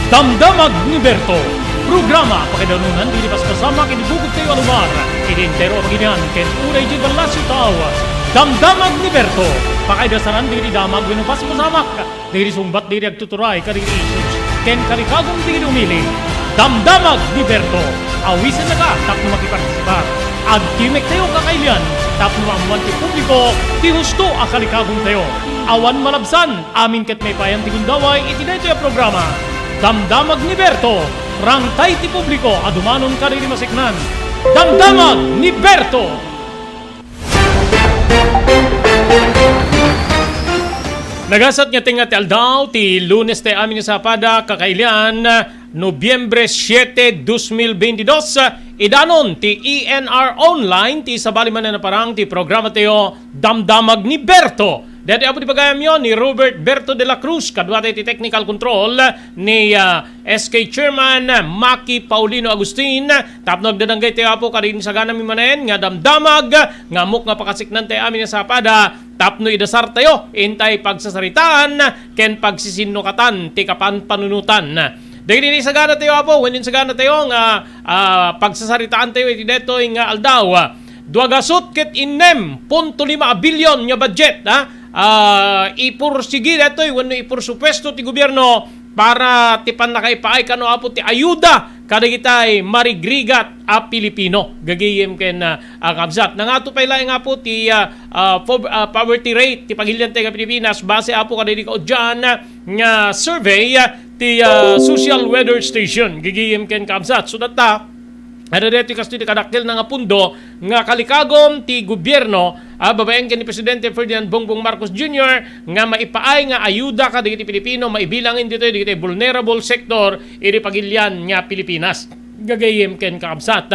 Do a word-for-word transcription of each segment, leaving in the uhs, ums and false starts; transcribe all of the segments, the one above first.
Damdamag ni Berto, programa pakaidanunan dagiti paspasamak iti bukod tayo a lugar, iti entero a pagilian ken uray iti ballasyo tao. Damdamag ni Berto, pakaidasaran dagiti damag wenno paspasamak dagiti sungbat dagiti agtuturay kadagiti issues ken kalikagum dagiti umili. Damdamag ni Berto, awisennaka tapno makipartisipar. Agtimek tayo kakailian tapno maammuan ti publiko ti husto a kalikagum tayo. Awan malabsan, amin ket maipayan ti gundaway iti daytoy a programa. Damdamag ni Berto, rangtay ti publiko a dumanon kadagiti masiknan. Damdamag ni Berto! Nagasat nga tengnga ti aldaw ti Lunes ti amin nga sapada, kakailian, Nobyembre siete, dos mil beintidos, idanon ti E N R Online ti sabali manen a parang ti programa tayo, Damdamag ni Berto. Daytoy apo ti pagayamyo ni Robert Berto de la Cruz, kaduata iti technical control ni, ah, S K Chairman Maki Paulino Agustin. Tapno agdadanggay tayo apo kadagiti sagana mi manen nga damdamag nga ammok nga pakasiknan tayo amin nga sapada tapno idasar tayo intay pagsasaritaan ken pagsisinnukatan ti kapanpanunotan. Dagiti sagana tayo apo, wenno sagana tayo nga, ah, pagsasaritaan tayo iti daytoy nga aldaw. Dua gasut ket innem punto lima a bilyon nga budget, ha? Ah, ipursigi daytoy wenno ipursupuesto ti gobierno para ti pannakaipaay kano apo ti ayuda kadagitay marigrigat a Pilipino. Gagayem ken, ah, ah, kabsat. Nangato pay laeng apo ti, ah, ah, pov-, ah, poverty rate ti pagilian tayo nga Pilipinas base apo kadagiti kaudyan nga survey, ah, ti, ah, Social Weather Station. Gagayem ken kabsat. So, datta, Adda daytoy kastoy ti kadakkel na nga pundo nga kalikagom ti gobierno, a, babaen ken ni Presidente Ferdinand Bongbong Marcos Junior nga maipaay nga ayuda kadagiti Pilipino, maibilangen ditoy dagiti vulnerable sector iti pagilian nga Pilipinas. Gagayem ken kakabsat.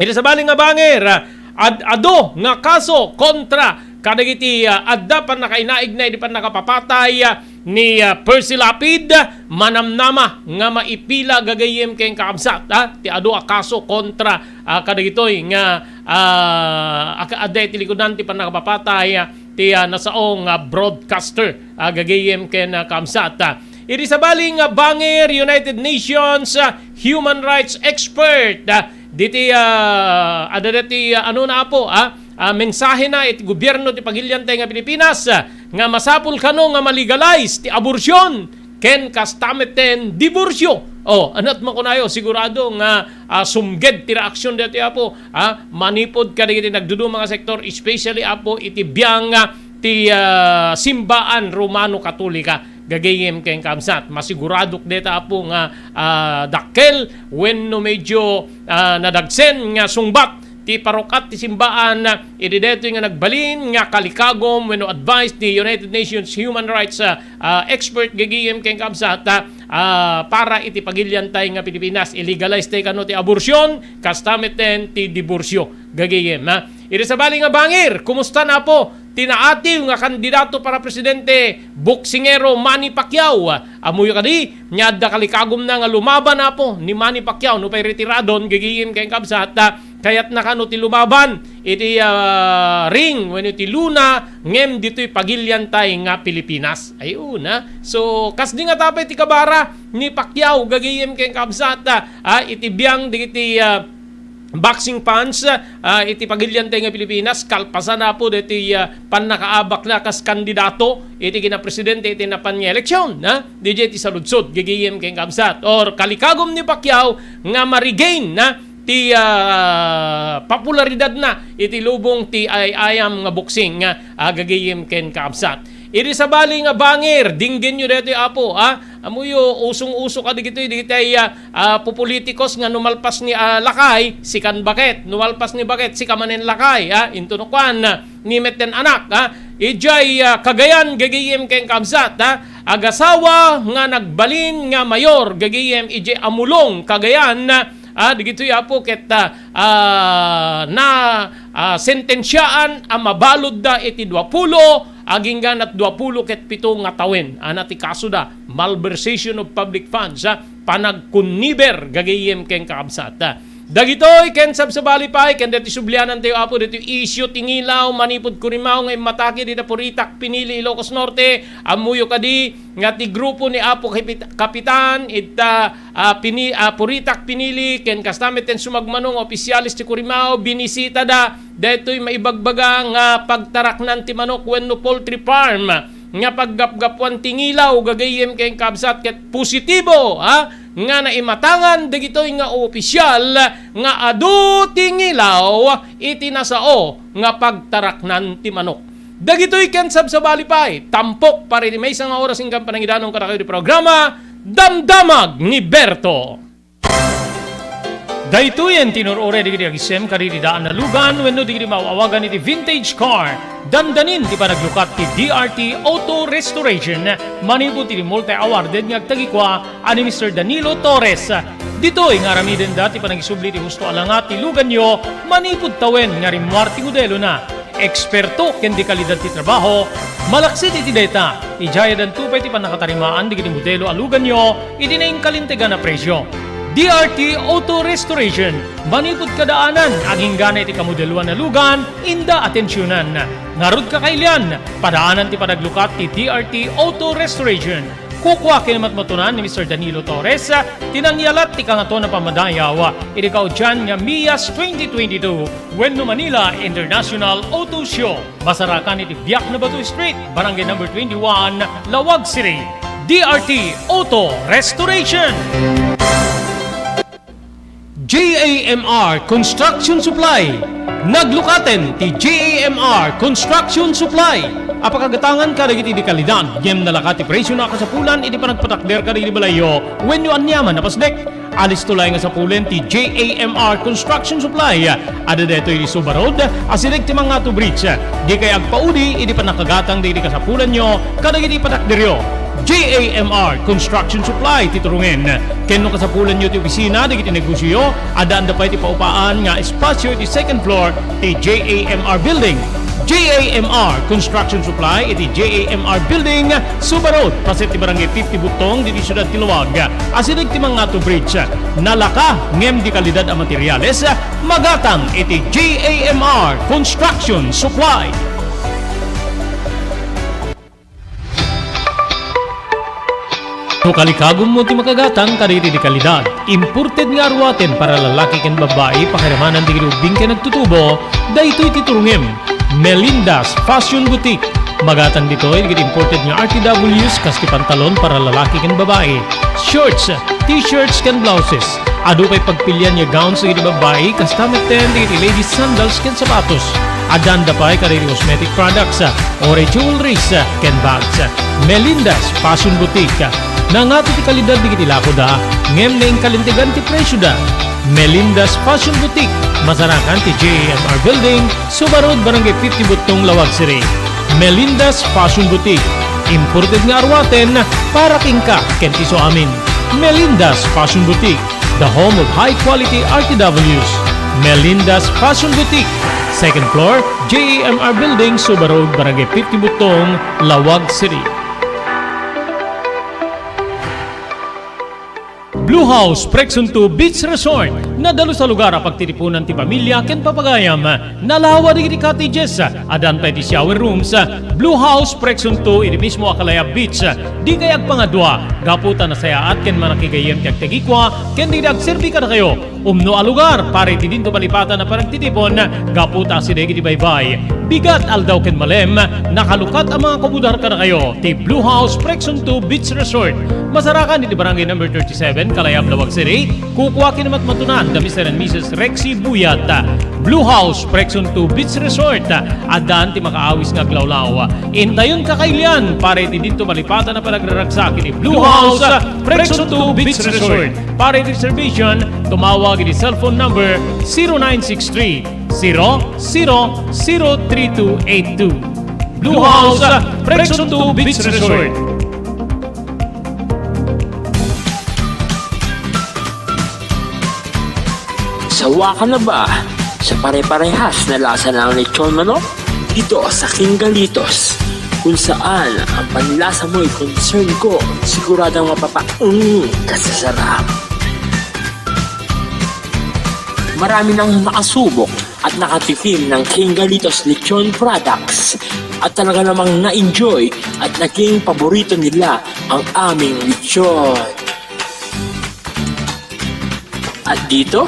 Iti sabali nga bangir, ad-, adu nga kaso kontra kadagiti, ah, adda pannakainaigna iti pannakapapatay, ah, ni, ah, Percy Lapid, manamnama nga maipila gagayem ken kakabsat, ah, ti adu a kaso kontra, ah, kadagitoy nga, ah, ak-, adda iti likudan ti pannakapapatay, ah, ti, ah, nasao nga broadcaster, ah, gagayem ken, ah, kakabsat, ah. Iti sabali nga bangir, United Nations, ah, human rights expert, ah, diti, ah, adda dati, ah, ano na apo, ah, ah, mensahena iti gobierno ti pagiliantay nga Pilipinas, ah, nga masapul kano nga malegalize ti abortion ken kasta metten diborsio. Oh, anat makunayo, sigurado nga, ah, sumged ti reaksyon daytoy apo, ah, manipud kadagiti nagduduma nga sektor, especially apo iti biang, ah, ti, ah, simbaan Romano Katolika. Gagayem ken kabsat, masiguradok deta apo nga, ah, dakkel wenno medyo, ah, nadagsen nga sungbat ti parukat ti simbaan, iti daytoy nga nagbalin nga kalikagom wenno advice ti United Nations human rights, ah, ah, expert gagayem ken kabsat, ah, ah, para iti pagiliantay nga Pilipinas. Ilegalize tay kano ti abortion, kasta metten ti diborsio gagayem, ha. Iti sabali nga bangir, kumusta na apo ti naatiw nga kandidato para presidente, boksingero Manny Pacquiao? Ammoyo kadi, nga adda kalikagumna nga lumaban apo ni Manny Pacquiao, no pay retiradon, gagayem ken kabsat, ah, kayatna kano ti lumaban iti, ah, ring wenno iti luna ngem ditoy pagiliantay nga Pilipinas. Ayun, ha. So, kasdi nga tapay ti kabara ni Pacquiao, gagayem ken kabsat, ah, ah, iti biang dagiti, ah, boxing fans, ah, iti pagiliantay nga Pilipinas, kalpasan apo daytoy, ah, pannakaabakna kas kandidato iti kinapresidente iti napan nga eleksyon, ha? Didiay ti saludsod, gagayem ken kabsat. Or kalikagom ni Pacquiao nga ma-regain na ti, ah, popularidadna iti lubong ti ay-ayam nga boxing nga, ah, gagayem ken kabsat. Iti sabali nga bangir, dinggenyo daytoy apo, ah, Ammoyo, usong-uso kadagitoy, dagitay, ah, ah, pupulitikos nga numalpas ni, ah, lakay, sikan baket. Numalpas ni baket, sika manen lakay, ah, intono kuan, ah, ni metten anak, ah. Idiay, ah, Cagayan, gagayem ken kabsat, ah, agasawa nga nagbalin nga mayor, gagayem idiay Amulong, Cagayan, ah, dagitoy apo ket, ah, ah, na, ah, sentensiaan a mabaludda iti duapulo, agingga nat duapulo ket pito nga tawen. Ana ti kasoda, malversation of public funds, ha, panagkunniber, gagayem ken kakabsat, ha. Dagitoy ken sabsabali pay ken daytoy sublianantayo, Apo, daytoy isyu ti ngilaw manipud Curimaw nga immatake dita Puritak, Pinili, Ilocos Norte. Ammoyo kadi nga ti grupo ni Apo Kapit-, Kapitan ita, ah, Pini-, ah, Puritak, Pinili ken kasta met ti sumagmamano nga opisyales ti Curimaw, binisitada daytoy maibagbaga nga pagtaraknan ti manok wenno poultry farm nga paggapgapuan ti ngilaw, gagayyem ken kabsat, ket positibo, ha, nga naimatangan dagitoy nga opisyal nga adu ti ngilaw iti nasao nga pagtaraknan ti manok. Dagitoy ken sabsabali pay, tampok para iti maysa nga oras inggana panangidanon kadakayo ti programa, Damdamag ni Berto. Daytoyen ti inur-uray dagiti agisem kadagiti daan a lugan wenno dagiti maaw-awagan iti vintage car. Dandanin ti panaglukat ti D R T Auto Restoration manipud iti multi-awarded nga agtagikua a ni Mister Danilo Torres. Ditoy nga aramidenda ti panagisubli ti husto a langa ti luganyo manipud tawen nga rimmuar ti modelona. Eksperto ken de kalidad ti trabaho. Malaksid iti dayta, idiay addanto pay ti pannakatarimaan dagiti modelo a luganyo iti nainkalintegan a presio. D R T Auto Restoration, manipud kadaanan, agingga iti kamodeloan a lugan, inda atensionan. Ngarud, kakailian, padaanan ti panaglukat ti D R T Auto Restoration. Kukua ken matmatunan ni Mister Danilo Torres ti nangyalat ti Kangatoan a Pammadayaw iti kaudian nga MIAS twenty twenty-two wenno Manila International Auto Show. Masarakan iti Biak na Bato Street, Barangay Number twenty-one, Laoag City. D R T Auto Restoration. J A M R Construction Supply. Naglukaten ti J A M R Construction Supply a pakagatangan kadagiti de kalidad ngem nalaka ti presiona a kasapulan iti panagpatakder kadagiti balayyo wenno aniaman a pasnek. Alisto laeng a sapulen ti J A M R Construction Supply. Adda daytoy iti Suba Road, asideg ti Mangatu Bridge. Dikay agpaudi iti pannakagatang dagiti kasapulanyo kadagiti patakderyo. J A M R Construction Supply ti turongen. Ken no kasapulanyo ti opisina dagiti negosioyo, addaanda pay ti paupaan nga espasio iti second floor ti J A M R Building. J A M R Construction Supply iti J A M R Building, Suba Road, paset ti Barangay fifty Butong, ditoy siudad ti Laoag. Asideg ti Mangatu Bridge. Nalaka ngem de kalidad a materiales, magatang iti J A M R Construction Supply. No kalikagummo ti makagatang kadagiti de kalidad, imported nga aruaten para lalaki ken babbai, pakiramanan dagiti ubbing ken agtutubo, daytoy ti turongem. Melinda's Fashion Boutique. Magatang ditoy dagiti imported nga R T Ws kas ti pantalon para lalaki ken babbai, shorts, t-shirts ken blouses. Adu pay pagpilian nga gowns dagiti babbai, kasta metten dagiti ladies sandals ken sapatos. Addaanda pay kadagiti cosmetic products, uray jewelries, ken bags. Melinda's Fashion Boutique. Nangato ti kalidad dagiti lakoda, ngem nainkalintegan ti presioda. Melinda's Fashion Boutique, masarakan ti J A M R Building, Suba Road, Barangay fifty Butong, Laoag City. Melinda's Fashion Boutique. Imported nga aruaten para kenka ken ti isuamin. Melinda's Fashion Boutique, the home of high quality R T Ws. Melinda's Fashion Boutique, second floor, J A M R Building, Suba Road, Barangay fifty Butong, Laoag City. Blue House Preksunto Beach Resort. Nadalus a lugar a pagtitipunan ti pamilia ken papagayam. Nalawa dagiti cottages. Addan pay ti shower rooms. Blue House Preksunto iti mismo a Kalayab Beach. Dikay agpangadua gapu ta nasayaat ken manakigayyem ti agtagikua ken dagiti agserbi kadakayo. Umno a lugar para iti dinto malipatan a panagtitipon gapu ta asideg iti baybay. Bigat, aldaw ken malem, nakalukat a mangakubudar kadakayo ti Blue House Preksunto Beach Resort. Masarakan iti Barangay Number thirty-seven, Kalayab, Laoag City. Kukua ken matmatunan da Mister and Missus Rexy Buyat. Blue House Preksunto Beach Resort. Addaan ti makaawis nga aglawlaw. Intayon, kakailian para iti dinto malipatan a panagraragsak iti Blue House Preksunto Beach Resort. Para iti reservation, tumawag iti cellphone number zero nine six three, zero zero zero three two eight two. Blue House, Preksunto Beach Resort. Sawa ka na ba sa pare-parehas na lasa ng lechon manok? Dito sa King Galitos, kung saan ang panlasa mo'y concern ko, siguradong mapapa-, mm, ka sa sarap. Marami nang nakasubok at nakatikim ng King Galitos Lechon Products at talaga namang na-enjoy at naging paborito nila ang aming lechon. At dito,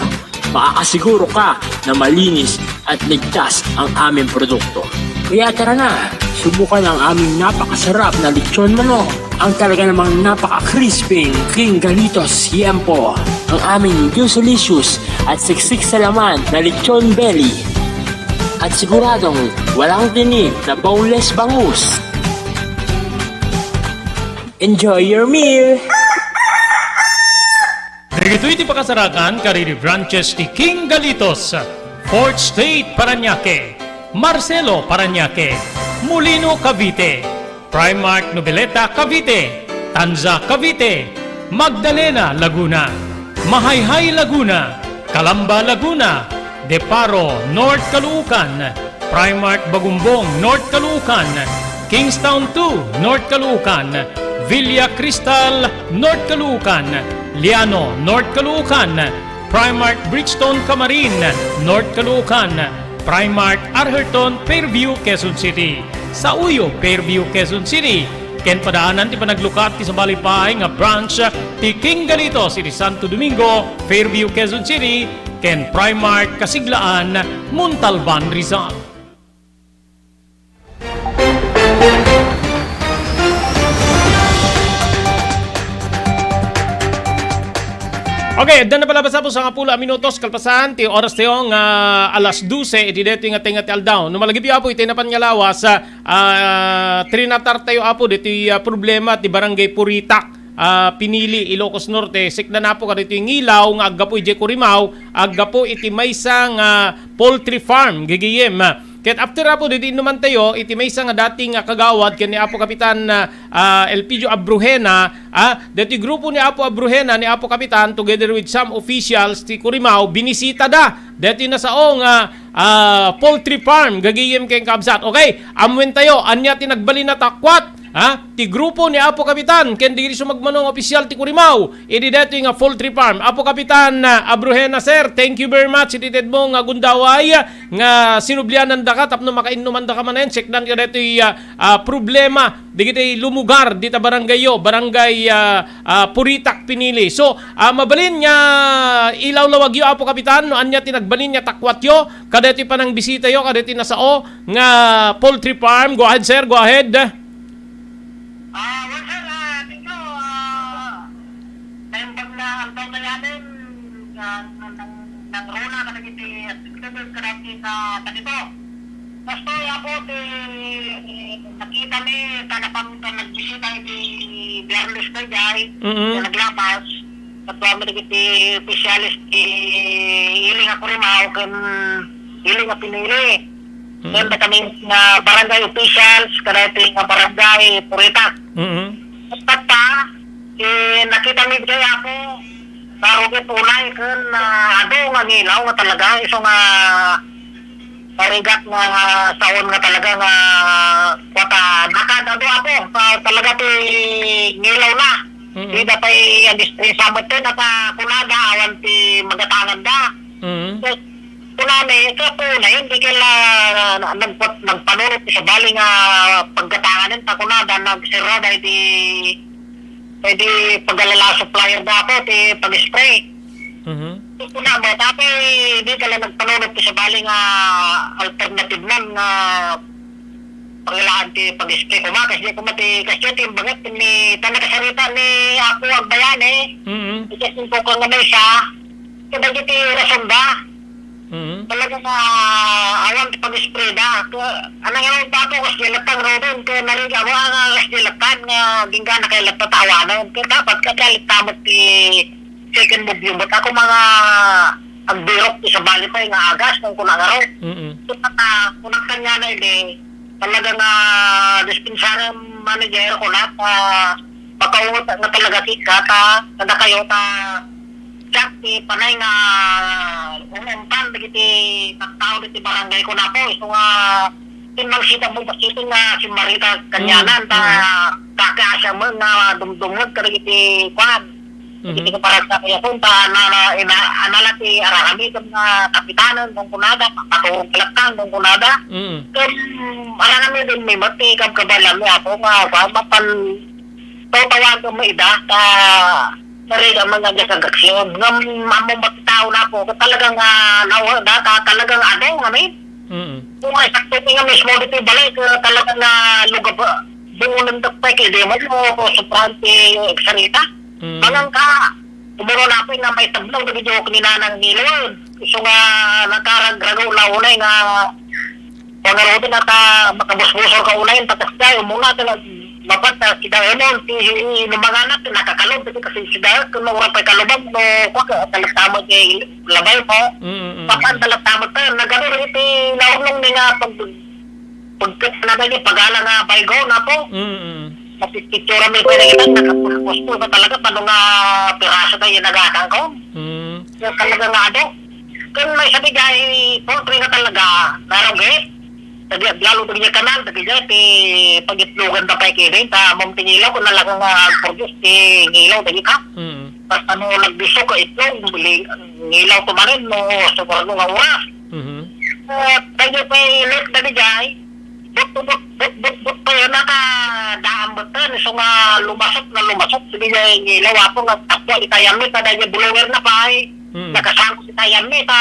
makakasiguro ka na malinis at ligtas ang aming produkto. Kaya tara na, subukan ang aming napakasarap na lechon manok, ang talaga namang napaka-crispy King Galitos Yempo, ang aming Juicylicious at siksik sa laman na lechon belly. At siguradong walang tinik na boneless bangus. Enjoy your meal! Dagitoy ti pakasarakan kadagiti branches ti King Galitos, Fourth Street, Parañaque, Marcelo, Parañaque, Molino, Cavite, Primark Noveleta, Cavite, Tanza, Cavite, Magdalena, Laguna, Mahayhay, Laguna, Calamba, Laguna, Deparo, North Caloocan, Primark Bagumbong, North Caloocan, Kingstown two, North Caloocan, Villa Cristal, North Caloocan, Liano, North Caloocan, Primark Bridgestone Camarin, North Caloocan, Primark Arherton, Fairview, Quezon City. Sauyo, Fairview, Quezon City. Ken padaanan ti panaglukat ti sabali pay nga branch ti King Galitos iti Santo Domingo, Fairview, Quezon City, ken Primark Kasiglaan, Montalban, Rizal. Okay, adda na pala basta po sangapulo a minutos kalpasan ti oras tayo nga alas dose iti daytoy nga tenga ti aldaw. No malagipyo, Apo, iti napan nga lawas, ah, ah, trinatar tayo, Apo, ditoy, ah, problema ti Barangay Puritak, ah, Pinili, Ilocos Norte. Sikna na, Apo, kaditoy ngilaw nga aggapu idiay Curimaw, aggapu iti maysa nga poultry farm, gigiyem. Ket after, Apo, ditoy innuman tayo, iti maysa nga dating nga kagawad ken ni Apo Kapitan, ah, ah, Elpidio Abrojena, ah, daytoy grupo ni Apo Abrojena, ni Apo Kapitan, together with some officials ti Curimaw, binisita da daytoy nasao nga, ah, poultry farm, gagayem ken kabsat. Okay, ammuen tayo, ania ti nagbalin a takwat, ha? Ti grupo ni Apo Kapitan, ken dagiti sumagmamano nga opisyal ti Curimaw, idi daytoy nga poultry farm. Apo Kapitan, ah, Abrojena, sir, thank you very much iti tedmo nga gundaway, nga sinublianandaka tapno makainnuman daka manen, check dan kadaytoy, ah, ah, problema dagiti lumugar dita barangayyo, Barangay, ah, ah, Puritak, Pinili. So, ah, mabalin nga ilawlawagyo, Apo Kapitan, no ania ti nagbalin nga takwatyo kadaytoy panangbisitayo kadaytoy nasao nga poultry farm. Go ahead, sir. Go ahead. Ah, well, sir, ah, thank you. Ah, naimbag na aldaw tayanen, ah, nang, nangruna kadagiti spectators kadagiti sa kanito. Basta, Apo, ti nakita mi, ta napan ta nagbisita iti Biyernes daydiay, Mm-mm. nga naglapas, kadua mi dagiti opisyales ti ili nga Curimaw ken ili nga Pinili. Mm. Ken kami nga barangay officials, kadaytoy nga barangay Puritak. Mm-mm. Tatta, eh, nakita mi daydiay, Apo, nga rugi unay ken, ah, adu nga ngilaw nga talaga, isu nga Parigat nga saon nga talaga nga kuwata, nakadado, Apo, ah, talaga ti ngilaw na. Mm-mm. Dida pay agistresamet ten, ata kunada, awan ti magatanganda. Mm. So, kunami, ket, Apo, na, hindi kaya na, na, nagpat-, nagpanunot ti sabali nga paggatanganen, ta kunada, nagsirada iti, iti paggalala supplier da, Apo, ti pag-spray. Mhm. Kuna mo, tapos di ka lang nagpanunot ti sabali nga alternative man nga pangilaan ti pag-spray kuma, kasi di kuma ti, kasi ti imbagat ni, ta nakasarita ni Apo Agbayani, Mhm. Kasi ko kang may siya, kaya di ti rason ba? Mhm. Talaga nga awan ti pag-spray da. Kaya, anang yaw pa ako, kasi latang rodon, kaya narinig ako, ah, kasi latan nga, gingga na kaya latan tawanan. Kaya dapat ka kaya latan ti second movement. Ako mga agbirok ti sabali pay nga agas, kung kuna nga ro. Mm-mm. So, kata, kunang kanya na ini, talaga nga dispensary manager ko na, ah, makaungot nga talaga ti kata, kada kayo ta, Jack, ti panay nga umungtan dagiti tattao diti barangay ko na po. Isu nga, timmang sita mo, basta nga si Marita Kanyanan, Mm, ta, mm. Kaka siya mo nga dumdumot kadagiti kwan. Mhm. Iti kaparagsak kaya kun ta na, na, ina, anala ti aramidem nga kapitanen, kun kunada, paturog ka latta, kun kunada. Mm. Ken aramidem met ti kabkabaelanmi, Apo, nga, kuan, mapan, tawtawagem met ida, ta, narigat met nga diak agaksyon. Ngem, ammom met ti tao na, Apo, ket talaga nga, nawa, da, ta, talaga nga adu, amin. Mm. Kung ay sakto nga mismo ditoy balay, ket talaga nga lugab, buunen dakpay kay di mo, sobrang ti eksarita. Mm. Mangan ka, umuro na ako nga maitablaw dagiti kinanang ni Lord. Isu nga nakaragragaw la unay nga pangarudan a ta makabusbusor ka unay, ta kasdiay, umuna ta nag-, mapat ta sida Emon, ti, no manganak, nakakalob, ti kasi sida, kun maurag pay kalubag, no, kwa, talaga tama ti labay mo. Mm, mm, Papan mm. Talaga tama ta, nagano rin ti naunong ni nga pag, pagkat na ba ni pagala nga baygo na po. Mm, mm. Napipicture mi pa rin kita, nakapulpos po ka talaga, paano nga piraso tayo nagakang ko. Mm. Yung talaga nga ado. Kung may sabi dyan, poultry na talaga, narong eh. Dagiti lalo dagiti kanal, dagiti ti pagitlogan da pay kini, ta ammom ti ngilaw, kun talaga nga agproduce ti ngilaw, dagiti ka. Mm. Basta no nagbiso ka itlog, bili, ngilaw to manen, no, sa warno nga oras. Mhm. Eh, kaya pa ilit na di jay, but, but, but, but, but, pa yun, naka, daan ba to, so nga lumasot na lumasot, sige jay, ngilaw, apo nga, tapwa, itayam ni, kada jay, blower na pa, eh. Mm. Nakasango si tayam ni, ta,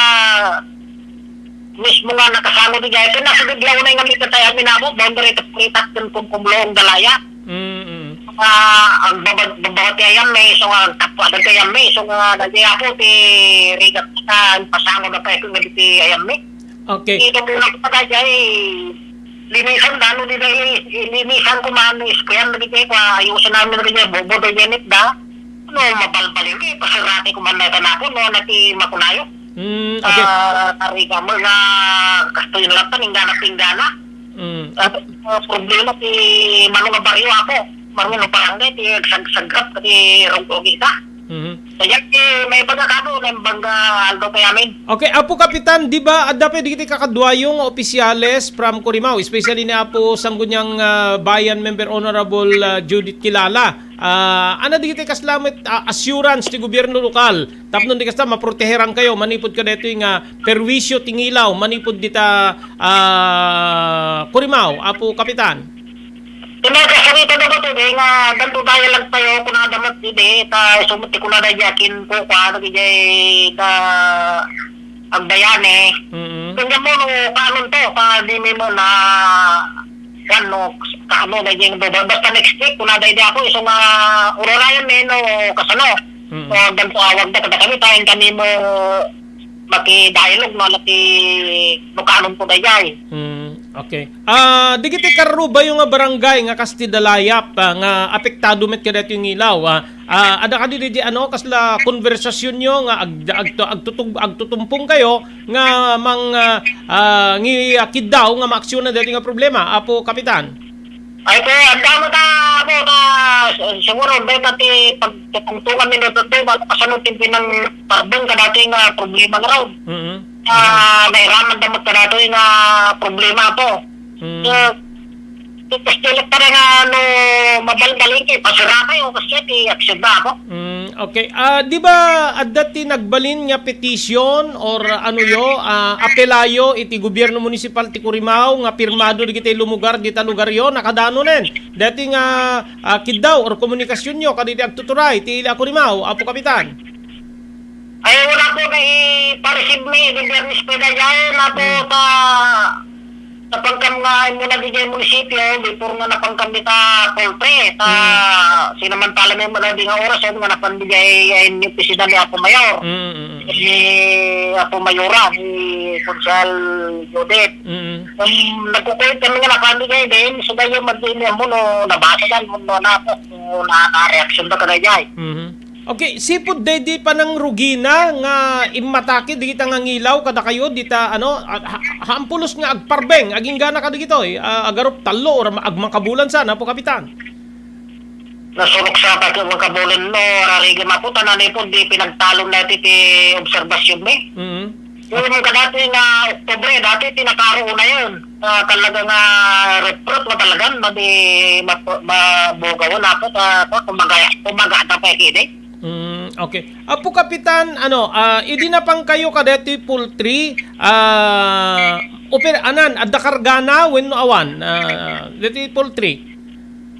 mismo nga nakasango di jay, kaya nasa bigla unay nga may katayam ni, nabo, boundary, kapritak, kun kumkumlong, dalaya. Mm, mm. Ah, ang baba-, babaw ti ayam mi, so nga, tapwa ti ayam mi, so nga, dagiti apo ti rigat ta, pasango na pay nga dagiti ayam mi. Okay. Ito po na ko pa dagiti, linisan da, no, di na, linisan ko man, iskuyan na dagiti, kwa, ayusin namin na dagiti, bobo, dagiti, da. No, mabalbalin, eh, pasirati ko man na ito na ako, no, na ti makunayo. Mm, okay. Ah, tariga mo nga, kastoy na lang, inggana, inggana. Mm. At, ah, problema ti mano nga baryo, Apo. Mano nga barangay ti agsagsagap ti rugrugi ta. Mhm. Kaya ti may baga kamo, naimbangga aldaw kay amin. Okay, Apo Kapitan, di ba, adda pay dagiti kakaduayo nga opisyales from Corimao, especially ni Apo Sangguniang, ah, Bayan Member Honorable, ah, Judith Kilala? Ah, ano dagiti kasla met, ah, assurance ti gobierno lokal tapno di kasta maproteheran kayo manipud kadaytoy nga perwisyo ti ngilaw manipud dita, ah, Corimao, Apo Kapitan? Ti nagkasarita da ba to, di nga, danto tayo lang tayo, kunada met, di, ta, sumut ti kunada, jakin ko, kuano, di, jay, da, agdayani. Mm-mm. Kung mo, no, kanon to, ka, di mi mo na, kuan, no, kaano, na, jay, basta next week, kunada, di ako, iso nga, urarayan, eh, no, kasano. Mm. O, danto awag da, kada kami, tayo kami mo, maki-dialogue, no, maki-, no, kanon to, dayjay. Mm, okay. Ah, dagiti karrubayo nga barangay nga kas ti Dalayap, ah, nga apektado met kadaytoy nga ngilaw, ah, ah, adda kadi diay ano, kasla konbersasionyo nga ag-, agtu-, agtutug-, agtutumpong kayo nga mang, ah, ah, ngi-, ah, kiddaw nga maaksyonan daytoy nga problema, Apo Kapitan? Ay, ko, ang damo ta, Apo, ta, siguro, beta ti pagtutungtungan mi dito, balo kasano ti pinang parbeng kadaytoy nga problema nga raw. Mm-hmm. Ah, nairaman da met kadaytoy nga problema, Apo. Mm. So, tapos dili pa nga, ano, mabalbalin kay, pasira kayo, kasi ti action na, Apo. Mm, okay. Ah, di ba, adda ti nagbalin nga petition or, ano yo, ah, apelayo iti gobierno munisipal ti Corimao nga pirmado dagiti lumugar dita lugar yo, nakadano nen? Dati nga, ah, kiddaw or komunikasyonyo kadagiti agtuturay ti ili a Corimao, Apo Kapitan? Ay, wala po, naipareceive mi, di Biyernes pa dayjay, na po Hmm. sa, sa pangkam nga imo na di jay munisipyo, before nga napangkam dita poultry, ta Hmm. sinamantala mi mo na di nga oras, yun nga napan di jay, ay, ni opisina ni Apo Mayor. Hmm, hmm, hmm. Ni Apo Mayora, ni Konsehal Judith. Hmm. Um, nagkukulit kami nga napan di jay, din, so, gayon, magdi niya mo, no, nabasa yan, no, na, no, na, na-reaction ba ka na jay? Hmm. Okay, sipud daydi panangrugina nga immatake dagita nga ngilaw kadakayo dita, ano, a-, ha-, haampulos nga agparbeng, aginggana kadagitoy, a-, agarup tallo or ma-, agmangkabulan sana, Apo Kapitan? Nasurok sa pagmangkabulan, no, rarigim, Apo, ta nanipod di pinagtalon na iti ti obserbasyonmi. Mm. Yung kadati nga Oktubre, dati ti nakaro na yun. Ah, talaga nga reprot mo talaga, madi-, map-, mabugawan, Apo, ta, ta, kumaga, kumaga, ta, pwede. Mm. Okay. Apo Kapitan, ano, ah, idi napangkayo kadaytoy poultry, ah, oper-, anan, adda kargana wenno awan, ah, daytoy poultry?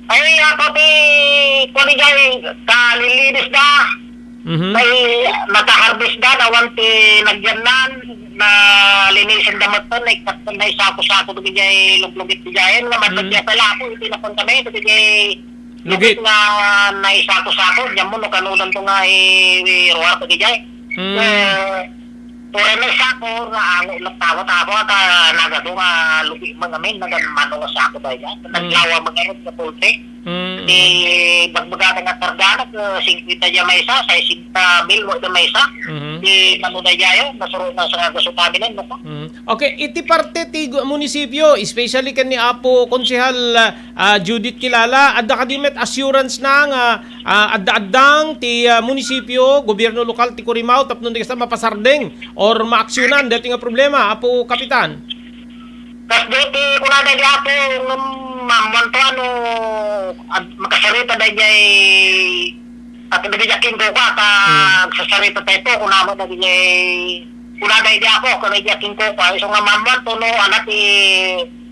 Ay, ako ti, kuwan, ijay, kalilinis da. Mhm. Kay naka-harvest da, awan ti nagyannan, nalinisan da met, naikkat, naisako-sako, dagiti luglugit diay, nga, mm, madagya pala ako, iti napon kami, dagiti Lugit. Lugit nga naisako-sako, diyan mo no kanudanto nga i-, iruar to dijay. Mm. Eh, turay na isako nga ango lang tawat ako, ata nagado nga lugit man amin, nagan mano nga sako ba yan? Mm. Naglawa man ngayon sa pulpit. Mm. Di bagbagata nga karga, nag, eh, singkwenta diyan maysa, sesenta mil mo diyan maysa. Mhm. Di mano na diyan, nasuro na sa nga gusto kami nun, no? Mm. Okay, iti parte ti gu-, munisipyo, especially ken ni Apo Konsehal, ah, ah, Judith Kilala, adda kadi met assurance na nga, ah, adda-addang ti, ah, munisipyo, gobyerno lokal ti Corimao tapno di kasta mapasardeng or maaksyonan daytoy nga problema, Apo Kapitan? Kas daytoy kunada di Apo, ngem maammoanto ano, ad-, makasarita daydiay, at dagiti aking kukuak, ta, mm, agsasarita tayo, kunam dagiti, kunada di Apo, kadagiti aking kukuak, isu nga maammoanto no, ano ti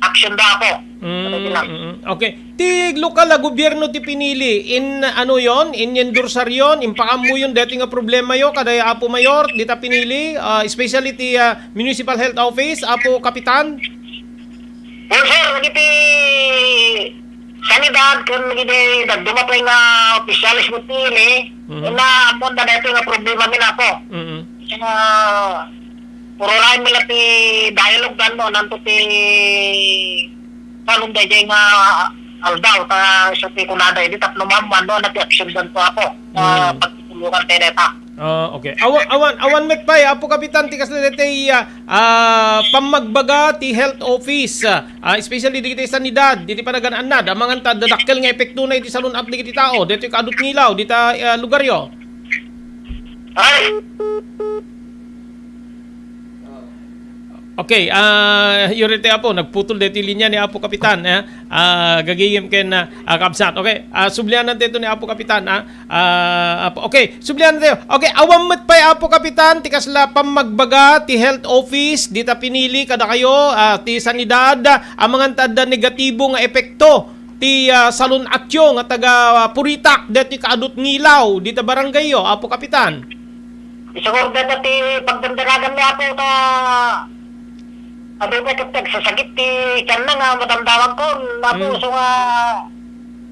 action da Apo. Mm, mm, mm. Okay. Ti lokal a gobyerno ti pinili, in ano yon, in-endorsear yon, impakaammo yon, daytoy nga problema yo, kadaya Apo Mayor, dita pinili, ah, especially ti, ah, Municipal Health Office, Apo Kapitan? Well, sir, dagiti sanidad, ken dagiti dadduma pay nga opisyales mo pinili, mhm, na ammon da daytoy nga problema mi, Apo. Mm. Nga, puro laeng mi la ti dialogue dan, no, nanto ti, kanun daydiay nga aldaw, ta, isu ti kunada, idi tapno maammoan, no, na ti action dan to, Apo. Ah, mm, pagtutulukan tayo deta. Ah, okay. Awan, awan, awan met pay, Apo Kapitan, ti kasla daytoy, ah, ah, pammagbaga ti health office, ah, especially dagiti sanidad, diti panagan-annad, amangan ta, dadakkel nga epektona iti salun-at dagiti tao, daytoy kaadut nga ilaw, dita, ah, lugaryo. Ay! Okay, ah, Yorete Apo, nagputol daytoy linya ni Apo Kapitan, eh. Ah, gagayem ken, ah, ah, kabsat. Okay, ah, sublianan tayo ni Apo Kapitan, ah. Ah, Apo, okay, sublianan tayo. Okay, awan met pay, Apo Kapitan, ti kasla pammagbaga ti health office, dita pinili kadakayo, ah, ti sanidad, amangan ta adda negatibo nga epekto ti, ah, salun-atyo nga taga, ah, Puritak, daytoy kaadut nga ilaw, dita barangayyo, Apo Kapitan. Isu koma dayta ti pagdandanagan ni Apo ta adu pay ket agsasakit ti tianna nga madamdamagko. Apo, mm, isu nga,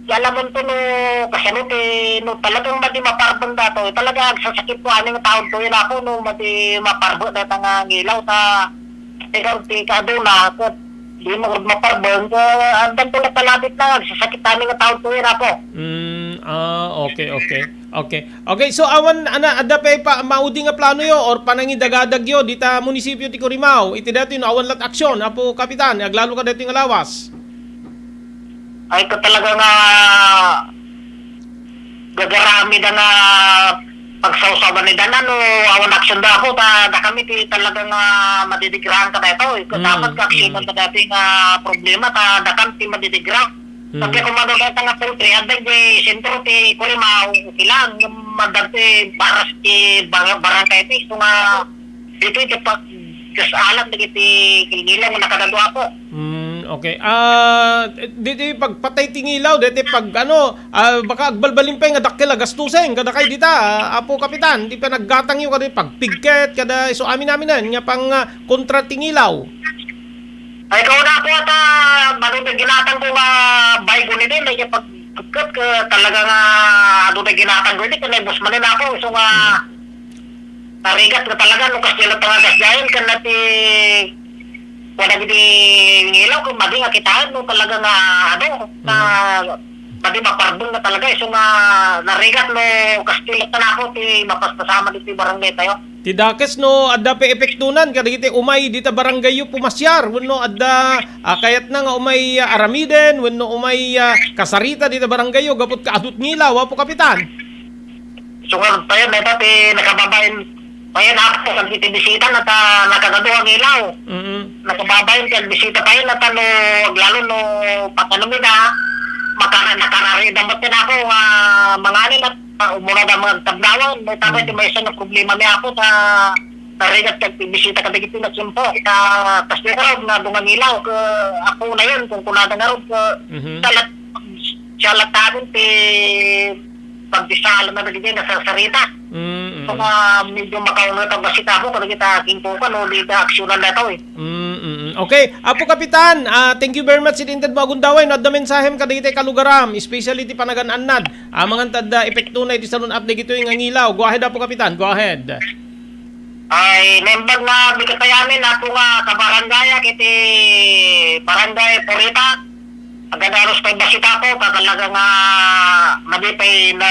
di alamon to no kasano ti, no talagang madi maparbeng dato, talaga agsasakit to, ani nga taon to yun, Apo, no madi maparbeng dayta nga ngilaw, ta, ikaw ti kaaduna, ket di mo gud maparbeng, ket andang to napalabit na, agsasakit, ani nga taon to yun, Apo. Mm, ah, okay, okay. Okay. Okay, so awan, ana, adda pay pa, maudi nga planoyo or panangidagadagyo dita munisipyo ti Corimao, iti daytoy no awan lat aksyon, Apo Kapitan, aglalo ka daytoy nga lawas? Ay, ket talaga nga gagarami da nga pagsawsawan ni Dana no awan aksyon da ako, ta, dakami ti talaga nga madidigrahan ka daytoy. Ket, mm, dapat ka aksyonan, mm, ka daytoy nga problema, ta, dakam ti madidigra. Mm. Tapno kumano dayta nga poultry, adda di sentro ti Corimao, ilan, madagti baras ti bar-, barangay ti, isu nga, ditoy ti pag-, kasalan dagiti ngilaw nga nakadadua po. Mm, okay. Ah, ditoy pagpatay ti ngilaw, ditoy pag, ano, ah, baka agbalbalin pay nga dakkel a gastusen, kadakay dita, ah, Apo Kapitan, ti panaggatangyo, kada pagpigket, kada isu amin-aminen, nga pang, ah, kontra ti ngilaw. Ay, kauna ko ata, mano na ginatang ko nga baygo ni din, ay pag, pagkat ka talaga nga, ano na ginatang ko, hindi ka na ibus manin ako, so nga, mm, narigat nga talaga, no, kasi lang nga gas dyan, kan na ti, wala gini ngilaw, kung madi nga kitaan, no, talaga nga, ano, na, mm, madi maparbon na talaga, so nga, narigat, no, kasi lang ka na ako, ti mapaspasama dito yung barangay tayo. Ti dakes no adda pay epektonan kadagiti umay dita barangayyo pumasiar wenno adda, ah, kayatna nga umay, ah, aramiden wenno umay, ah, kasarita dita barangayyo gapu ta adut nga ilaw, Apo Kapitan? Sungar payen, ita ti nakababain, payen ako, kan iti bisita, nata-, nakagadu ang ilaw. Mm. Nakababain, kan bisita payen, nata no, aglalo no, patanumi na, makara-, nakarari, damat ka na ako, ah, manganin at Ah, umuna da mga tabnawan, may tama Mm. ti maysa nga problema mi, Apo, ta narigat kag bisita kadagiti nagsimpo, ta, tas di ka nga dungangilaw, ka, Apo na yun, kung kunada nga ron, ka, Mhm. salat, salat tamin ti pagdisala na dagiti nasasarita. Mm, mm. Kung, ah, medyo makaunga ka basita, Apo, kadagiti aking kuka, no, di ka aksyonan na tao, eh. Mm, mm, mm. Okay, Apo Kapitan, ah, thank you very much iti inted mo a gundaway, no, adda mensahem kadagiti kalugaram, especially ti panagan-annad. Amangan ta adda epektona iti salun-at dagitoy nga ngilaw. Go ahead, Apo Kapitan. Go ahead. Ay, naimbag nga bigatayamin, Apo, nga kabarangayak iti Barangay Purita. Agadanos pay basita, Apo, ta talaga nga madi pay na,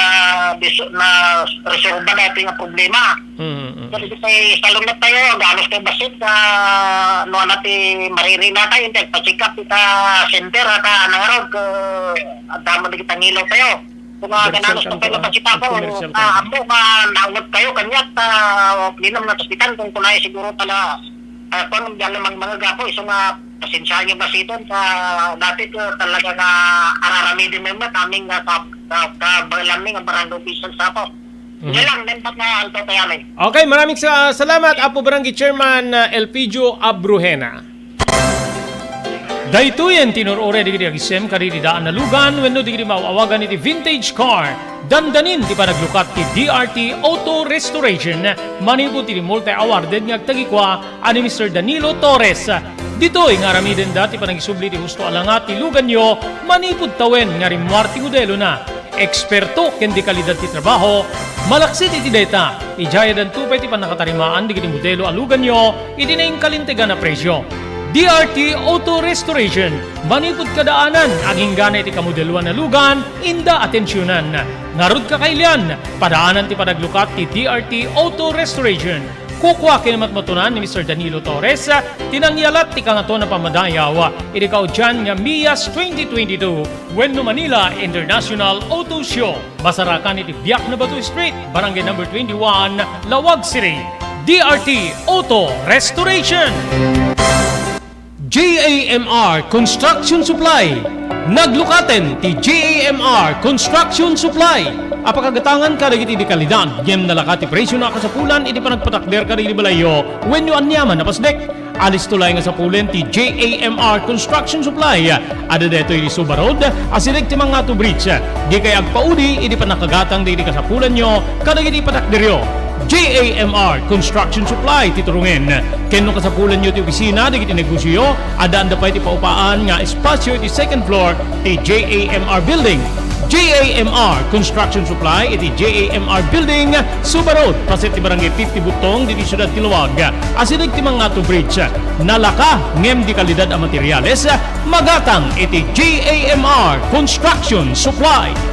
dis-, na resolba na iti nga problema. Mm, mm, mm. Kasi pay salunat tayo, agadanos pay basit, ah, no, ana ti mariri na tayo, hindi, pa-check up ita center, ata, nangarod, ko, adda mo di kita ngilaw tayo. Kung, ah, Dagsa ganun, kan sa pala, pagkita ko, commercial ah, center. Amo nga naungot kayo, kanya, ah, di naman natupitan kung kunay siguro tala, ah, kung diyan lamang mga gapo, iso nga, pasensya niyo ba siton, ah, dati ko talaga nga araramidin mo, taming nga sa, sa, sa, sa, sa barangay official sa ako. Mhm. Yan lang, nempat na alto tayo, eh. Okay, maraming sa-, salamat, Apo Barangay Chairman, ah, Elpidio Abrujena. Daytoyen ti inur-uray dagiti agisem kadagiti daan a lugan wenno dagiti maaw-awagan iti vintage car. Dandanin ti panaglukat ti D R T Auto Restoration manipud iti multi-awarded nga agtagikua a ni Mister Danilo Torres. Ditoy nga aramidenda ti panagisubli ti husto a langa ti luganyo manipud tawen nga rimmuar ti modelona. Eksperto ken dekalidad ti trabaho, malaksid iti dayta, idiay addanto pay ti pannakatarimaan dagiti modelo a luganyo iti nainkalintegan a presio. D R T Auto Restoration, manipud kadaanan, aginggana iti kamodeloan a lugan, inda atensionan. Ngarud, kakailian, padaanan ti panaglukat ti D R T Auto Restoration. Kukua ken matmatunan ni Mister Danilo Torres ti nangyalat ti Kangatoan a Pammadayaw iti kaudian nga MIAS twenty twenty-two wenno Manila International Auto Show. Masarakan iti Biak na Bato Street, Barangay Number twenty-one, Laoag City. D R T Auto Restoration. J A M R Construction Supply. Naglukaten ti J A M R Construction Supply a pakagatangan kadagiti dekalidad ngem nalaka ti presio a kasapulan iti panagpatakder kadagiti balayyo wenno aniaman a pasdek. Alisto laeng nga sapulen ti J A M R Construction Supply. Adda daytoy iti Suba Road, asideg ti Mangato Bridge. Dikay agpaudi iti pannakagatang dagiti kasapulanyo kadagiti patakderyo. J A M R Construction Supply ti turungen. Ken no kasapulanyo ti opisina dagiti negosioyo, addaanda pay ti paupaan nga espasio iti second floor ti J A M R Building. J A M R Construction Supply iti J A M R Building, Suba Road, paset ti Barangay fifty Butong, ditoy siudad ti Laoag. Asideg ti Mangato Bridge. Nalaka ngem dekalidad a materiales, magatang iti J A M R Construction Supply.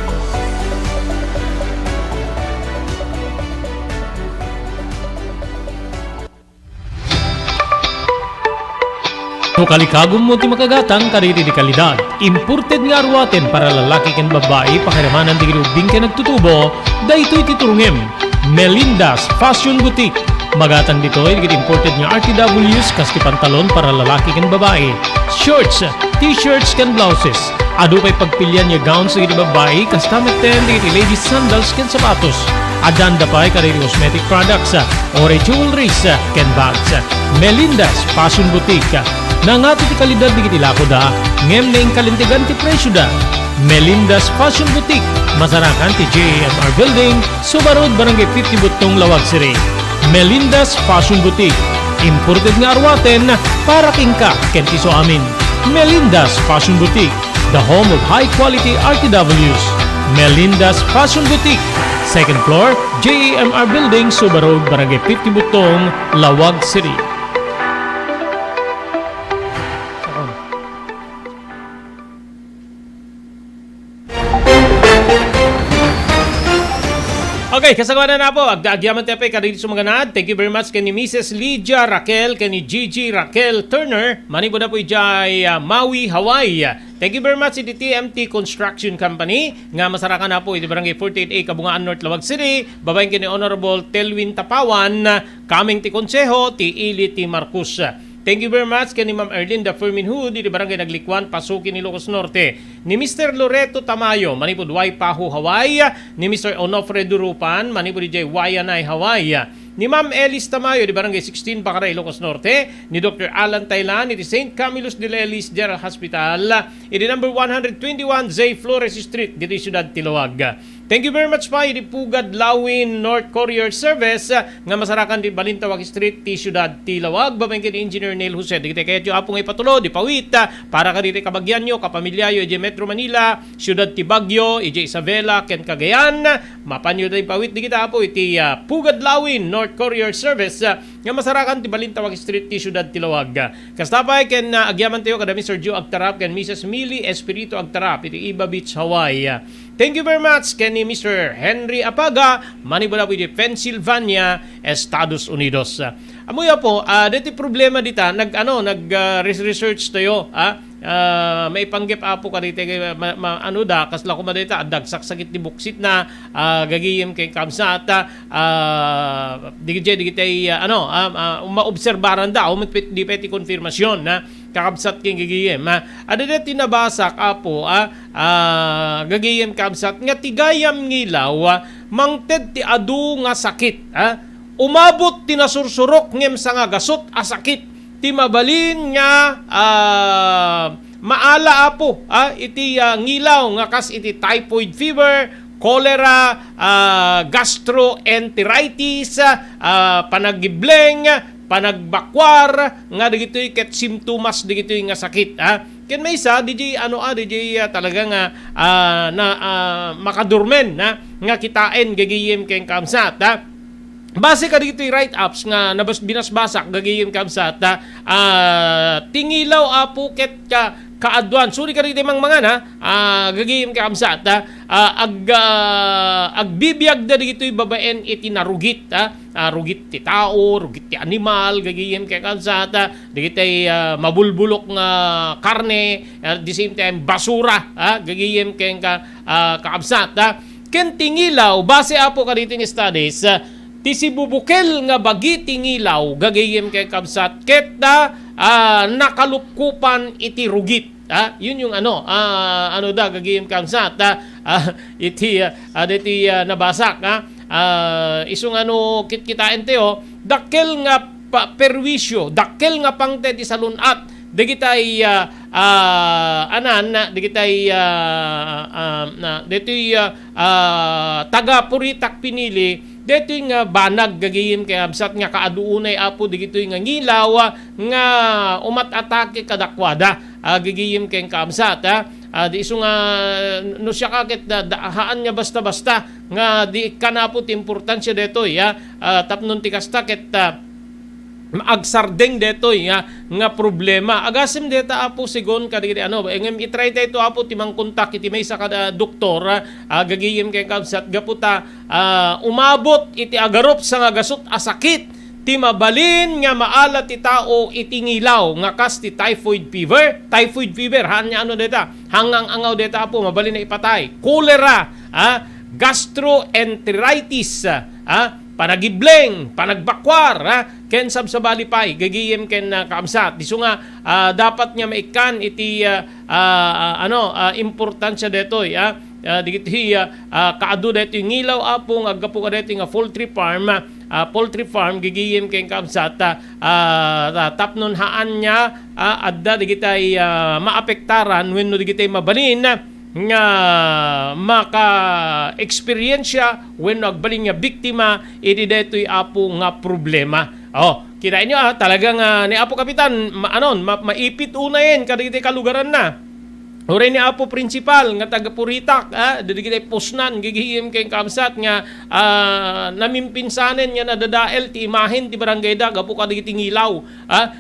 No kalikagummo ti makagatang kadagiti dekalidad, imported nga aruaten para lalaki ken babbai, pakiramanan dagiti ubbing ken agtutubo, daytoy ti turungem. Melinda's Fashion Boutique. Magatang ditoy dagiti imported nga R T Ws kas ti pantalon para lalaki ken babbai, shorts, t-shirts ken blouses. Adu pay pagpilian nga gowns dagiti babbai, kasta metten dagiti ladies sandals ken sapatos. Addaanda pay kadagiti cosmetic products, uray jewelries, ken bags. Melinda's Fashion Boutique. Nangato ti kalidad dagiti lakoda, ngem nainkalintegan ti presioda. Melinda's Fashion Boutique, masarakan ti J A M R Building, Suba Road, Barangay fifty Butong, Laoag City. Melinda's Fashion Boutique, imported nga aruaten para kenka ken ti isuamin. Melinda's Fashion Boutique, the home of high-quality R T Ws. Melinda's Fashion Boutique, second floor, J A M R Building, Suba Road, Barangay fifty Butong, Laoag City. Okay, kasagawanan na po, agda-, agyaman tayo pa kadagiti sumanganad. Thank you very much kay ni Missus Lydia Raquel, kay ni Gigi Raquel Turner, manipud na po idiay, ah, Maui, Hawaii. Thank you very much iti T M T Construction Company, nga masarakan na po iti Barangay forty-eight A, Kabungaan North, Laoag City, babaen kay ni Honorable Telwin Tapawan, kameng ti konseho, ti ili ti Marcos. Thank you very much ken ni Ma'am Erlinda Ferminhud iti Barangay Naglikuan, Pasukin, Ilocos Norte. Ni Mister Loreto Tamayo, manipud Waipahu, Hawaii. Ni Mister Onofre Durupan, manipud idiay Waianae, Hawaii. Ni Ma'am Elis Tamayo, di Barangay sixteen, Bacara, Ilocos Norte. Ni Doctor Alan Tailan, iti Saint Camillus de Lelis General Hospital. Iti number one hundred twenty-one J Flores Street, ditoy siudad ti Laoag. Thank you very much pa iti Pugad Lawin North Courier Service, ah, nga masarakan ti Balintawak Street ti siudad ti Laoag, babaen ken Engineer Neil Jose. Dagiti kayatyo, Apo, nga ipatulod, ipawit, ah, para kadagiti kabagianyo, kapamiliayo, idiay Metro Manila, siudad ti Baguio, idiay Isabela, ken Cagayan. Mapanyo da ipawit dagita, Apo, iti, ah, Pugad Lawin North Courier Service, ah, nga masarakan ti Balintawak Street ti siudad ti Laoag. Kasta pay ken, ah, agyamantayo kada Mister Joe Agtarap ken Missus Millie Espiritu Agtarap iti Iba Beach, Hawaii. Thank you very much ken ni Mister Henry Apaga, manipud Apo iti Pennsylvania, Estados Unidos. Ammoyo, Apo, ah, deti problema dita, nag, ano, nag, ah, res-, research tayo, ah, ah, maipanggep, Apo, kaditi, ma-, ma-, ano da, kasla koma dita, adda agsaksakit ti buksitna, ah, gagayem ken kabsat, ah, ah, digi-, digi-, dagiti, ah, ano, ah, ah, maobserbaran da, awan met di pay ti konfirmasyon, ah, kakabsat ken gagayem, ah. Adda deti nabasak, Apo, ah, ah, gagayem kabsat, nga ti gayam nga ilaw, ah, mangted ti adu nga sakit, ah. Umabot ti nasursurok ngem sangagasut a sakit ti mabalin nga, ah, maala, Apo, ah, iti, ah, ngilaw nga kas iti typhoid fever, cholera, ah, gastroenteritis, ah, panagibleng, panagbakuar, nga dagitoy ket simptomas dagitoy nga sakit, ah. Ken maysa, didiay ano, ah, didiay, ah, talaga nga, ah, na, ah, makadurmen, ah, nga kitaen gagayem ken kabsat, ah. Base kadagitoy write-ups nga nabas-, binasbasak gagayem kabsat, ah, ah, ti ngilaw, Apo, ket ka-, kaaduan. Suri kadagitoy mangmangan, ah, ah, gagayem kabsat, ah, ah, ag-, ah, agbibiagda dagitoy babaen iti narugit, ah, ah, rugit ti tao, rugit ti animal, gagayem ken kabsat, ah, dagitoy, ah, mabulbulok nga karne, at the same time, basura, ah, gagayem ken ka-, ah, kakabsat, ah. Ken ti ngilaw, base, Apo, kadagitoy nga studies, ah, ti sibubukel nga bagi ti ngilaw, gagayem ken kabsat, ket, ah, ah, nakalupkopan iti rugit. Ah, yun yung ano, ah, ano da, gagayem kabsat, ah, ah, iti, ah, ah, deti, ah, nabasak, ah, ah, isu nga no kitkitaen tayo, dakkel nga pa-, perwisyo, dakkel nga pangted ti salun-at, dagitay, ah, ah, anan, dagitay, ah, ah, na, detoy, ah, ah, taga Puritak Pinili, detoy nga banag gagayem ken kabsat nga kaadu unay, Apo, dagitoy nga ngilaw, ah, nga umat-atake kadakuada, ah, gagayem ken kabsat, ah. Ah, di isu nga, no siya ka ket da, da, haan nga basta-basta nga di ikkan, Apo, ti importansia detoy, ah, ah, tapno ti kasta ket, ah, agsardeng detoy nga, nga problema. Agasem deta, Apo, segun kadagiti ano, ngem itry tayo to, Apo, ti mangkontak iti maysa kada doktor, ah, gagayem ken kabsat, gapu ta, ah, umabot iti agarup sangagasut a sakit ti mabalin nga maala ti tao iti ngilaw nga kas ti typhoid fever. Typhoid fever, haan nga ano deta, hangang-angaw deta, Apo, mabalin nga ipatay. Cholera, ah, gastroenteritis, ah, panagibleng, panagbakuar, ah, ken sabsabali pay, gagayem ken, ah, kabsat. Disu nga, ah, dapat nga maikkan iti, ah, ah, ah, ano, ah, importansia detoy, ah, ah, digiti, ah, ah, kaadu detoy ngilaw, Apo, nga aggapu kadetoy nga poultry farm, ah, poultry farm, gagayem ken kabsat, ah, ah, ta-, tapnon haan nga, ah, adda digitay, ah, maapektaran wenno digitay mabalin nga maka-eksperyensya wenno agbalin nga biktima iti daytoy, Apo, nga problema. Oh, kitaenyo, ah, talaga nga ni Apo Kapitan, ma-, anon, ma-, maipit unayen kadagiti kalugaranna. Uray ni Apo Principal nga taga Puritak, ah, dagiti pusnan, gagayem ken kabsat nga, ah, namimpinsanen nga nadadael ti imahen ti barangay da gapu kadagiti ngilaw, ah,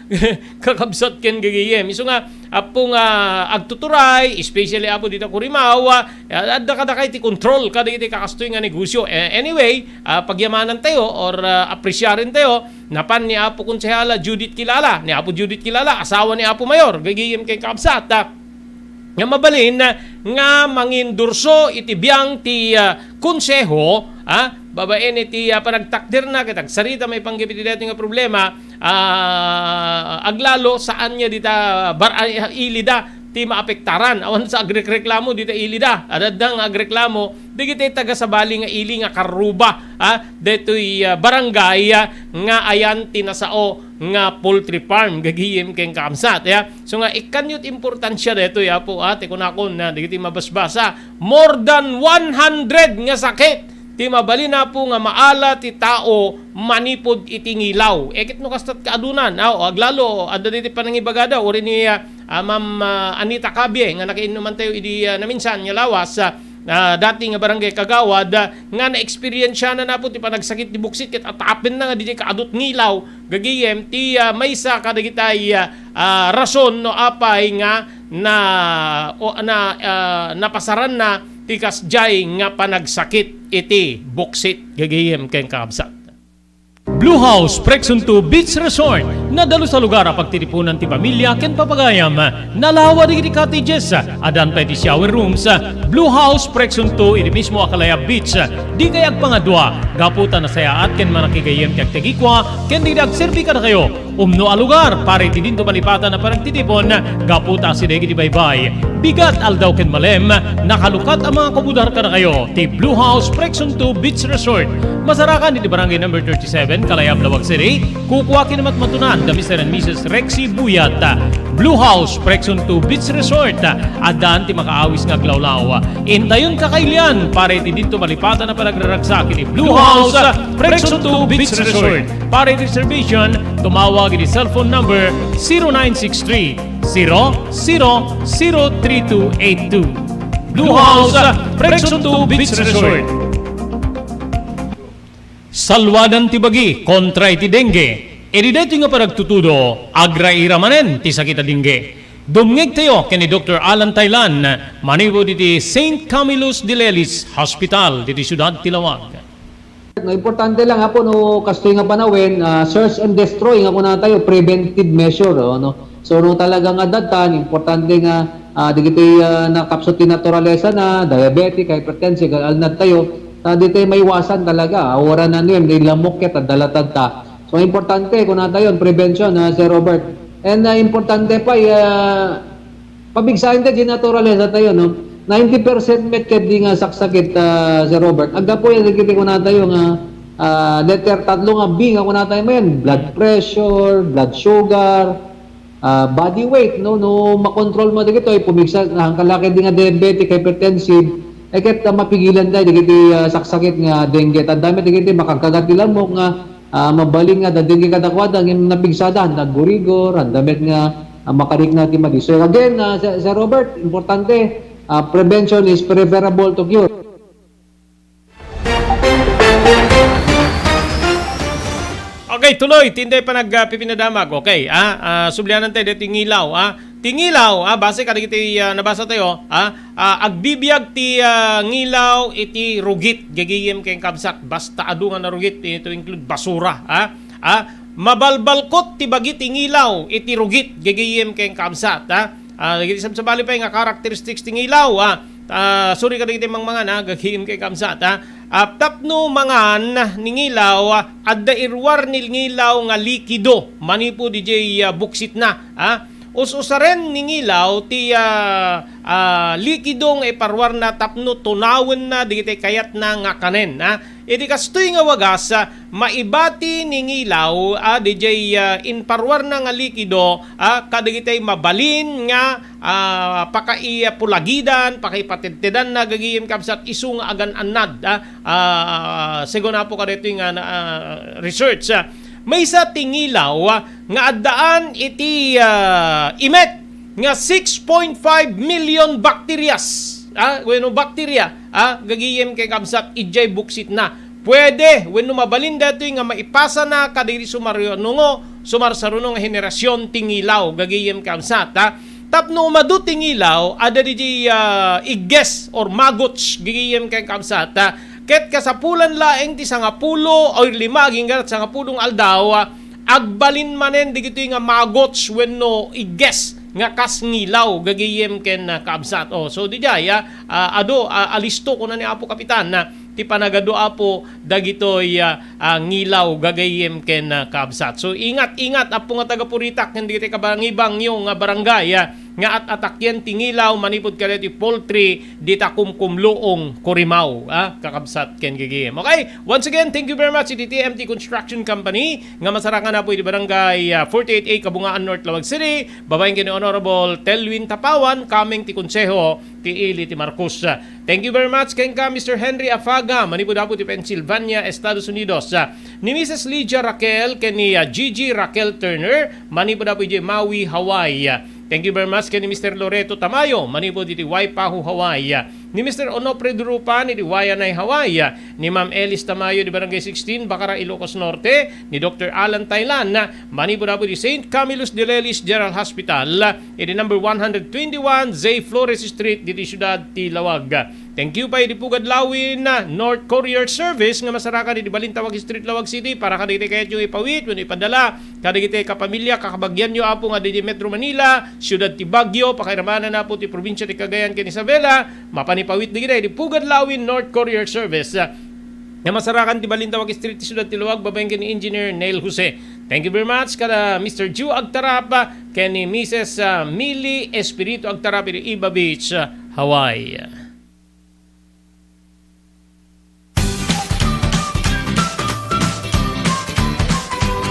kakabsat ken gagayem. Isu nga, Apo nga agtuturay, especially, Apo, dita Kurimaw, ah, adda kadakay ti control kadagiti kakastoy nga negosyo. Eh, anyway, ah, pagyamanan tayo or, ah, apresyaren tayo, napan ni Apo Konsehal Judith Kilala, ni Apo Judith Kilala, asawa ni Apo Mayor, gagayem ken kabsat, ah, nga mabalin nga mangindurso iti biang ti, ah, konseho, ah, babaen iti, ah, panagtakderna ket agsarita maipanggep iti daytoy nga problema, ah, aglalo, saan nga dita bar-, ay, ilida ti maapektaran. Awan sa agrekreklamo dita ilida. Adda nga agreklamo, dagiti taga-sabali nga ili nga karruba, ah, detoy, ah, barangay, ah, nga ayan ti nasao nga poultry farm, gagayem ken kaamsat, ya. So nga, ikkanyo ti importansia detoy, apo, ah, ti kunakon, na dagiti mabasbasa, more than one hundred nga sakit ti mabalin, apo, nga maala ti tao manipud iti ngilaw. E ket no kastat kaadunan, ah, o aglalo, adda diti panangibagada, uri ni, ah, ah, Ma'am, ah, Anita Cabie, nga nakiinnuman tayo idi, ah, naminsan nga lawas, ah, ah, dati nga barangay kagawad, ah, nga naeksperiensiana na po ti panagsakit ti buksit ket atapenna nga diay kaadut ngilaw, gagayem ti, ah, maysa kadagitay, ah, ah, rason no apay nga na, o, na, ah, napasaranna ti kasdiay nga panagsakit iti buksit, gagayem ken kakabsat. Blue House Presunto Beach Resort. Nadalus a lugar a pagtitipunan ti pamilya ken papagayam. Nalawa dagiti cottages. Addan pay ti shower rooms. Blue House Presunto iti mismo a Kalayab Beach. Dikay agpangadua, gapu ta nasayaat ken manakigayem ti agtegikua ken dagiti agserbi kadakayo. Umno a lugar para iti dinto malipatan a panagtitipon, gapu ta asideg iti baybay. Bigat, aldaw ken malem, nakalukat a mga kabudar kadakayo ti Blue House Presunto Beach Resort. Masarakan iti Barangay Number thirty-seven, Kalayab, Laoag City. Kukua ken matmatunan da Mister and Missus Rexy Buyat. Blue House Presunto Beach Resort. Addan ti makaawis nga aglawlaw. Intayon kakailian para iti dinto malipatan a panagraragsak iti Blue House Presunto Beach Resort. Para iti reservation, tumawag iti cellphone number zero nine six three, zero zero zero three two eight two. Blue House Presunto Beach Resort. Salwadan ti bagi kontra iti dengue. Idi daytoy nga panagtutudo, agraira manen ti sakit a dengue. Dumngegtayo ken ni Doktor Alan Taylan, manipud iti Saint Camillus de Lelis Hospital, diti siudad ti Laoag. No, importante lang, apo, no, kastoy nga panawen, ah, search and destroy nga kunatayo, preventive measure, oh, no? So, no, talaga nga datan, importante nga, ah, dagiti, ah, nakapsut ti naturalesa na, diabetic, hypertensive, alnad tayo, ta ditoy maiwasan talaga, ah, wala na nuem, di lamok ket, ah, dalatad ta. So, importante, kunatayo, prevention, ah, Sir Robert. And, ah, importante pa, ah, pabigsaen ta di naturalesa tayo, no? Ninety percent met ket di nga saksakit, ah, Sir Robert. Aggapu yan, dagiti kunatayo nga, ah, letter tatlo nga B nga kunatayo manen, blood pressure, blood sugar, ah, body weight, no? No makontrol mo dagitoy, pumigsa, ang kalaki di nga diabetic, hypertensive, e ket, ah, mapigilan tayo dagiti, ah, saksakit nga dengue. Tanda met dagiti makagkagat ti lamok nga, ah, mabalin nga adda dengue kadakuada, ngem napigsada, handa aggurigor, handa met nga, ah, makarikna ti madi. So again, ah, Sir, Sir Robert, importante, ah, prevention is preferable to cure. Okay, tuloy, ti inday panagpipinadamag. Okay, ah, ah, sublianan tayo ditoy ngilaw, ah. Ti ngilaw, ah, base kadagiti, ah, nabasa tayo, ah, ah, agbibiag ti, ah, ngilaw iti rugit, gagayem ken kabsat, basta adu nga narugit, to include basura, ah. Ah, mabalbalkot ti bagi ti ngilaw iti rugit, gagayem ken kabsat, ah. Ah, dagiti sabsabali pay nga characteristics ti ngilaw, ah. Ah, sorry kadagiti mangmangan, ah, gagayem ken kabsat, ah. Ah, tapno mangan ni ngilaw, ah, adda iruar ni ngilaw nga likido manipud idiay, ah, buksitna, ah. Us-usaren ni ngilaw ti, ah, ah, likido nga iparuarna tapno tunawenna dagiti kayatna nga kanen, ah. Iti kastoy nga wagas, ah, maibati ni ngilaw, ah, didiay, ah, imparuarna nga likido, ah, kadagitay mabalin nga, ah, pakaipulagidan, pakaipatedtedanna gagayem kabsat isu nga agan-annad, ah, ah, segun apo kadaytoy nga, ah, research, ah. Maysa ti ngilaw, ah, nga addaan iti, ah, imet nga six point five million bacterias, ah, wenno bakterya, ah, gagayem ken kabsat idiay buksitna. Puede wenno mabalin daytoy nga maipasana kadagiti sumarunongo, sumarsaruno nga henerasyon ti ngilaw, gagayem ken kabsat, ah. Tapno umadu ti ngilaw, adda didiay, ah, igges or maggots, gagayem ken kabsat, ah. Ket kasapulan laeng ti sangapulo o lima agingga sangapulo nga aldaw, ah, agbalin manen dagitoy nga maggots wenno igges nga kas ngilaw, gagayem ken, ah, kabsat. Oh, so didiay, ah, ah, adu, ah, alisto, kuna ni Apo Kapitan, ah, ti panagadu, Apo, dagitoy, ah, ah, ngilaw gagayyem ken, ah, kabsat. So, ingat, ingat, Apo, nga taga-Puritak ken dagiti kabangibangyo nga barangay, ah, nga at-atakyan ti ngilaw manipud kadagiti poultry dita Kumkumluong, Kurimaw, ah, kakabsat ken gagayyem. Okay, once again, thank you very much iti T M T Construction Company nga masarakan, Apo, iti barangay, ah, forty-eight A, Kabungaan North, Laoag City, babaen ken ni Honorable Telwin Tapawan, coming ti Konseho ti Ili ti Marcos. Thank you very much kenka, Mister Henry Afaga, manipud, Apo, ti Pennsylvania, Estados Unidos. Ah, ni Missus Lydia Raquel ken ni, ah, Gigi Raquel Turner, manipud, Apo, idiay Maui, Hawaii. Ah, thank you very much ken ni Mister Loreto Tamayo, manipud iti Waipahu, Hawaii. Ah, ni Mister Onofre Durupan iti Waianae, Hawaii. Ah, ni Ma'am Elis Tamayo di Barangay sixteen, Bacara, Ilocos Norte, ni Doctor Alan Tailan, manipud, Apo, iti Saint Camillus de Lelis General Hospital, iti number one hundred twenty-one Zay Flores Street, diti siudad ti Laoag. Thank you pay iti Pugad Lawin, North Courier Service nga masarakan iti Balintawak Street, Laoag City, para kadagiti kayatyo ipawit wenno ipadala kadagiti kapamilya, kakabagianyo, Apo, nga didi Metro Manila, siudad ti Baguio, pakairamanan, Apo, ti probinsya ti Cagayan ken Isabela, mapan ipawit dagiti iti Pugad Lawin, North Courier Service. Nga masarakan ti Balintawak Street ti siudad ti Laoag, babaen ken ni Engineer Neil Jose. Thank you very much kada Mister Ju Agtarap, ah, ken ni Missus, ah, Millie Espiritu Agtarap iti Iba Beach, ah, Hawaii.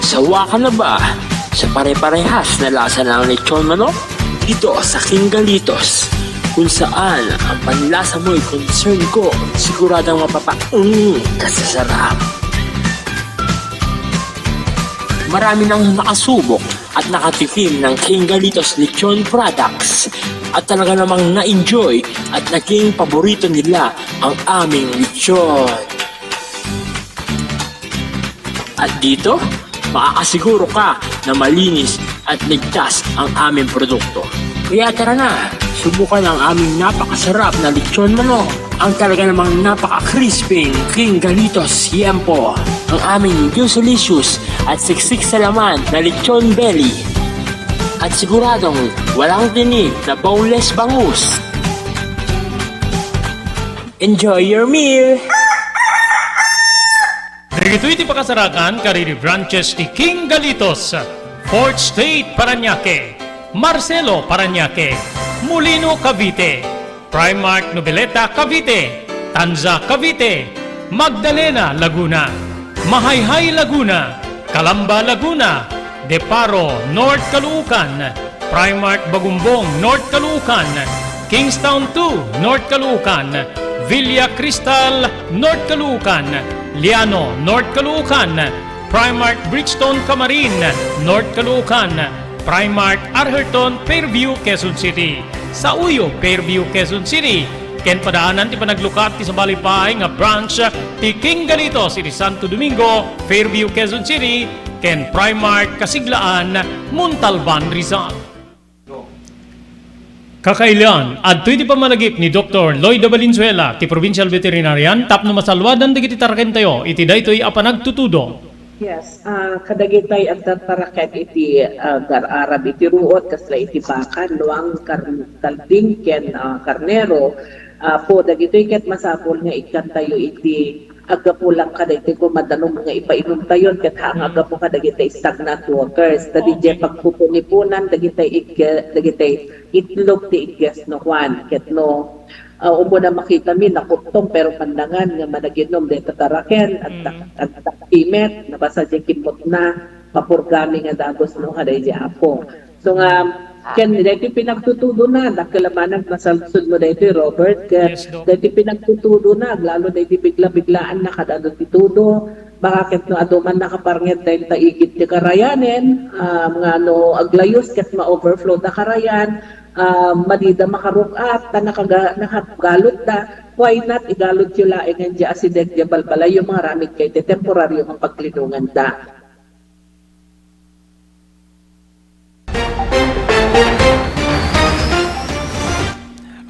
Sawa ka na ba sa pare-parehas na lasa ng lechon manok? Dito sa King Galitos, kung saan ang panlasa mo'y concern ko, siguradong mapapa-, mm, kasasarap. Marami nang nakasubok at nakatikim ng King Galitos Lechon Products at talaga namang na-enjoy at naging paborito nila ang aming lechon. At dito, makakasiguro ka na malinis at ligtas ang aming produkto. Kaya tara na, subukan ang aming napakasarap na lechon manok, ang talaga namang napaka-crispy King Galitos Yempo, ang aming juicylicious at siksik sa laman na lechon belly. At siguradong walang tinik na boneless bangus. Enjoy your meal! Dagitoy ti pakasarakan kadagiti branches ti King Galitos, Fourth Street, Parañaque, Marcelo, Parañaque, Molino, Cavite, Primark Noveleta, Cavite, Tanza, Cavite, Magdalena, Laguna, Mahayhay, Laguna, Calamba, Laguna, Deparo, North Caloocan, Primark Bagumbong, North Caloocan, Kingstown two, North Caloocan, Villa Cristal, North Caloocan, Liano, North Caloocan, Primark Bridgestone, Camarin, North Caloocan, Primark Arherton, Fairview, Quezon City. Sa Uyo, Fairview, Quezon City. Ken padaanan ti panaglukat ti sabali pay nga branch ti King Galitos iti Santo Domingo, Fairview, Quezon City, ken Primark Kasiglaan, Montalban, Rizal. Kakailian, adtoy ti pammalagip ni Doktor Lloyda Valenzuela, ti Provincial Veterinarian, tapno masalwadan dagiti tarakentayo iti daytoy a panagtutudo. Yes, ah, kadagitay agtartaraken iti, ah, agar-arab iti ruot, kasla iti baka, luang, kar-, kalding, ken, ah, karnero. Apo, dagitoy ket masapul nga ikkantayo iti aggapu lang kadagiti kumadanum nga ipainumtayon ket haan nga aggapu kadagiti stagnant waters. Ta didiay pagpupunipunan dagiti ig-, dagiti itlog ti igges no kuan. Ket no, ah, umuna makitami nakuttong pero pandangan nga managinum dayta taraken, agtak-, agtaktimet, nabasa diay kimmutna, papurgami nga dagus no kadaydi Apo. So nga, ken daytoy pinagtutudona, dakkel a banag masalsud mo daytoy, Robert, ket daytoy pinagtutudona, aglalo daytoy bigla-biglaan na kada adu ti tudo, baka ket no adu man nakaparnget dayta igid ti karayanen, ah, nga no aglayus ket ma-overflow da karayan, ah, madida makaruk-at, ta nakaga-, nakagalutda, why not igalutyo laengen diay asideg diay balbalayyo nga aramid kay ti temporario nga paglinonganda.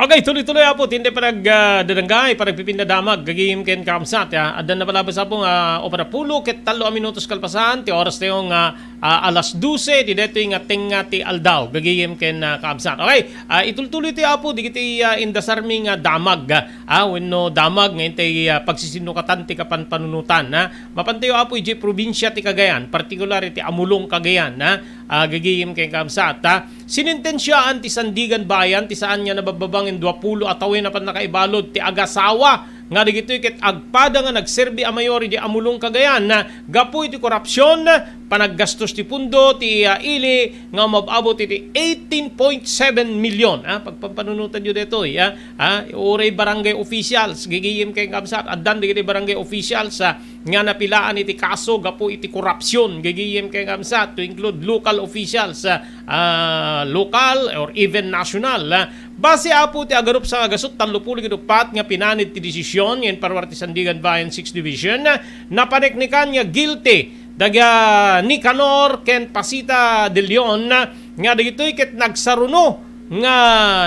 Okay, tuloy-tuloy, Apo, ti panag, ah, dadanggaay, panagpipinadamag, gagayem ken kaamsat, ah. Addan na palabas, Apo, nga, o panapulo ket tallo a minutos kalpasan, ti oras tayo nga, ah, alas dose, ti detoy nga tengnga ti aldaw, gagayem ken, ah, kaamsat. Okay, ah, itultuloy ti, Apo, digiti, ah, indasarmi nga damag, ah, wenno damag nga intay, ah, pagsisinukatan ti kapanpanunotan, ah. Mapantayo, Apo, idiay probinsia ti Cagayan, partikular iti Amulong, Cagayan, ah, ah, gagayem ken kaamsat, ah. Sinentensiaan ti Sandigan Bayan ti saan nga nabababa nga duapulo a tawen a pannakaibalud ti agasawa nga dagitoy ket agpada nga nagserbi a mayor idiay Amulong, Cagayan, gapu iti korupsion, panaggastos ti pundo ti, ah, ili nga umab-abot iti eighteen point seven million. Ah, pagpampanunotanyo detoy, ah, ah, uray barangay officials, gagayem ken kaamsat, addan dagiti barangay officials, ah, nga napilaan iti kaso gapu iti korupsion, gagayem ken kaamsat, to include local officials, ah, ah, local or even national, ah. Base, Apo, ti agarup sa nga gasut tallo pulo ket uppat nga pinanid ti desisyon nga inparuar ti Sandigan Bayan Sixth Division, ah, napaneknekan nga guilty daga Nicanor ken Pasita de Leon, ah, nga dagitoy ket nagsaruno nga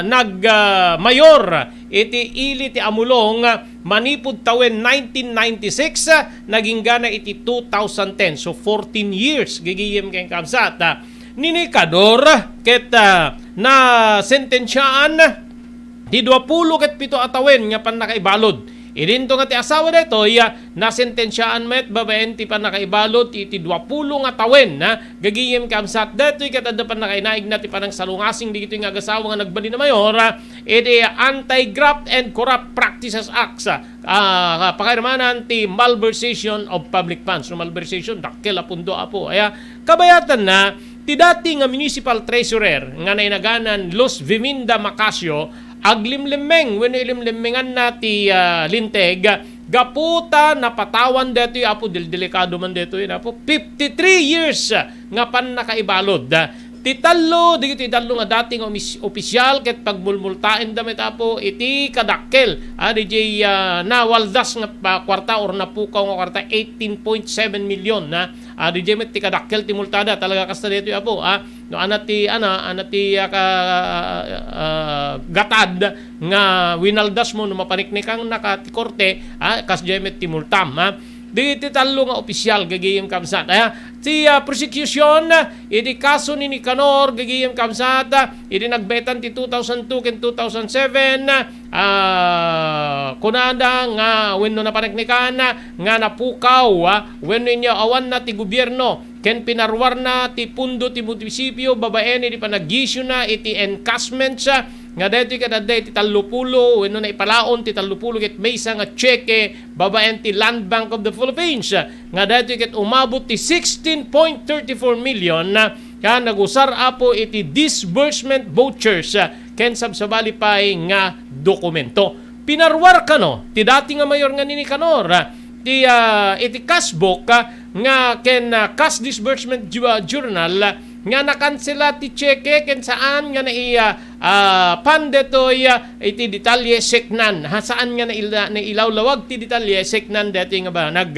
nag, ah, mayor iti ili ti Amulong, ah, manipud tawen nineteen ninety-six, ah, naginggana iti two thousand ten. So, fourteen years, gagayem ken kaamsat, ah, ni Nicanor ket, ah, nasentensiaan ti duapulo ket pito a tawen nga pannakaibalud. Idinto nga ti asawa daytoy, ah, nasentensiaan met babaen ti pannakaibalud iti duapulo nga tawen, ah, gagayem kaamsat. Daytoy ket adda pannakainaigna ti panangsalungasing digitoy nga agasawa nga nagbalin a mayor, ah, iti Anti-Graft and Corrupt Practices Act, ah, pakairmanan ti malversation of public funds. No, malversation, dakkel a pundo, Apo. Aya, kabayatanna, ti dati nga municipal treasurer nga nainaganan Luz Viminda Macasio, aglimlimmeng wenno ilimlimmenganna ti, ah, linteg, gapu ta napatawan daytoy, Apo, del-, delikado man daytoy, Apo. Fifty-three years nga pannakaibalud. Ti tallo, dagiti tallo nga dati nga omis-, opisyal ket pagmulmultaenda met, Apo, iti kadakkel, ah, diay, ah, nawaldas nga, ah, kuarta or napukaw nga kuarta, eighteen point seven million, ah. Ah, diay met ti kadakkel ti multada, talaga kasta daytoy, Apo, ah. No, ana ti, ana, ana ti, ah, ka-, ah, gatad nga winaldas mo no mapaniknekannaka ti korte, ah, kasdiay met ti multam, ah. Dagiti tallo nga opisyal, gagayem kaamsat, ah. Ti, ah, prosecution, ah, iti kaso ni Nicanor, gagayem kaamsat, ah, idi nagbaetan ti two thousand two ken two thousand seven, ah, kunada nga wenno napaniknekan nga napukaw, ah, wenno inyaw-awanna ti gobierno ken pinaruarna ti pundo ti munisipio babaen idi panagyisiona iti encashments, ah, nga daytoy ket adda iti tallo pulo wenno naipalaon ti tallo pulo ket maysa nga tseke babaen ti Land Bank of the Philippines, ah, nga daytoy ket umabot ti sixteen point thirty-four million, ah, nga nagusar, Apo, iti disbursement vouchers, ah, ken sabsabali pay nga dokumento. Pinaruar kano ti dati nga mayor nga ni Nicanor, ah, ti, ah, iti cashbook, ah, nga ken, ah, cash disbursement ju-, ah, journal, ah, nga nakansela ti tseke ken saan nga nai-, ah, ah, pan detoy, ah, iti detalye seknan. Ha, saan nga naila-, nailawlawag ti detalye seknan detoy nga banag.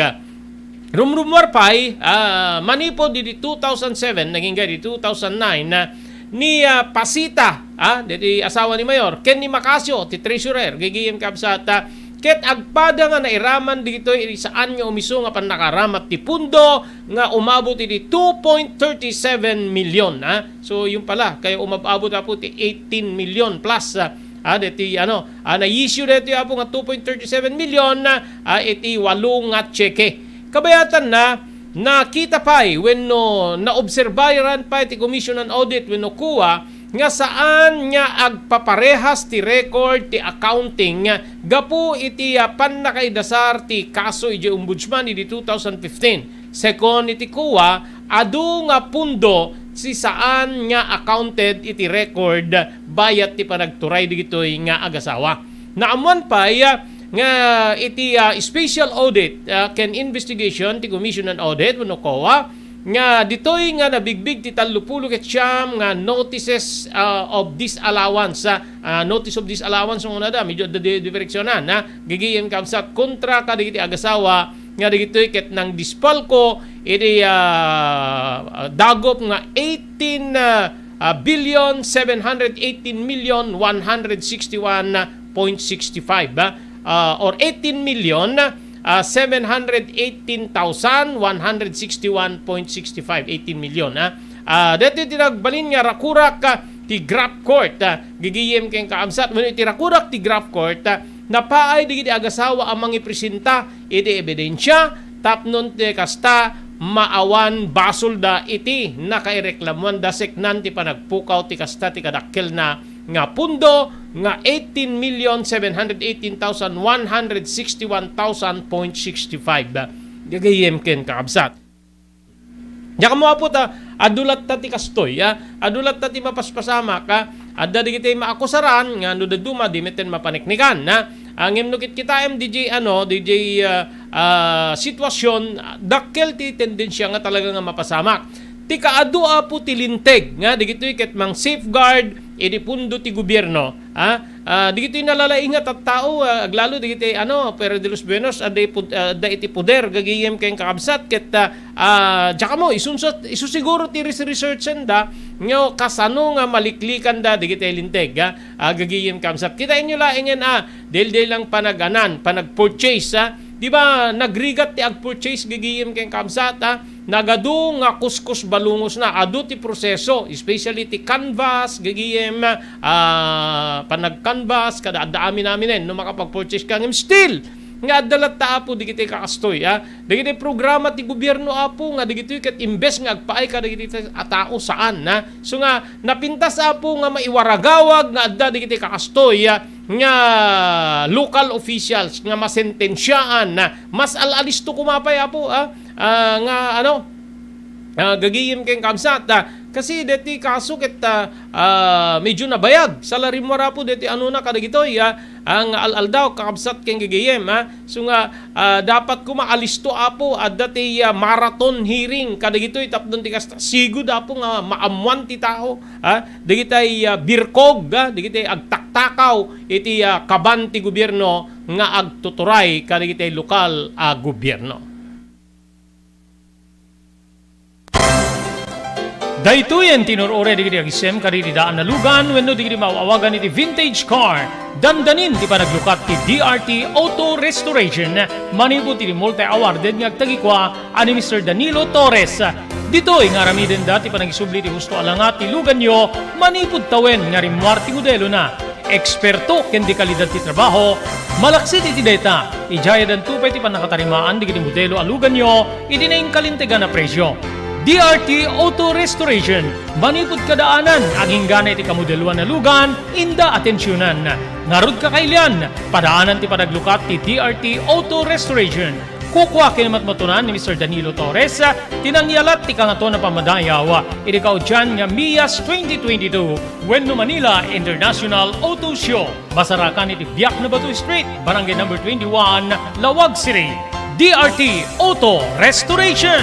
Rumrumuar pay, ah, manipud idi two thousand seven, nagingga idi two thousand nine, ah, ni, ah, Pasita, ah, deti asawa ni Mayor, ken ni Macasio, ti treasurer, gagayem kaamsat, ah, ket agpada nga nairaman ditoy iti saan nga umiso nga pannakaramat ti pundo nga umabot iti two point thirty-seven million, ah. So, yun pala, kaya umab-abot, Apo, ti eighteen million plus, ah, ah, deti, ano, ah, na-issue deti, Apo, nga two point thirty-seven million, ah, iti walo nga tseke. Kabayatanna, nakita pay wenno naobserbaran pay ti Commission on Audit wenno COA nga saan nga agpaparehas ti record ti accounting gapu iti, ah, pannakaidasar ti kaso idiay Ombudsman idi two thousand fifteen. Sekon iti COA, adu nga pundo ti saan nga accounted iti record bayat ti panagturay dagitoy nga agasawa. Naammuan pay, ah, nga iti, ah, special audit, ah, ken investigation ti Commission on Audit wenno COA nga ditoy nga nabigbig ti tallo pulo ket siam nga notices, ah, of disallowance, ah, ah, notice of disallowance nga unada, medyo adda di-, diferensyonan, ah, gagayem kaamsat kontra kadagiti agasawa nga dagitoy ket nangdispalko iti, ah, ah, dagup nga eighteen, ah, ah, billion seven hundred eighteen million one hundred sixty-one point sixty-five, ah, ah, or eighteen million, ah, seven hundred eighteen thousand one hundred sixty-one point sixty-five, eighteen million, ah. Ah, daytoy ti nagbalin nga rakurak, ah, ti Graft Court, ah, gigiyem ken kakabsat, wenno iti rakurak ti Graft Court, ah, napaay dagiti agasawa a mangipresenta iti ebidensia, tapno ti kasta, maawan basolda iti nakaireklamuanda, seknan ti panagpukaw ti kasta ti kadakkelna nga pundo nga eighteen million seven hundred eighteen thousand one hundred sixty-one thousand point sixty-five. Gagayem ken kakabsat. Diak ammo, Apo, ta adu latta ti kastoy, a? Adu latta ti mapaspasamak, a? Adda dagiti maakusaran nga no dadduma, di metten mapaniknikan, a? A, ngem no kitkitaem diay, ano, diay, a, a, sitwasyon, dakkel ti tendensia nga talaga nga mapasamak. Ti kaadu, Apo, ti linteg nga dagitoy ket mang-safeguard iti pundo ti gobierno, a? Ah, dagitoy nalalaing a tattao, ah, aglalo dagiti, ano, Fuero de los Buenos, adda ipud-, ah, adda iti poder, gagayem ken kakabsat, ket, ah, ah, diak ammo, isunsa-, isu siguro ti res-, researchanda, nga kasano nga maliklikanda dagiti linteg, ah, ah, gagayem kakabsat. Kitaenyo laengen, ah, daydiay lang panaganan, panag-purchase, ah. Di ba, nagrigat ti ag-purchase, gagayem ken kakabsat, ah. Nagadu nga kuskus balungosna. Adu ti proseso, especially ti canvas, gagayem, ah, panag-canvas, kada adda amin-aminen no makapag-purchase ka. Ngem still, nga adda latta, Apo, dagiti kakastoy, a? Dagiti programa ti gobierno, Apo, nga dagitoy ket imbes nga agpaay kadagiti a tao, saan, a? So nga, napintas, Apo, nga maiwaragawag nga adda dagiti kakastoy, a, nga local officials nga masentensiaan, a, mas al-alisto koma pay, Apo, a? Ah, nga ano, ah, gagayem ken kakabsat, ah, kasi deti kaso ket, ah, ah, medyo nabayag. Salarimmuar, Apo, deti anona kadagitoy, ah, nga al-aldaw, kakabsat ken gagayem, ah. So nga, ah, dapat koma alisto, Apo, adda ti, ah, marathon hearing kadagitoy tapno ti kasta, sigud, Apo, nga maammuan ti tao, ah, dagitay, ah, birkog, ah, dagitay agtaktakaw iti, ah, kaban ti gobierno nga agtuturay kadagitay lokal a gobierno. Daytoyen ti inur-uray dagiti agisem kadagiti daan a lugan wenno dagiti maaw-awagan iti vintage car. Dandanin ti panaglukat ti D R T Auto Restoration manipud iti multi-awarded nga agtagikua a ni Mister Danilo Torres. Ditoy nga aramidenda ti panangisubli ti husto a langa ti luganyo manipud tawen nga rimmuar ti modelona. Eksperto ken de kalidad ti trabaho, malaksid iti dayta, idiay addanto pay ti pannakatarimaan dagiti modelo a luganyo iti nainkalintegan a presio. D R T Auto Restoration, manipud kadaanan, agingga iti kamodeloan a lugan, inda atensionan. Ngarud, kakailian, padaanan ti panaglukat ti D R T Auto Restoration. Kukua ken matmatunan ni Mister Danilo Torres ti nangyalat ti Kangatoan a Pammadayaw iti kaudian nga MIAS twenty twenty-two wenno Manila International Auto Show. Masarakan iti Biak Nabato Street, Barangay Number twenty-one, Laoag City. D R T Auto Restoration.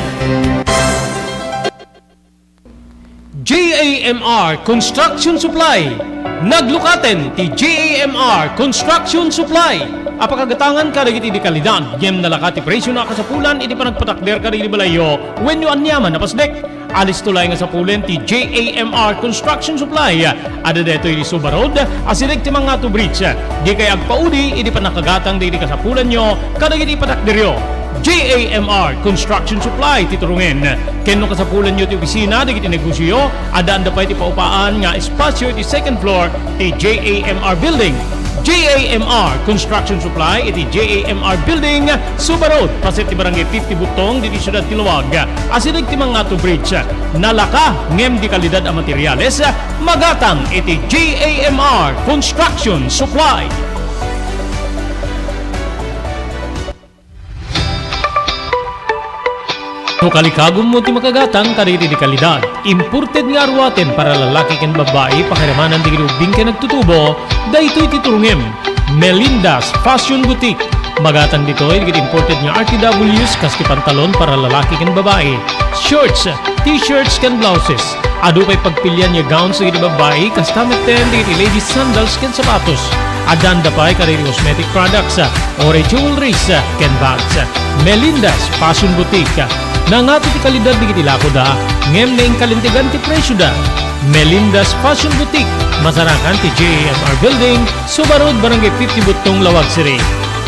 J A M R Construction Supply. Naglukaten ti J A M R Construction Supply a pakagatangan kadagiti de kalidad ngem nalaka ti presiona a kasapulan iti panagpatakder kadagiti balayyo wenno aniaman a pasdek. Alisto laeng a sapulen ti J A M R Construction Supply. Adda daytoy iti Suba Road, asideg ti Mangatu Bridge. Dikay agpaudi iti pannakagatang dagiti kasapulanyo kadagiti patakderyo. J A M R Construction Supply ti turongen. Ken no kasapulanyo ti opisina dagiti negosioyo, addaanda pay ti paupaan nga espasio iti second floor ti J A M R Building. J A M R Construction Supply iti J A M R Building, Suba Road, paset ti Barangay fifty Butong, ditoy siudad ti Laoag. Asideg ti Mangatu Bridge. Nalaka ngem de kalidad a materiales, magatang iti J A M R Construction Supply. No kalikagummo ti makagatang kadagiti de kalidad, imported nga aruaten para lalaki ken babbai, pakiramanan dagiti ubbing ken agtutubo, daytoy ti turongem. Melinda's Fashion Boutique. Magatang ditoy dagiti imported nga R T Ws kas ti pantalon para lalaki ken babbai, shorts, t-shirts ken blouses. Adu pay pagpilian nga gowns dagiti babbai, kasta metten dagiti ladies sandals ken sapatos. Addaanda pay kadagiti cosmetic products, uray jewelries, ken bags. Melinda's Fashion Boutique. Nangato ti kalidad dagiti lakoda, ngem naingkalintegan ti presioda. Melinda's Fashion Boutique, masarakan ti J A M R Building, Suba Road, Barangay fifty Buttong, Laoag City.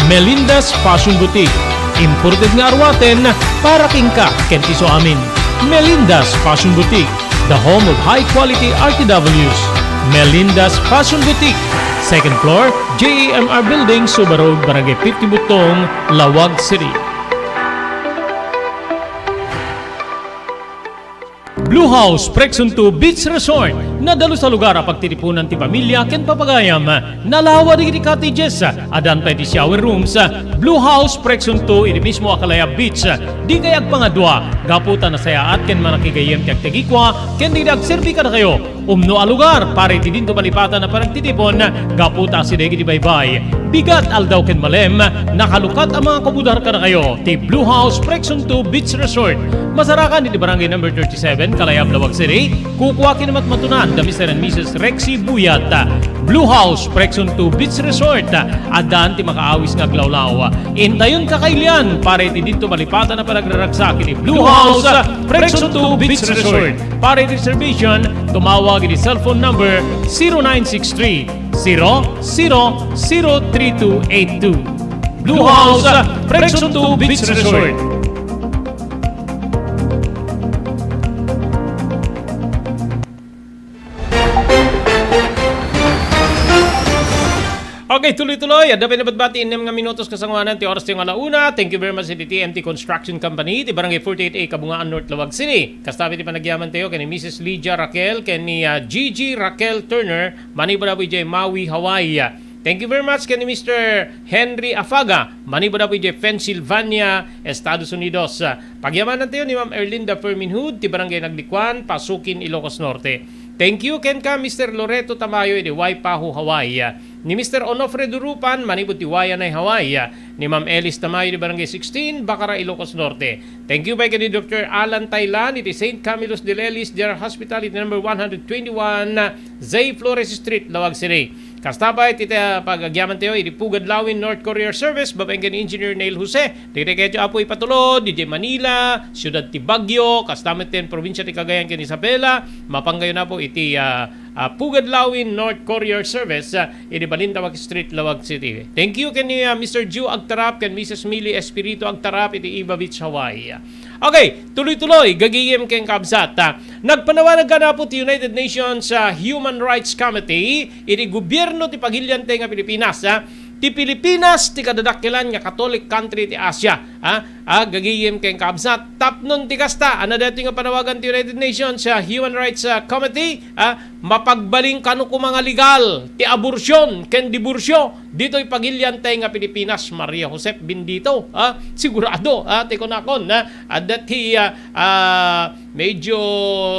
Melinda's Fashion Boutique, imported nga aruaten para kenka ken ti isuamin. Melinda's Fashion Boutique, the home of high quality R T Ws. Melinda's Fashion Boutique, second floor, J A M R Building, Suba Road, Barangay fifty Buttong, Laoag City. Blue House Preksunto Beach Resort. Nadalus a lugar a pagtitipunan ti pamilia ken papagayam. Nalawa dagiti cottages. Addan pay ti shower rooms. Blue House Preksunto iti mismo a Kalayab Beach. Dikay agpangadua, gapu ta nasayaat ken manakigayyem ti agtagikua ken dagiti agserbi kadakayo. Umno a lugar para iti dinto malipatan a panagtitipon gapu ta asideg iti baybay. Bigat, aldaw ken malem, nakalukat a mga kabudar kadakayo ti Blue House Preksunto Beach Resort. Masarakan iti Barangay Number thirty-seven, Kalayab, Laoag City. Kukua ken matmatunan da Mister and Missus Rexy Buyat. Blue House Preksunto Beach Resort. Addan ti makaawis nga aglawlaw. Intayon kakailian para iti dinto malipatan a panagraragsak iti Blue House Preksunto Beach Resort. Para iti reservation, tumawag iti cellphone number zero nine six three, zero zero zero three two eight two. Blue House, Preksunto Beach Resort. Okay, tuloy-tuloy. Adda pay nabatbati, innem nga minutos kasangoanan ti oras ti nga ala una. Thank you very much iti T M T Construction Company, ti Barangay forty-eight A, Kabungaan North, Laoag City. Kasta pay ti panagyamantayo ken ni Missus Lydia Raquel ken ni, ah, Gigi Raquel Turner, manipud apo idiay Maui, Hawaii. Thank you very much ken ni Mister Henry Afaga, manipud apo idiay Pennsylvania, Estados Unidos. Pagyamanantayo ni Ma'am Erlinda Ferminhud, ti Barangay Naglikuan, Pasukin, Ilocos Norte. Thank you kenka, Mister Loreto Tamayo, iti Waipahu, Hawaii. Ni Mister Onofre Durupan, manipud ti Waianae, Hawaii. Ni Ma'am Elis Tamayo, iti Barangay sixteen, Bacara, Ilocos Norte. Thank you pay ken ni Doctor Alan Taylan, iti Saint Camillus de Lelis General Hospital, iti number one hundred twenty-one, Zay Flores Street, Laoag City. Kasta pay ti, ah, pagagyamantayo iti Pugad Lawin North Courier Service, babaen ken ni Engineer Neil Jose. Dagiti kayatyo, Apo, ipatulod idiay Manila, siudad ti Baguio, kasta met ti probinsya ti Cagayan ken Isabela, mapankayo, Apo, iti, ah, ah, Pugad Lawin North Courier Service, ah, iti Balintawak Street, Laoag City. Thank you ken ni, ah, Mister Joe Agtarap ken Missus Millie Espiritu Agtarap iti Iba Beach, Hawaii. Okay, tuloy-tuloy, gagayem ken kabsat, ah. Nagpanawanag kanapo ti United Nations, ah, Human Rights Committee iti gobierno ti pagilian ti nga Pilipinas, ah. Ti Pilipinas ti kadadakkelan nga Catholic country ti Asia, ah. Ah, gagayem ken kabsat, tapnon ti kasta, ania daytoy nga panawagan ti United Nations, ah, Human Rights, ah, Committee, ah, mapagbalin kano koma nga legal ti abortion ken diborsio ditoy pagilian ti nga Pilipinas. Maria Josep bendito, ah, sigurado, ah, ti kunakon, ah, adda ti, ah, ah, medyo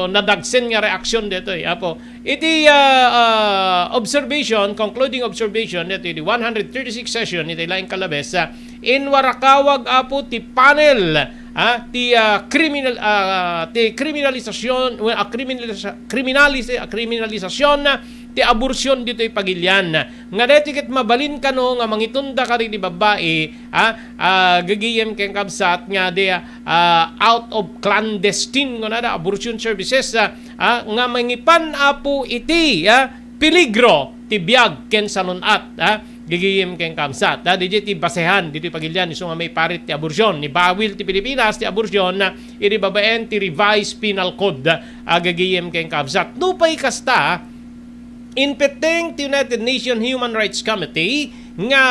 nadagsen nga reaksyon ditoy, Apo. Iti, ah, ah, observation, concluding observation, iti di one hundred thirty-six session, iti laing kalabes, ah, inwarakawag, Apo, ti panel, ah, ti, ah, criminal, ah, ti kriminalisasyon, well, ah, kriminalisa-, kriminalisi-, ah, kriminalisasyon, ah, ti abortion ditoy pagilian. Nga daytoy ket mabalin kano nga mangitunda kadagiti babbai, ah, ah, gagayem ken kabsat nga di, ah, out of clandestine, kunada, abortion services, ah, ah, nga mangipan, Apo, iti, ah, peligro ti biag ken sanun-at, ah, gagayem ken kabsat, ah, daydiay ti basehan ditoy pagilian isu nga maiparit ti abortion. Ni bawil ti Pilipinas ti abortion, ah, iti babaen ti Revised Penal Code, ah, gagayem ken kabsat. Nupay kasta, inpetteng ti United Nations Human Rights Committee nga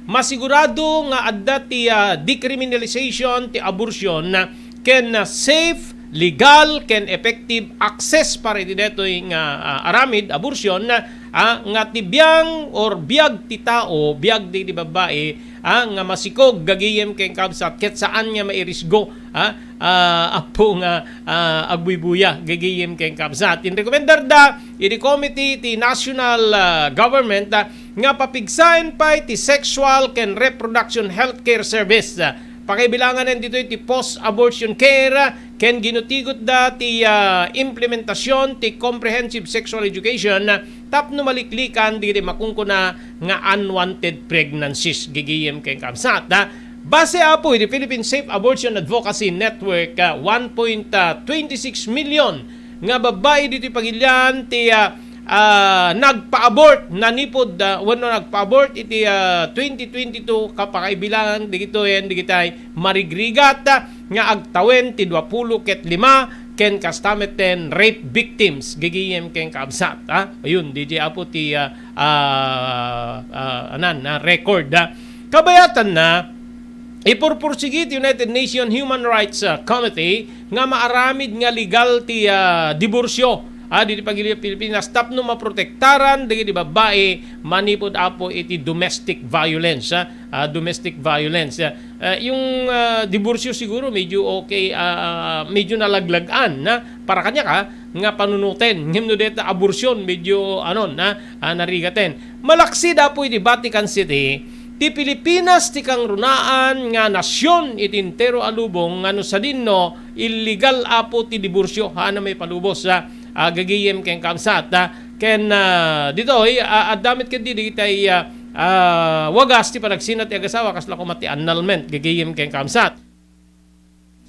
masigurado nga adda ti, ah, decriminalization ti abortion ken, ah, safe, legal, ken effective access para iti daytoy nga, ah, aramid, abortion, ah, nga ti biang or biag ti tao, biag ti, ti babbai, ah, nga masikog gagayem ken kabsat ket saan nga mairisgo, ah, ah, Apo, nga, ah, agbuybuya gagayem ken kabsat. Inrekomendarda iti committee ti national, ah, government, ah, nga papigsaen pay ti sexual ken reproduction healthcare service. Ah, pakaibilanganen ditoy ti post-abortion care, ah, ken ginutigotda ti, ah, implementasion ti comprehensive sexual education, ah, tapno maliklikan dagiti makunkuna nga unwanted pregnancies. Gagayem ken kabsat, ah. Base, Apo, iti Philippine Safe Abortion Advocacy Network, ah, one point twenty-six million nga babbai ditoy pagilian ti, ah, ah, nagpa-abort, nanipud, ah, wenno nagpa-abort iti, ah, twenty twenty-two, kapakaibilangan dagitoyen dagitay marigrigat, ah, nga agtawen ti duapulo ket lima ken kasta metten rape victims, gigiyem ken kaabsat, ah. Ayun, D J Apo ti, ah, ah, ah, anan, ah, record, ah. Kabayatanna, ipurpursigi ti United Nations Human Rights, ah, Committee nga maaramid nga legal ti, ah, diborsyo, ah, ditoy pagilian Pilipinas tapno maprotektaran dagiti babbai manipud, Apo, iti domestic violence, ah, ah, domestic violence. Ah, ah, yung, ah, diborsyo siguro medyo okay, ah, ah, medyo nalaglag-an, ah, para kaniak, ah, nga panunoten. Ngem no deta abortion, medyo, ano, na, ah, narigaten. Malaksid, Apo, iti Vatican City, ti Pilipinas ti kangrunaan nga nasion iti entero a lubong nga no sadinno, illegal, Apo, ti diborsyo. Haan a maipalubos, ah, ah, gagayem ken kaabsat, ah. Ken, ah, ditoy, ah, adda met ketdi dagitay, ah, ah, wagas ti panagsina ti agasawa, kasla koma ti annulment, gagayem ken kaabsat.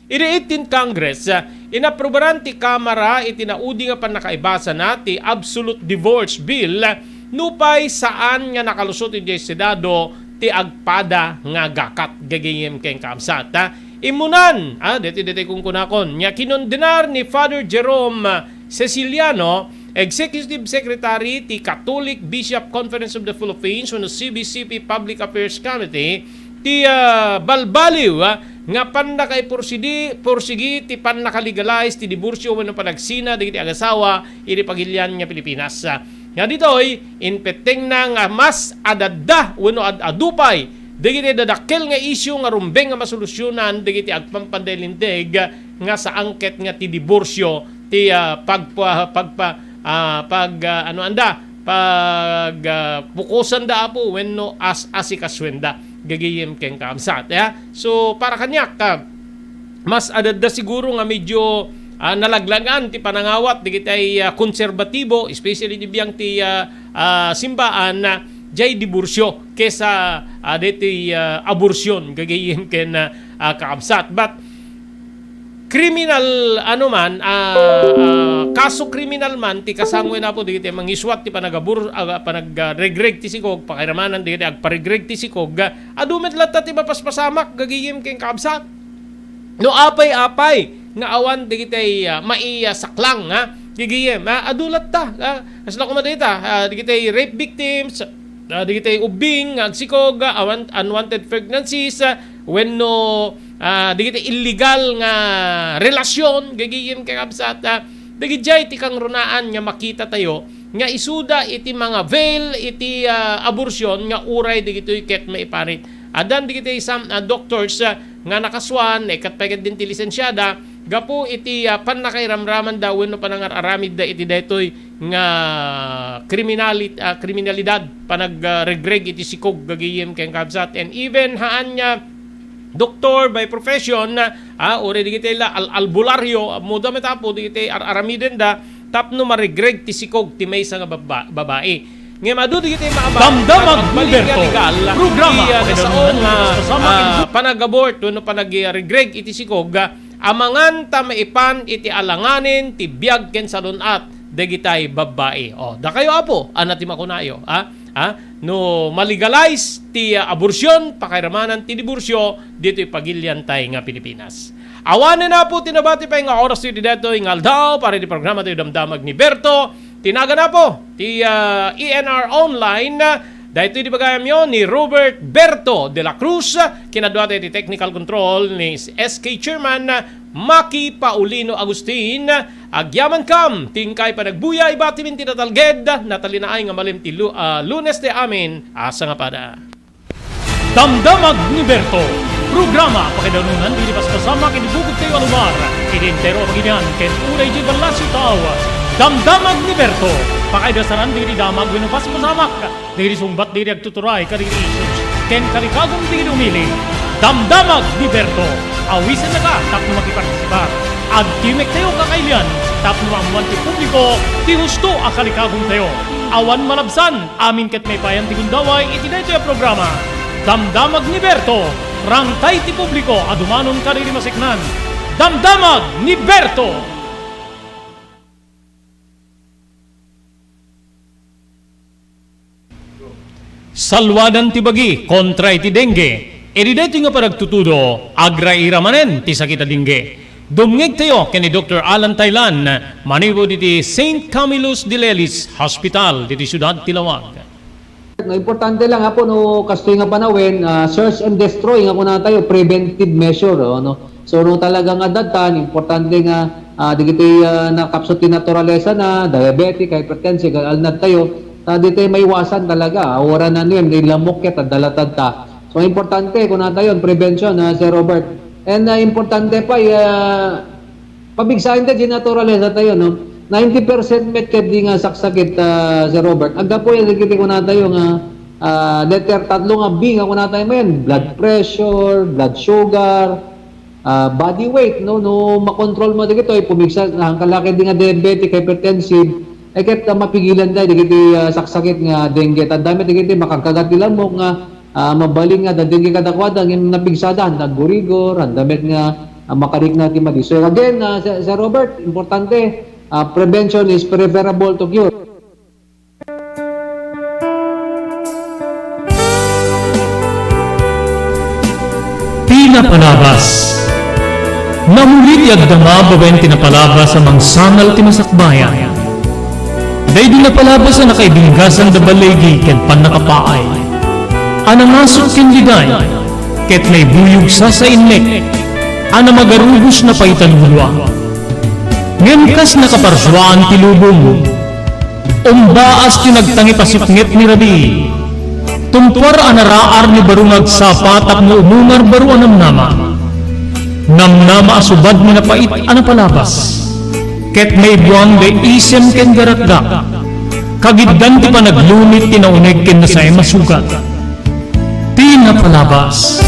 Iti eighteenth Congress, ah, inaprubaran ti Kamara iti naudi nga pannakaibasana ti Absolute Divorce Bill, nupay saan nga nakalusot idiay Senado ti agpada nga gakat, gagayem ken kaabsat, ah. Immunan, ah, deti, deti kunkunakon, nga kinondenar ni Father Jerome, ah, Ceciliano, Executive Secretary ti Catholic Bishop Conference of the Philippines wenno C B C P Public Affairs Committee, ti, ah, balbaliw, ah, nga pannakaipursidi-, pursigi ti pannakalegalize ti diborsyo wenno panagsina dagiti agasawa iti pagilian nga Pilipinas. Ah, nga ditoy, impettengna nga mas adadda wenno ad-adu pay dagiti dadakkel nga isyu nga rumbeng nga masolusyonan dagiti agpampanday linteg nga saan ket nga ti diborsyo ti, ah, pagpa-, pagpa-, ah, pag, ah, ano anda, pag, ah, pukosanda, Apo, wenno as-, asikasuenda, gagayem ken kaabsat, ya. So, para kaniak, ah, mas adadda siguro nga medyo, ah, nalaglagan ti panangawat dagitay, ah, konserbatibo, especially ti biang ti, ah, ah, simbaan, ah, jay diborsyo kesa, ah, deti, ah, abortion, gagayem ken, ah, ah, kaabsat. But, kriminal, ano man, ah, ah, kaso kriminal man ti kasanguen, Apo, dagiti mangisuat ti panagabur-, ah, panag-, ah, regreg ti sikog, pakairamanan dagiti agparegreg ti sikog, ah, adu met latta ti mapaspasamak, gagayem ken kaabsat. No apay-apay nga awan dagitay, ah, maisaklang, ha, gagayem, ah, adu latta, ah, kasla koma dagita, ah, dagitay rape victims, ah, dagitay ubbing nga agsikog, ah, awan-, unwanted pregnancies, ah, wenno, ah, dagiti illegal nga relasyon, gagayem ken kaabsat, ah, dagidiay ti kangrunaan nga makitatayo nga isuda iti mangavail iti, ah, abortion nga uray dagitoy ket maiparit. Addan dagiti sam-, ah, doctors, ah, nga nakasuan, naikkat pay ketdin ti lisensiada, gapu iti, ah, pannakairamramanda wenno panangar-aramidda iti daytoy nga kriminalit-, ah, kriminalidad, panag-, ah, regreg iti sikog, gagayem ken kabsat, and even haan nga doktor by profession, ah, uray dagiti la-, al-, albularyo, ammoda met, Apo, dagiti ar-aramidenda tapno maregreg ti sikog ti maysa nga babba-, babai. Ngem adu dagiti maabal, Damdamag ni Berto, legal, programa, ti, ah, pakidanunan, nasaon nga, ah, panag-abort wenno panagregreg iti sikog, ah, amangan ta maipan iti alanganen ti biag ken salun-at dagitay babbai. O, dakayo, Apo, ania ti makunayo, ha? Ha? No malegalize ti, ah, abortion, pakairamanan ti diborsyo ditoy pagiliantay nga Pilipinas. Awanen, Apo, ti nabati pay nga oras ti daytoy nga aldaw para iti programa ti Damdamag ni Berto. Ti nagan, Apo, ti, ah, E N R Online, ah, daytoy ti pagayamyo ni Robert Berto de la Cruz, kinadua ti technical control ni S K Chairman, ah, Maki Paulino Agustin. Agyamankam ti inkay panagbuya, ibatimin ti natalged, natalinaay nga malem ti lu-, ah, Lunes ti amin a sangapada. Damdamag ni Berto, programa pakidanunan dagiti paspasamak iti bugotyo a lugar, iti entero a pagilian ken uray idiay ballasiw taaw. Damdamag ni Berto, pakaidasanan dagiti damag wenno paspasamak dagiti sungbat dagiti agtuturay kadagiti issues ken kalikagum dagiti umili. Damdamag ni Berto, awisennaka tapno makipartisipar. Agtimek tayo kakailian tapno maammuan ti publiko ti husto a kalikagum tayo. Awan malabsan, amin ket maipayan ti gundaway iti daytoy a programa. Damdamag ni Berto, Rangtay ti publiko a dumanon kadagiti maseknan. Damdamag ni Berto! Salwadan ti bagi kontra iti dengue. Idi daytoy nga panagtutudo, agraira manen ti sakit a dengue. Dumngegtayo ken ni Doktor Alan Taylan manipud iti Saint Camillus de Lelis Hospital ditoy siudad ti Laoag. No, importante lang, Apo, no, kastoy nga panawen, ah, search and destroy nga kunatayo, preventive measure, oh, no? So, no, talaga nga dadtan, importante nga, ah, dagiti, ah, nakapsut ti naturalesa na, diabetic, hypertensive, alnad tayo, ta di tayo maiwasan talaga, ah, wara na niyan, di lamok ket, adda latad ta. So, importante, kunatayo, prevention, ah, Sir Robert. And, ah, importante pa, ah, pabigsaen ta di naturalesa tayo, no? Ninety percent met ket di nga saksakit, ah, Sir Robert. Aggapu yan, dagiti kunatayo nga, ah, letter tatlo nga B nga kunatayo manen, blood pressure, blood sugar, ah, body weight, no? No makontrol mo dagitoy, pumigsa, nakakalakid di nga diabetic, hypertensive, ay ket, ah, mapigilan tayo dagiti, ah, saksakit nga dengue. Tanda met dagiti makagkagat ti lamok nga ah, mabalin nga adda dengue kadakuada, ngem napigsada, handa aggurigor, handa met nga, ah, makarikna ti madi. So again, ah, Sir, Sir Robert, importante, ah, prevention is preferable to cure. Ti napalabas. Namuli ti agdama babaen ti napalabas a mangsangal ti masakbayan. Daydi napalabas a nakaibinggasan da baligi ken pannakapaay, a nangasut ken liday, ket naibuyog sasainnek, a namagarubos na paitan hulua. Ngem kas nakaparsuaan ti lubong, umbaas ti nagtangipasipnget ni rabii. Tumpuar a naraar ni baro nga agsapa tapno umungar baro a namnama. Namnama a subad ni napait a napalabas. Ket maibuang da isem ken garakgak. Kagiddan ti panaglunit ti nauneg ken nasaem a sugat. Ti napalabas.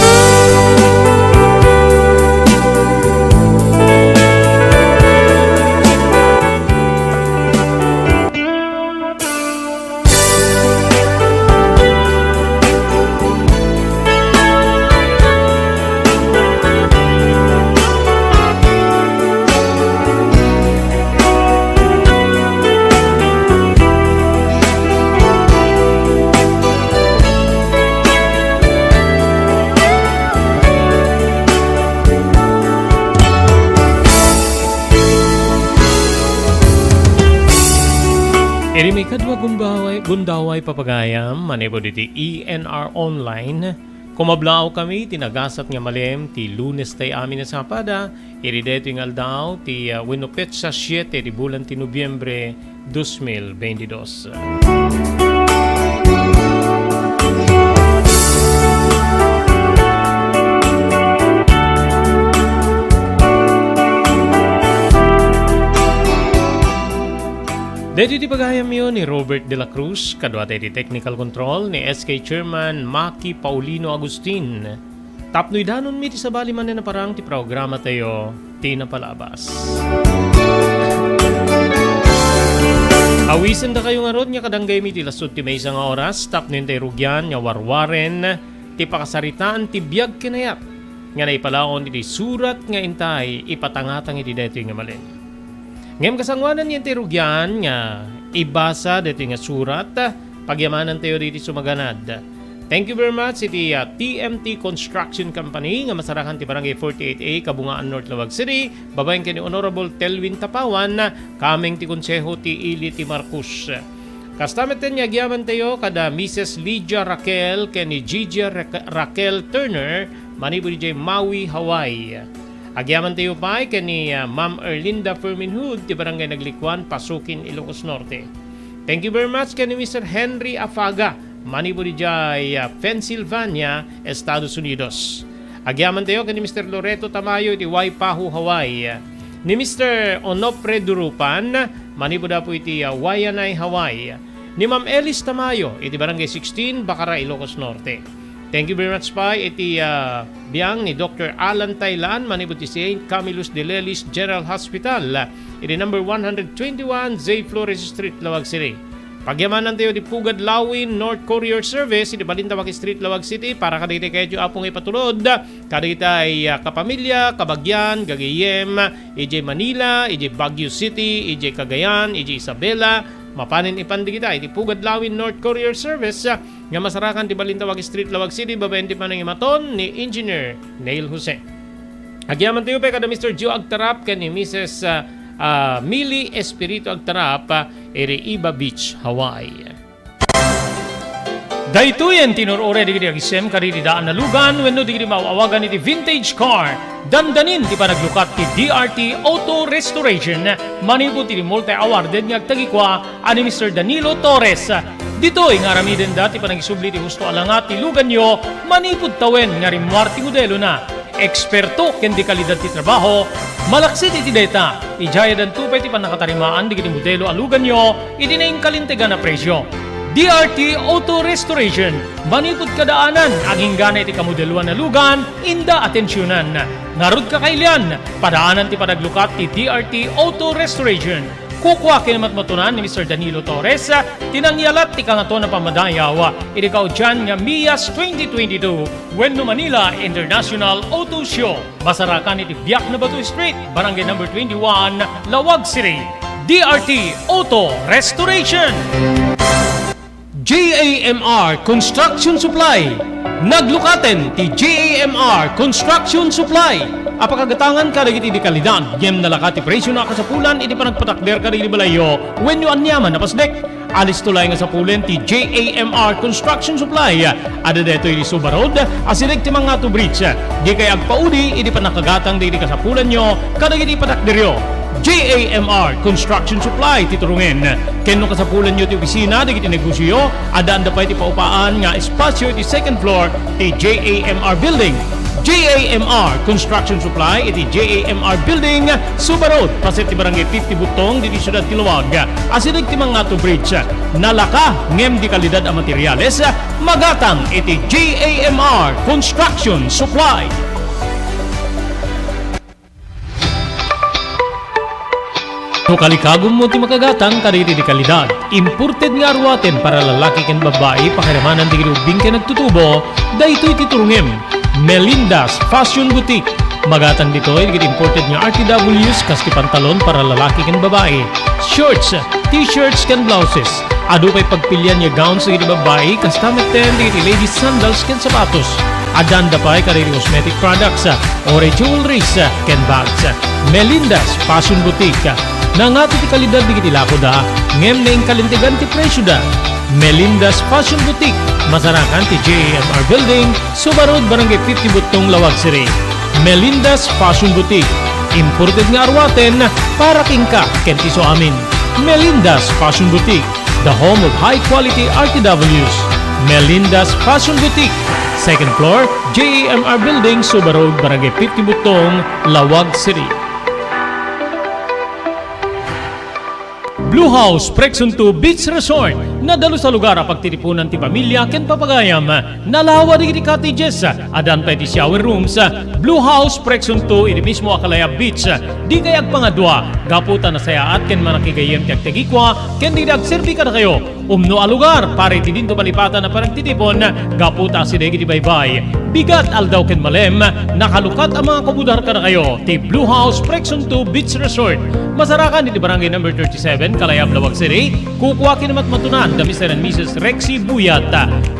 Iti maikadua gundaway, gundaway papagayam, manipud iti E N R Online, kumablaawkami ti nagasat nga malem ti Lunes tay amin a sapada, iti daytoy nga aldaw ti, ah, wenno petsa siete ti bulan ti Nobiembre, dos mil beintidos. Daytoy ti pagayamyo ni Robert de la Cruz, kaduata iti technical control ni S K Chairman Maki Paulino Agustin. Tapno idanonmi ti sabali manen a parang ti programatayo, ti napalabas. Awisendakayo ngarud nga kadanggaymi ti lasud ti maysa nga oras tapno intay rugian nga warwaren ti pakasaritaan ti biag ken ayat nga naipalaon iti surat nga intay ipatangatang iti daytoy nga malem. Ngem kasangoanan nga intay rugian nga ibasa daytoy nga surat, pagyamanantayo ditoy sumaganad. Thank you very much iti, ah, T M T Construction Company nga masarakan ti Barangay forty-eight A, Kabungaan, North Laoag City, babaen ken ni Honorable Telvin Tapawan, kameng ti Konseho ti Ili ti Marcos. Kasta metten nga agyamantayo kada Missus Lydia Raquel ken ni Gigi Raque-, Raquel Turner manipud idiay Maui, Hawaii. Agyamantayo pay ken ni, ah, Ma'am Erlinda Ferminhud ti Barangay Naglikuan, Pasukin, Ilocos Norte. Thank you very much ken ni Mister Henry Afaga manipud idiay, ah, Pennsylvania, Estados Unidos. Agyamantayo ken ni Mister Loreto Tamayo iti Waipahu, Hawaii. Ni Mister Onofre Durupan manipud apo iti, ah, Waianae, Hawaii. Ni Ma'am Elis Tamayo iti Barangay sixteen, Bacara, Ilocos Norte. Thank you very much pay iti, ah, biang ni Doktor Alan Taylan manipud ti Saint Camillus de Lelis General Hospital iti number one hundred twenty-one J Flores Street, Laoag City. Pagyamanantayo ti Pugad Lawin North Courier Service iti Balintawak Street, Laoag City, para kadagiti kayatyo, Apo, nga ipatulod kadagiti, ah, kapamilya, kabagian, gagayyem, idiay Manila, idiay Baguio City, idiay Cagayan, idiay Isabela, mapanen ipan dagita iti Pugad Lawin North Courier Service, ah, nga masarakan ti Balintawak Street, Laoag City, babaen ti panangimaton ni Engineer Neil Jose. Agyamantayo pay kada Mister Joe Agtarap ken ni Missus, ah, ah, Millie Espiritu Agtarap, ah, iri Iba Beach, Hawaii. Daytoyen ti inur-uray dagiti agisem kadagiti daan a lugan wenno dagiti maaw-awagan iti vintage car. Dandanin ti panaglukat ti D R T Auto Restoration manipud iti multi-awarded nga agtagikua a ni Mister Danilo Torres. Ditoy nga aramidenda ti panagisubli ti husto a langa ti luganyo manipud tawen nga rimmuar ti modelona. Eksperto ken dekalidad ti trabaho, malaksid iti dayta, idiay addanto pay ti pannakatarimaan dagiti modelo a luganyo iti nainkalintegan a presio. D R T Auto Restoration, manipud kadaanan, agingga iti kamodeloan a lugan, inda atensionan. Ngarud, kakailian, padaanan ti panaglukat ti D R T Auto Restoration. Kukua ken matmatunan ni Mister Danilo Torres ti nangyalat ti Kangatoan a Pammadayaw iti kaudian nga Mias twenty twenty-two wenno Manila International Auto Show. Masarakan iti Biak na Bato Street, Barangay Number twenty-one, Laoag City. D R T Auto Restoration. J A M R Construction Supply. Naglukaten ti J A M R Construction Supply a pakagatangan kadagiti dekalidad ngem nalaka ti presiona a kasapulan iti panagpatakder kadagiti balayyo wenno aniaman a pasdek. Alisto laeng a sapulen ti J A M R Construction Supply. Adda daytoy iti Suba Road, asideg ti Mangato Bridge. Dikay agpaudi iti pannakagatang dagiti kasapulanyo kadagiti patakderyo. J A M R Construction Supply ti turongen. Ken no kasapulanyo ti opisina dagiti negosioyo, addaanda pay ti paupaan nga espasio iti second floor ti J A M R Building. J A M R Construction Supply iti J A M R Building, Suba Road, paset ti Barangay fifty Butong, ditoy siudad ti Laoag. Asideg ti Mangato Bridge. Nalaka ngem dekalidad a materiales, magatang iti J A M R Construction Supply. No kalikagummo ti makagatang kadagiti dekalidad, imported nga aruaten para lalaki ken babbai, pakiramanan dagiti ubbing ken agtutubo, daytoy ti turongem. Melinda's Fashion Boutique. Magatang ditoy dagiti imported nga R T Ws kas ti pantalon para lalaki ken babbai, shorts, t-shirts ken blouses. Adu pay pagpilian nga gowns dagiti babbai, kasta metten dagiti ladies sandals ken sapatos. Addaanda pay kadagiti cosmetic products, uray jewelries, ken bags. Melinda's Fashion Boutique. Nangato ti kalidad dagiti lakoda, ngem nainkalintegan ti presioda. Melinda's Fashion Boutique, masarakan ti J A M R Building, Suba Road, Barangay fifty Butong, Laoag City. Melinda's Fashion Boutique, imported nga aruaten para kenka ken ti isuamin. Melinda's Fashion Boutique, the home of high quality R T Ws. Melinda's Fashion Boutique, second floor, J A M R Building, Suba Road, Barangay fifty Butong, Laoag City. Blue House Preksunto Beach Resort. Nadalus a lugar a pagtitipunan ti pamilia ken papagayam. Nalawa dagiti cottages. Addan pay ti shower rooms. Blue House Preksunto iti mismo a Kalayab Beach. Dikay agpangadua, gapu ta nasayaat ken manakigayyem ti agtagikua ken dagiti agserbi kadakayo. Umno a lugar para iti dinto malipatan a panagtitipon, gapu ta asideg iti baybay. Bigat, aldaw ken malem, nakalukat a mangakubudar kadakayo ti Blue House Preksunto Beach Resort. Masarakan iti Barangay Number thirty-seven, Kalayab, Laoag City. Kukua ken matmatunan da Mister and Missus Rexy Buyat.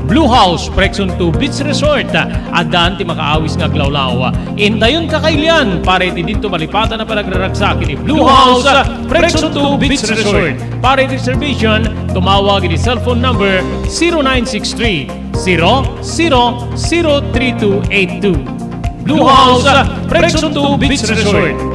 Blue House Preksunto Beach Resort. Addaan ti makaawis nga aglawlaw. Intayon, kakailian, para iti dinto malipatan a panagraragsak iti Blue House Preksunto Beach Resort. Para iti reservation, tumawag iti cellphone number zero nine six three, zero zero zero three two eight two. Blue House, Preksunto Beach Resort.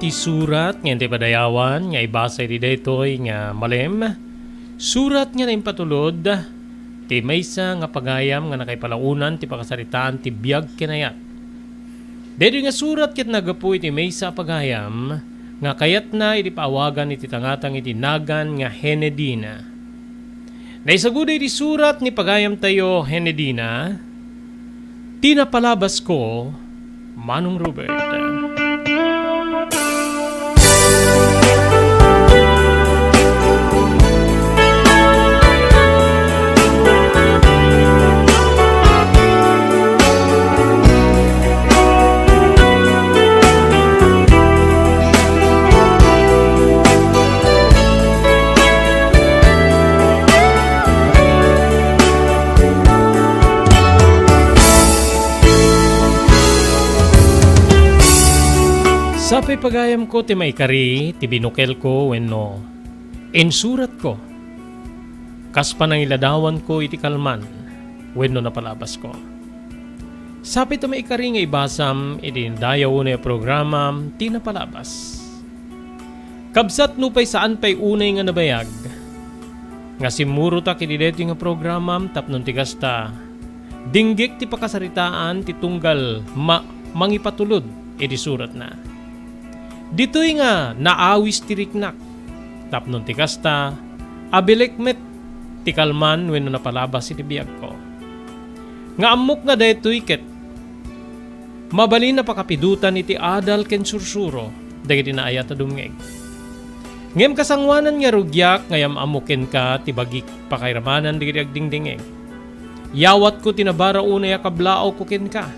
Ti surat nga intay padayawan nga ibasa iti daytoy nga malem, surat nga naimpatulod ti maysa nga pagayam nga nakaipalaonan ti pakasaritaan ti biag ken ayat. Daytoy nga surat ket naggapu iti maysa a pagayam nga kayatna iti paawagan iti tangatang iti nagan nga Henedina. Naisaguda iti surat ni pagayamtayo Henedina, ti napalabasko, Manong Robert. Sapay pagayamko ti maikari ti binukelko wenno insuratko, kas panangiladawanko iti kalman wenno napalabasko. Sapay ta maikari nga ibasam iti dayaw unay a programam ti napalabas. Kabsat, nupay saan pay unay nga nabayag nga simmurotak iti daytoy nga programam tapno ti kasta, dinggek ti pakasaritaan ti tunggal ma-, mangipatulod iti suratna. Ditoy nga naawis ti riknak, tapno ti kasta, abilek met ti kalman wenno napalabas iti biagko. Nga ammok nga daytoy ket mabalin a pakapidotan iti adal ken sursuro dagiti naayat a dumngeg. Ngem kasangoanan nga rugiak nga yam-ammo kenka ti bagik pakairamanan dagiti agdingdingeg. Yawatko ti nabara unay a kablaawko kenka.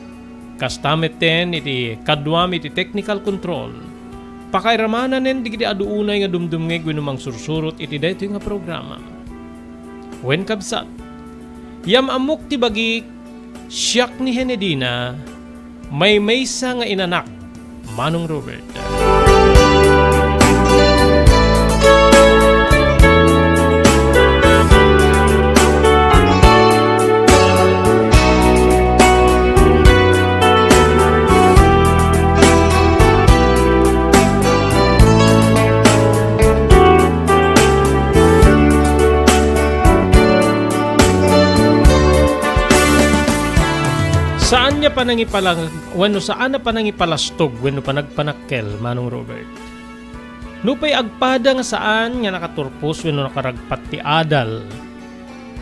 Kasta metten iti kaduam iti technical control. Pakairamananen dagiti adu unay nga dumdumngeg wenno mangsursurot iti daytoy nga programa. Wen, kabsat, yam-ammok ti bagik, siak ni Henedina, maymaysa nga inanak, Manong Robert. Saan nga panangipala-, wenno saan a panangipalastog wenno panagpanakkel, Manong Robert. Nupay agpada nga saan nga nakaturpos wenno nakaragpat ti adal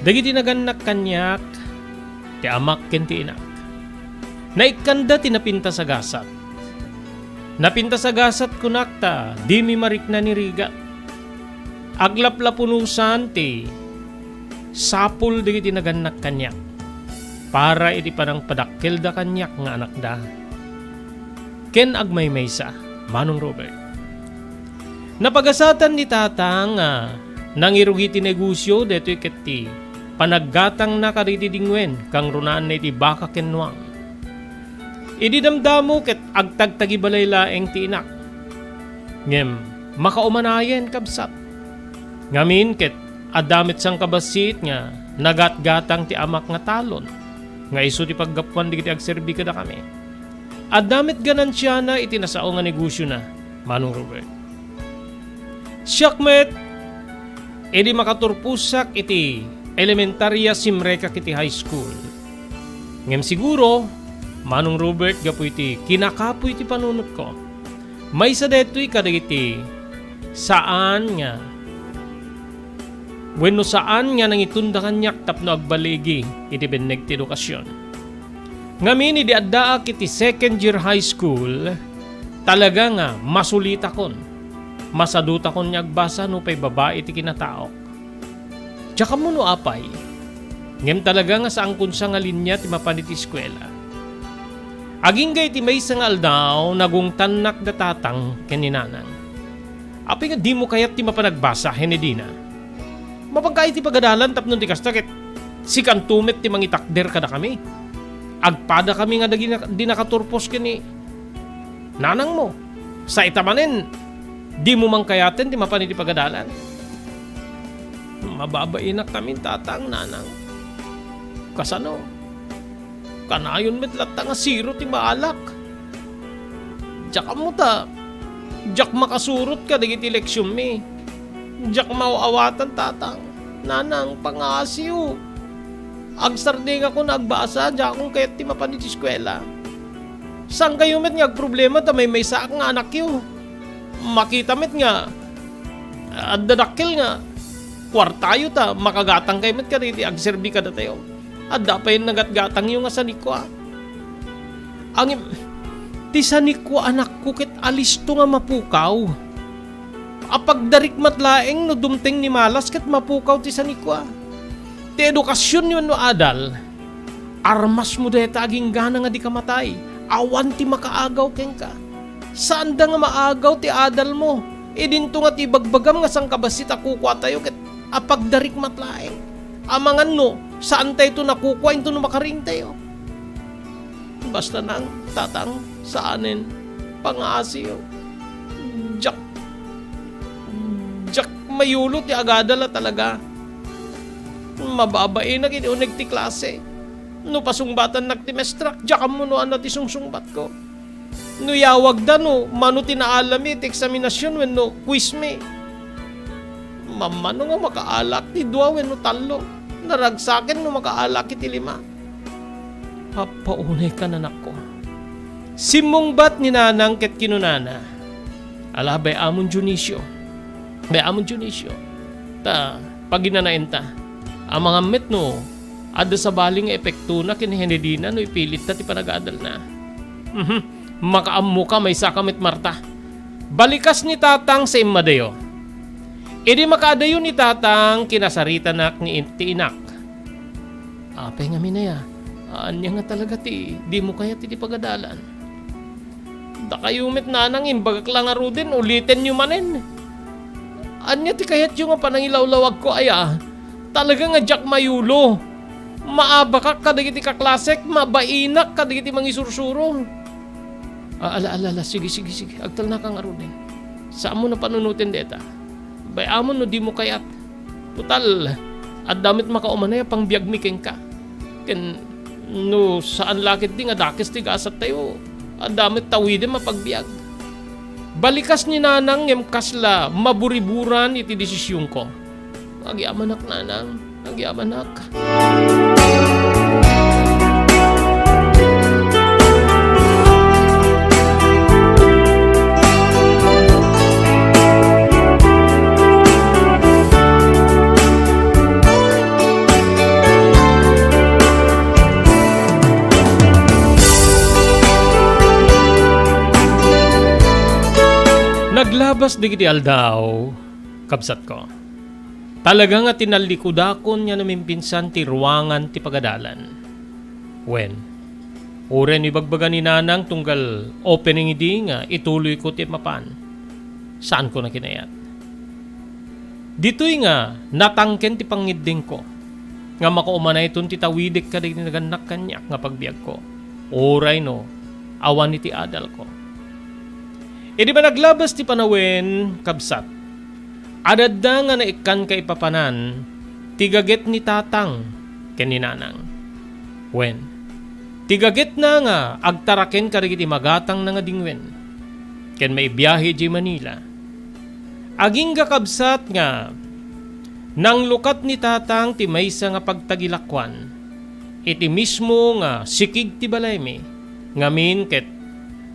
dagiti nagannak kaniak, ti amak ken ti inak. Naikkanda ti napintas a gasat. Napintas a gasat kunak ta dimi marikna ni rigat. Aglaplapunosan ti sapul dagiti nagannak kaniak para iti panangpadakkelda kaniak nga anakda. Ken agmaymaysa, Manong Robert. Napagasatan ni Tatang nga nangirugi ti negosio daytoy ket ti panaggatangna kadagiti dingwen kangrunaanna iti baka ken nuang. Idi damdamo ket agtagtagibalay laeng ti inak. Ngem makaumanayen, kabsat. Ngamin ket adda met sangkabassit nga nagatgatang ti amak nga talon nga isu ti paggapuan dagiti agserbi kadakami. Adda met ganansiana iti nasao nga negosiona, Manong Robert. Siak met, idi makaturposak iti elementaria, simrekak iti high school. Ngem siguro, Manong Robert, gapu iti kinakapuy ti panunotko, maysa daytoy kadagiti saan nga wenno saan nga nangitunda kaniak tapno agbaligi iti benneg ti edukasion. Ngamin, idi addaak iti second year high school, talaga nga masulitakon, masadutakon nga agbasa nupay babai ti kinataok. Diak ammo no apay, ngem talaga nga saankon sa nga linia ti mapan iti eskuela. Agingga iti maysa nga aldaw, nagungtannak da Tatang ken ni Nanang. Apay nga dimo kayat ti mapan agbasa, Henedina? Mapanka iti pagadalan tapno ti kasta ket sikanto met ti mangitakder kadakami. Agpadakami nga dagina-, di nakaturpos ken ni nanangmo. Sa ita manen, dimo man kayaten ti mapan iti pagadalan. Mababainak kami, Tatang, Nanang. Kasano? Kanayon met latta nga zero ti baalak. Diak ammo ta Diak makasurot kadagiti leksionmi. Diak maaw-awatan, Tatang. Nanang, pangaasiyo. Agsardengakon a agbasa, diakon kayat ti mapan iti eskuela. Saankayo met nga agproblema ta maymaysaak nga anakyo? Makita met nga adda dakkel nga kuartayo ta makagatangkayo met kadagiti agserbi kadatayo. Adda pay nagatgatangyo nga sanikua. Ngem, ti sanikua, anakko, ket alisto nga mapukaw. Apagdarikmat laeng no dumteng ni malas ket mapukaw ti sanikua. Ti edukasionyo wenno adal, armasmo dayta aginggana nga dika matay. Awan ti makaagaw kenka. Saanda nga maagaw ti adalmo. Idinto nga ti ibagbagam nga sangkabassit a kukuatayo ket apagdarikmat laeng. Amangan no saantayto nakukua inton no makariingtayo. Basta nang, Tatang, saanen, pangaasiyo. Diak, diak mayulo ti agadal a talaga. Mababainak idi uneg ti klase. No pasungbatannak ti maestrak, diak ammo no ania ti sungsungbatko. No yawagda, no mano ti naalami iti eksaminasion wenno quizmi. Mammano nga makaalak ti dua wenno tallo. Naragsaken no makaalak iti lima. Appaunaykan, anakko. Simmungbat ni Nanang ket kinunana, "Ala, bay-amon Dionisio. Bay-amon Dionisio. Ta, paginanaenta. Amangan met no adda sabali nga epektona ken ni Henedina no ipilitta ti panagadalna." Mhm. Makaammoka, maysaka met, Marta. Balikas ni Tatang sa immadayo. Idi makaadayo ni Tatang, kinasaritanak ni in-, ti inak. Apay ngamin aya? Ania nga talaga ti dimo kayat iti pagadalan? Dakayo met, Nanang, imbagak la ngaruden, ulitenyo manen. Ania ti kayatyo nga panangilawlawagko aya? Talaga nga diak mayulo. Maabakak kadagiti kaklasek, mabainak kadagiti mangisursuro. Ah, ala, ala, ala, sige, sige, sige. Agtalnaka ngaruden. Saanmo a panunoten dayta. Bay-amon no dimo kayat. Total, adda met makaumanay a pangbiagmi kenka. Ken no saan la ketdi nga dakes ti gasattayo, adda met tawidem a pagbiag. Balikas ni Nanang ngem kasla maburiburan iti desisionko. Agyamanak, Nanang. Agyamanak. Naglabas dagiti aldaw, kabsatko. Talaga nga tinallikudakon nga namimpinsan ti ruangan ti pagadalan. Wen, uray no ibagbaga ni Nanang tunggal opening idi nga ituloyko ti mapan, saanko a kinayat. Ditoy nga natangken ti pangngeddengko nga makaumanayton ti tawidek kadagiti nagannak kaniak nga pagbiagko, uray no awan iti adalko. Idi managlabas ti panawen, kabsat, adda nga naikkan kaipapanan ti gaget ni Tatang ken ni Nanang. Wen, ti gagetna nga agtaraken kadagiti magatangna nga dingwen ken maibiahe idiay Manila. Agingga, kabsat, nga nanglukat ni Tatang ti maysa nga pagtagilakuan iti mismo nga sikig ti balaymi, ngamin ket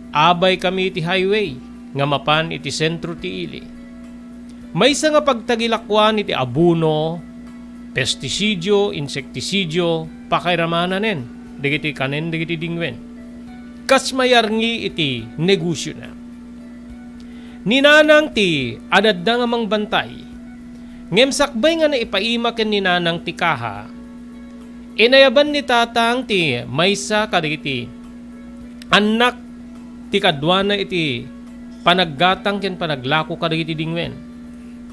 abaykami iti highway nga mapan iti sentro ti ili. Maysa nga pagtagilakuan iti abono, pestisidio, insektisidio, pakairamananen dagiti kanen dagiti dingwen. Kas mayarngi iti negosiona. Ni Nanang ti adda nga mangbantay, ngem sakbay nga naipaima ken ni Nanang ti kaha, inayaban ni Tatang ti maysa kadagiti annak ti kaduana iti panaggatang ken panaglako kadagiti dingwen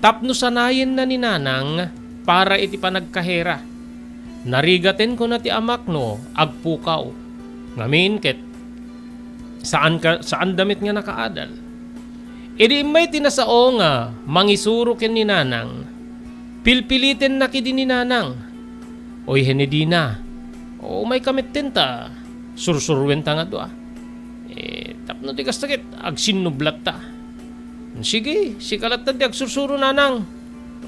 tapno sanayenna ni Nanang para iti panagkahera. Narigaten, kuna ti amak, no agpukaw. Ngamin ket saan ka, saanda met nga nakaadal. Idi immay ti nasao nga mangisuro ken ni Nanang, pilpilitenna ketdi ni Nanang. Oy, Henedina, umayka metten ta sursuruenta nga dua. Eh, tapno ti kasta ket agsinnublatta. "Sige, sika latta ti agsursuro, nanang.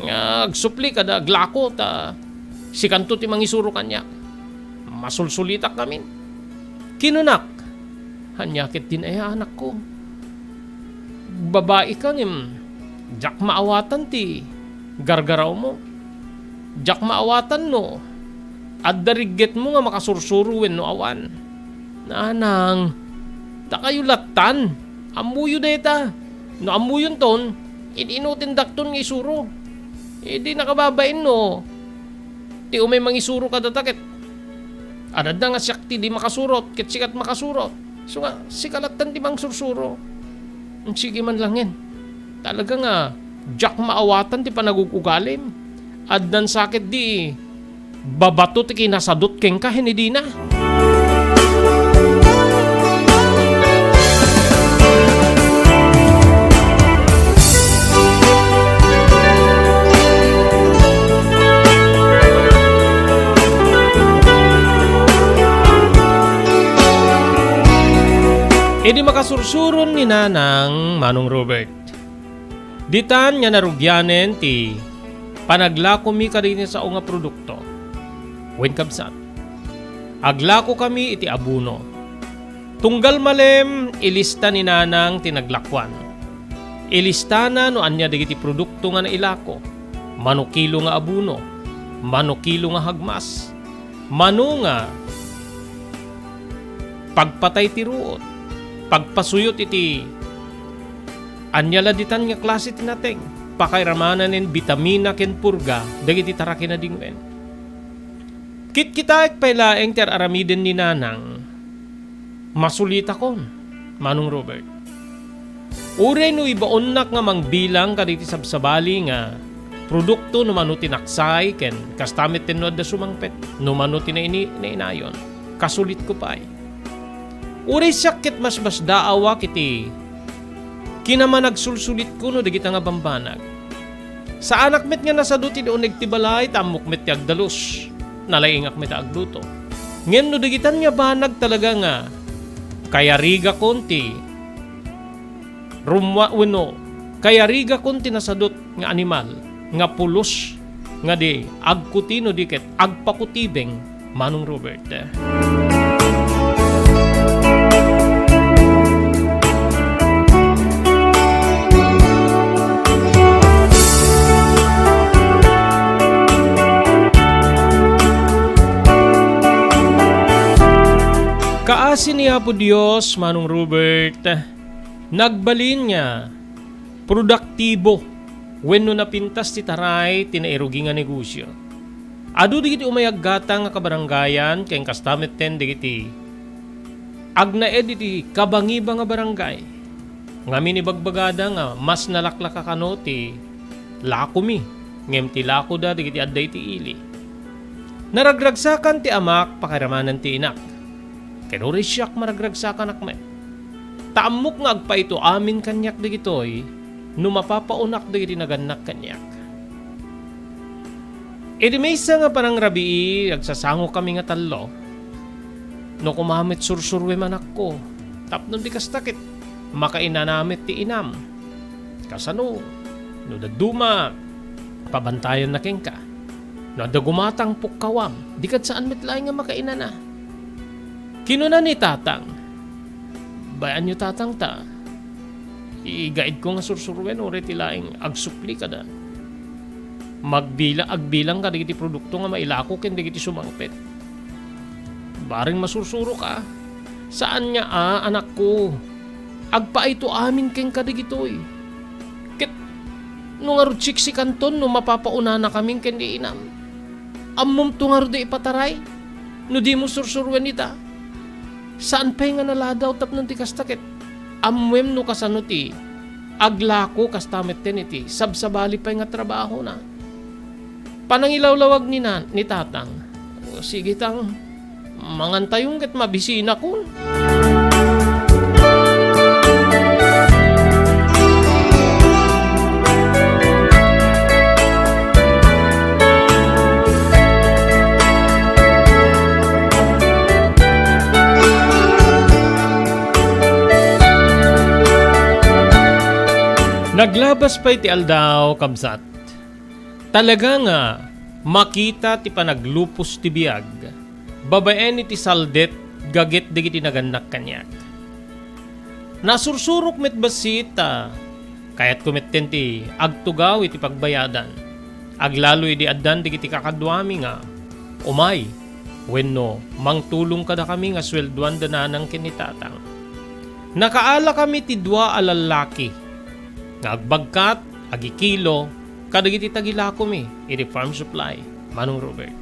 Nga agsupli kada aglako, ta sikanto ti mangisuro kaniak. Masulsulitak ngamin." Kinunak, "Ania ketdin aya, anakko? Babaika ngem diak maawatan ti gargarawmo. Diak maawatan no adda riggetmo nga makasursuro wenno awan." "Nanang, dakayo lattan. Ammoyo dayta. No ammoyonton, in-inutendakton nga isuro. Idi nakababain no ti umay mangisuro kadata ket adda nga siak ti di makasurot ket sikat makasurot. So nga, sika lattan ti mangsursuro." "Sige man langen. Talaga nga diak maawatan ti panagug-ugalim. Addan sa ketdi babato ti kinasadut kenka, ken idina." Idi makasursuron ni Nanang, Manong Robert, ditan nga narugianen ti panaglakomi kadagiti sao nga produkto. Wen, kabsat, aglakokami iti abono. Tunggal malem, ilista ni Nanang ti naglakuan. Ilistana no ania dagiti produkto nga nailako. Mano kilo nga abono, mano kilo nga hagmas, mano nga pagpatay ti ruot, pagpasuyot iti ania la ditan nga klase ti nateng, pakairamanen bitamina ken purga dagiti tarakina dingwen. Kitkitaek pay laeng ti ar-aramiden ni Nanang. Masulitakon, Manong Robert. Uray no ibaonnak nga mangbilang kadagiti sabsabali nga produkto no mano ti naksay ken kasta metten no adda sumangpet, no mano ti naini-, nainayon, kasulitko pay. Uray siak ket masmasdaawak iti kinamanagsulsulitko no dagita nga bambanag. Saanak met nga nasadut idi uneg ti balay, ta ammok met ti agdalus. Nalaingak met a agluto. Ngem no dagitan nga banag talaga nga kayarigakon ti rumwa-, wenno kayarigakon ti nasadut nga animal nga pulos nga di agkuti no di ket agpakutibeng, Manong Robert. Kaasi ni Apo Dios, Manong Robert, nagbalin nga produktibo wenno napintas ti taray ti nairugi nga negosio. Adu dagiti umay aggatang nga kabarangayan ken kasta metten dagiti agnaed iti kabangiba nga barangay. Ngamin ibagbagada nga mas nalaklaka kano ti lakomi ngem ti lakoda dagiti adda iti ili. Naragragsakan ti amak pakairamanen ti inak. Ken uray siak maragragsakanak met. Ta ammok nga agpaito amin kaniak dagitoy no mapapaonak dagiti nagannak kaniak. Idi maysa nga panangrabii, agsasangokami nga tallo. No koma met sursuruem, anakko, tapno di kasta ket makainana met ti inam. Kasano? No dadduma, pabantayanna kenka. No adda gumatang, pukkawam. Di ket saan met laeng nga makainana. Kinuna ni Tatang, "Bay-anyo, Tatang, ta igaedko nga sursuruen uray ti laeng agsupli kada magbila-, agbilang kadagiti produkto nga mailako ken dagiti sumangpet." "Bareng masursuroka." "Saan nga a, anakko. Agpaayto amin kenka dagitoy. Ket no ngarud siksikanton no mapapaunanakamin ken ni inam. Ammomto ngarud a ipataray no dimo sursuruen ita. Saan pay nga naladaw tapno ti kasta ket ammoem no kasano ti aglako kasta metten iti sabsabali pay nga trabahona." Panangilawlawag ni na-, ni Tatang, "O, sige, Tang. Mangantayon ket mabisinakon." Aglabas pay ti aldaw, kabsat, talaga nga makita ti panaglupos ti biag babaen iti saldet gaget dagiti nagannak kaniak. Nasursurok met bassit ta kayatko metten ti agtugaw iti pagbayadan, aglalo idi addan dagiti kakaduami nga umay wenno mangtulong kadakami nga sueldoan da nanang ken ni tatang. Nakaalakami ti dua a lallaki nga agbagkat, agikilo kadagiti tagilakomi iti farm supply, Manong Robert.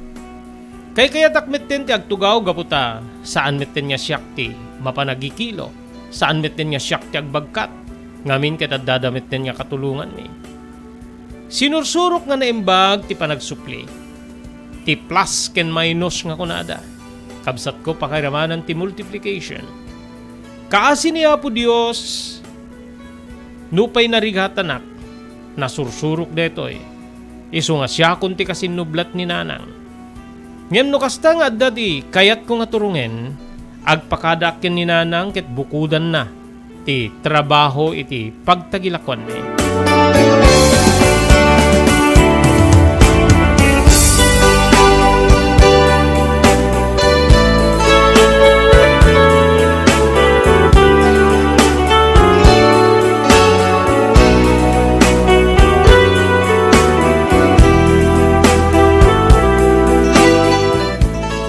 Kaykayatak metten ti agtugaw gapu ta saan metten nga siak ti mapan agikilo, saan metten nga siak ti agbagkat, ngamin ket addada metten nga katulonganmi. Sinursurok nga naimbag ti panagsupli, ti plus ken minus nga kunada. Kabsatko, pakairamanan ti multiplication. Kaasi ni Apo Dios, nupay narigatanak, nasursurok daytoy. Isu nga siakon ti kasinnublat ni nanang. Ngem no kasta nga adda ti kayatko nga turongen, agpakadaak ken ni nanang ket bukodanna ti trabaho iti pagtagilakuanmi.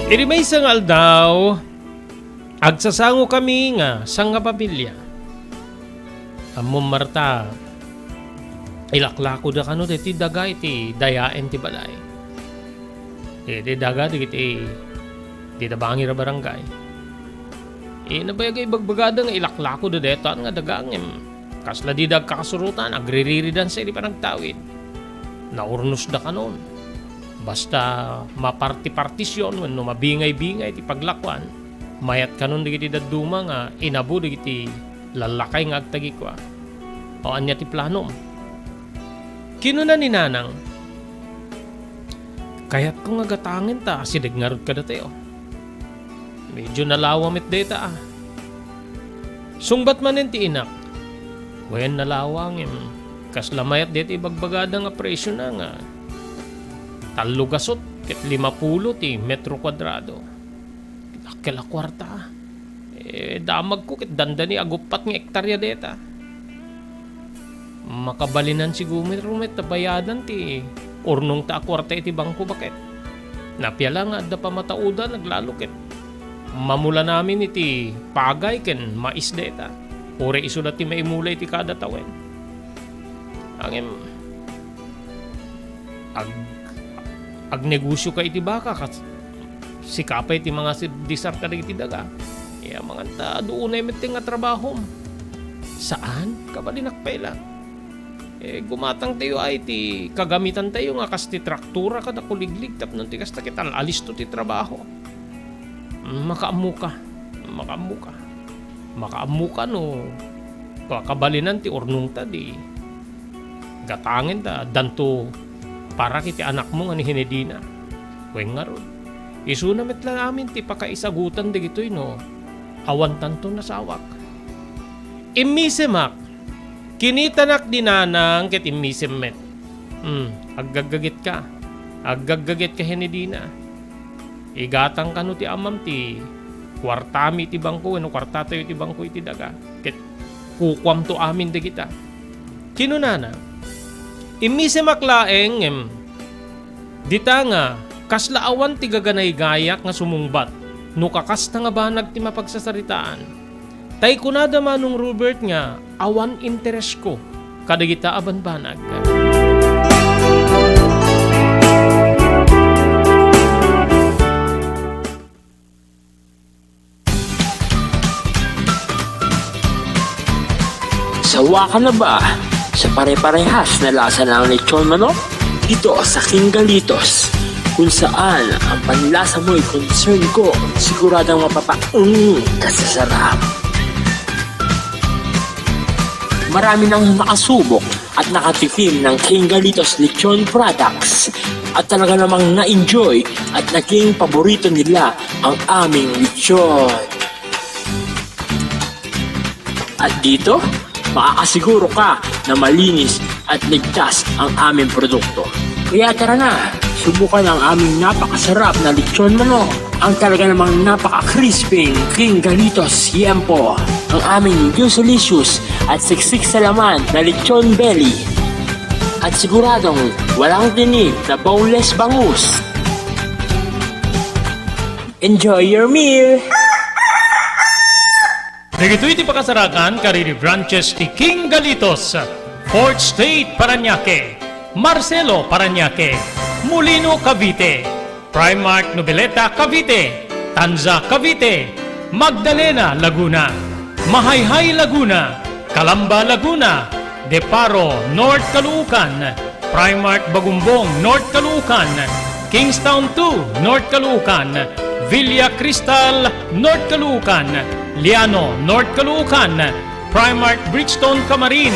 Iti maysa nga aldaw, agsasangokami nga sangapamilya. Ammom, Marta, ilaklakoda kano daytoy daga iti dayaen ti balay. Iti daga dagiti dita bangir a barangay. Eh, nabayag a ibagbagada nga ilaklakoda daytoy nga daga, ngem kasla dida agkakasurotan, agririridansa iti panagtawid. Naurnosda kanon. Basta maparti-partision wenno mabingay-bingay ti paglakuan, mayat kanon dagiti dadduma nga inabo dagiti lallakay nga agtagikua. O ania ti planom? Kinuna ni Nanang, "Kayatko nga gatangen ta asideg ngarud kadatayo." Medyo nalawa met dayta, a. Sungbat manen ti inak, "Wen, nalawa, ngem kasla mayat dayta ibagbagada nga presiona nga tallo gasut ket lima pulo ti metro kuadrado." Dakkel a kuarta, a. Eh, damagko ket dandani aguppat nga ektarya dayta. Makabalinan siguro met ta bayadan ti urnongta a kuarta iti bangko, baket. Napia la nga adda pamataodan, aglalo ket mamulanami iti pagay ken mais dayta. Uray isu la ti maimula iti kada tawen. Ngem, ag-, agnegosioka iti baka, kas-, sika pay ti mangasibdisar kadagiti daga. Amangan ta adu unay met nga trabahom. Saan? Kabalinak pay la. Eh, gumatangtayo ay ti kagamitantayo nga kas ti traktora kada kuliglig tapno ti kasta ket al-alisto ti trabaho. Makaammoka. Makaammoka. Makaammoka no pakabalinan ti urnongta, di gatangen ta danto para iti anakmo nga ni Henedina. Wen ngarud, isuna met la amin ti pakaisagutan dagitoy no awantanto nasawak. Immisemak, kinitanak di nanang ket immisem met. Hmm, aggaggagetka. Aggaggagetka, Henedina. Igatang kano ti amam ti kuartami iti bangko wenno kuartatayo iti bangko iti daga, ket kukuamto amin dagita. Kinunana, "Immisemak laeng, ngem dita nga kasla awan ti gaganaygayak nga sumungbat no kakasta nga banag ti mapagsasaritaan." Tay kunada, Manong Robert, nga awan interesko kadagita a banbanag. Sawa ka na ba sa pare-parehas na lasa ng lechon manok? Dito sa King Galitos, kung saan ang panlasa mo'y concern ko, siguradong mapapaong ka sa sarap. Marami nang nakasubok at nakatikim ng King Galitos Lechon Products at talaga namang na-enjoy at naging paborito nila ang aming lechon. At dito, Makakasiguro ka na malinis at ligtas ang aming produkto. Kaya tara na, subukan ang aming napakasarap na lechon manok. Ang talaga namang napaka-crispy, King Galitos Yempo. Ang aming juicelicious at siksik sa laman na lechon belly. At siguradong walang tinik na boneless bangus. Enjoy your meal! Dagitoy ti pakasarakan kadagiti branches ti King Galitos, Fourth Street, Parañaque, Marcelo, Parañaque, Molino, Cavite, Primark, Noveleta, Cavite, Tanza, Cavite, Magdalena, Laguna, Mahayhay, Laguna, Calamba, Laguna, De Paro, North Caloocan, Primark Bagumbong, North Caloocan, Kingstown two, North Caloocan, Villa Cristal, North Caloocan, Liano, North Caloocan, Primark Bridgestone Camarin,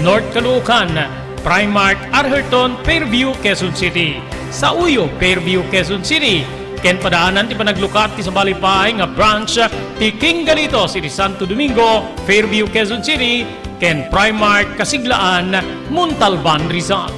North Caloocan, Primark Arherton, Fairview, Quezon City, Sauyo, Fairview, Quezon City, ken padaanan ti panaglukat ti sabali pay nga branch ti King Galitos iti Santo Domingo, Fairview, Quezon City, ken Primark Kasiglaan, Montalban, Rizal.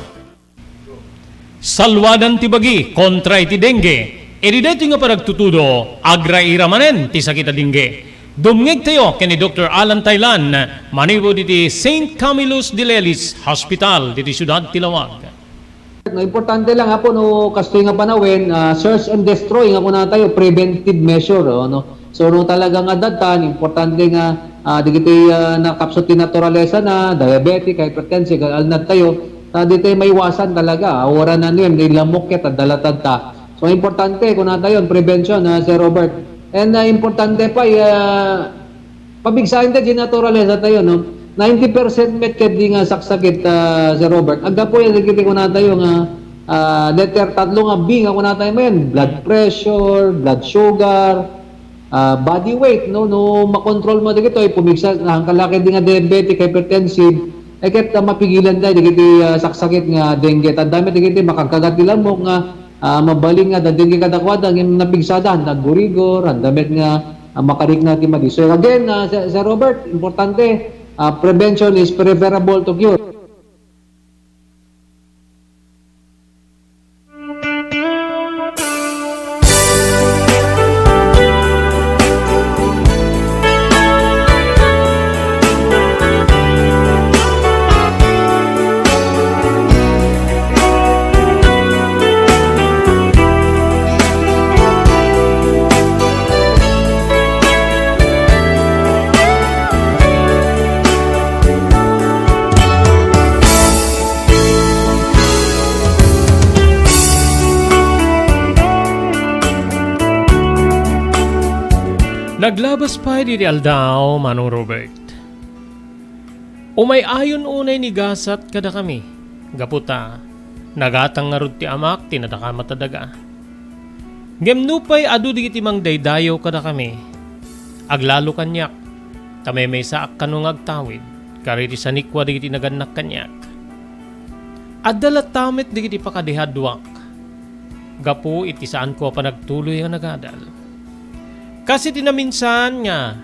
Salwadan ti bagi kontra iti dengue. Idi daytoy nga panagtutudo, agraira manen ti sakit a dengue. Dumngegtayo ken ni Doktor Alan Taylan manipud iti Saint Camillus de Lelis Hospital diti siudad ti Laoag. No, importante lang, Apo, no, kastoy nga panawen, ah, search and destroy nga kunatayo, preventive measure, oh, no? So, no, talaga nga datan, importante nga, ah, dagiti, ah, nakapsut ti naturalesa na, diabetic, hypertensive, alnad tayo, ta di tayo maiwasan talaga, ah, wara na ano yan, di lamok ket, adda latad ta. So, importante, kunatayo, prevention, ah, Sir Robert. And, ah, importante pa, ah, pabigsaen ta di naturalesa tayo, no? Ninety percent met ket di nga saksakit, ah, Sir Robert. Aggapu yan, dagiti kunatayo nga, ah, letter tatlo nga B nga kunatayo manen, blood pressure, blood sugar, ah, body weight, no? No makontrol mo dagitoy, pumigsa, nangkalakid di nga diabetic, hypertensive, eh, ket, ah, mapigilan tayo dagiti, ah, saksakit nga dengue. Tanda met dagiti makagkagat ti lamok nga, ah, mabalin nga adda dengue kadakuada, ngem napigsada, nagurigor, handa met nga, ah, makarikna ti madi. So again, ah, Sir, Sir Robert, importante, ah, prevention is preferable to cure. Naglabas pay diti aldaw, Manong Robert. Umay-ayon unay ni gasat kadakami, gapu ta nagatang ngarud ti amak ti nadakamat a daga. Ngem nupay adu dagiti mangdaydayaw kadakami, aglalo kaniak, ta maymaysaak kano nga agtawid, kadagiti sanikua dagiti nagannak kaniak. Adda latta met dagiti pakadihaduak, gapu iti saanko a panagtuloy a nagadal. Kas iti naminsan nga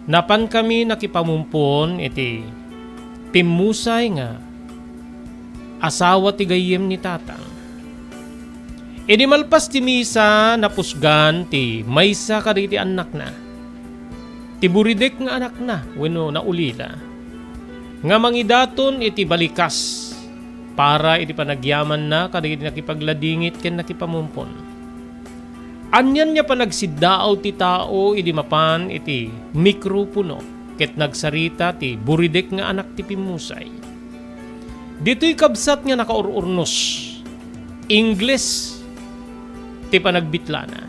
napankami nakipamumpon iti pimmusay nga asawa ti gayyem ni tatang. Idi malpas ti misa, napusgan ti maysa kadagiti annakna, ti buridek nga anakna wenno naulila, nga mangidaton iti balikas para iti panagyamanna kadagiti nakipagladingit ken nakipamumpon. Anian nga panagsiddaaw ti tao idi mapan iti mikropono ket nagsarita ti buridek nga anak ti pimmusay. Ditoy kabsat nga nakaur-urnos, Ingles ti panagbitlana.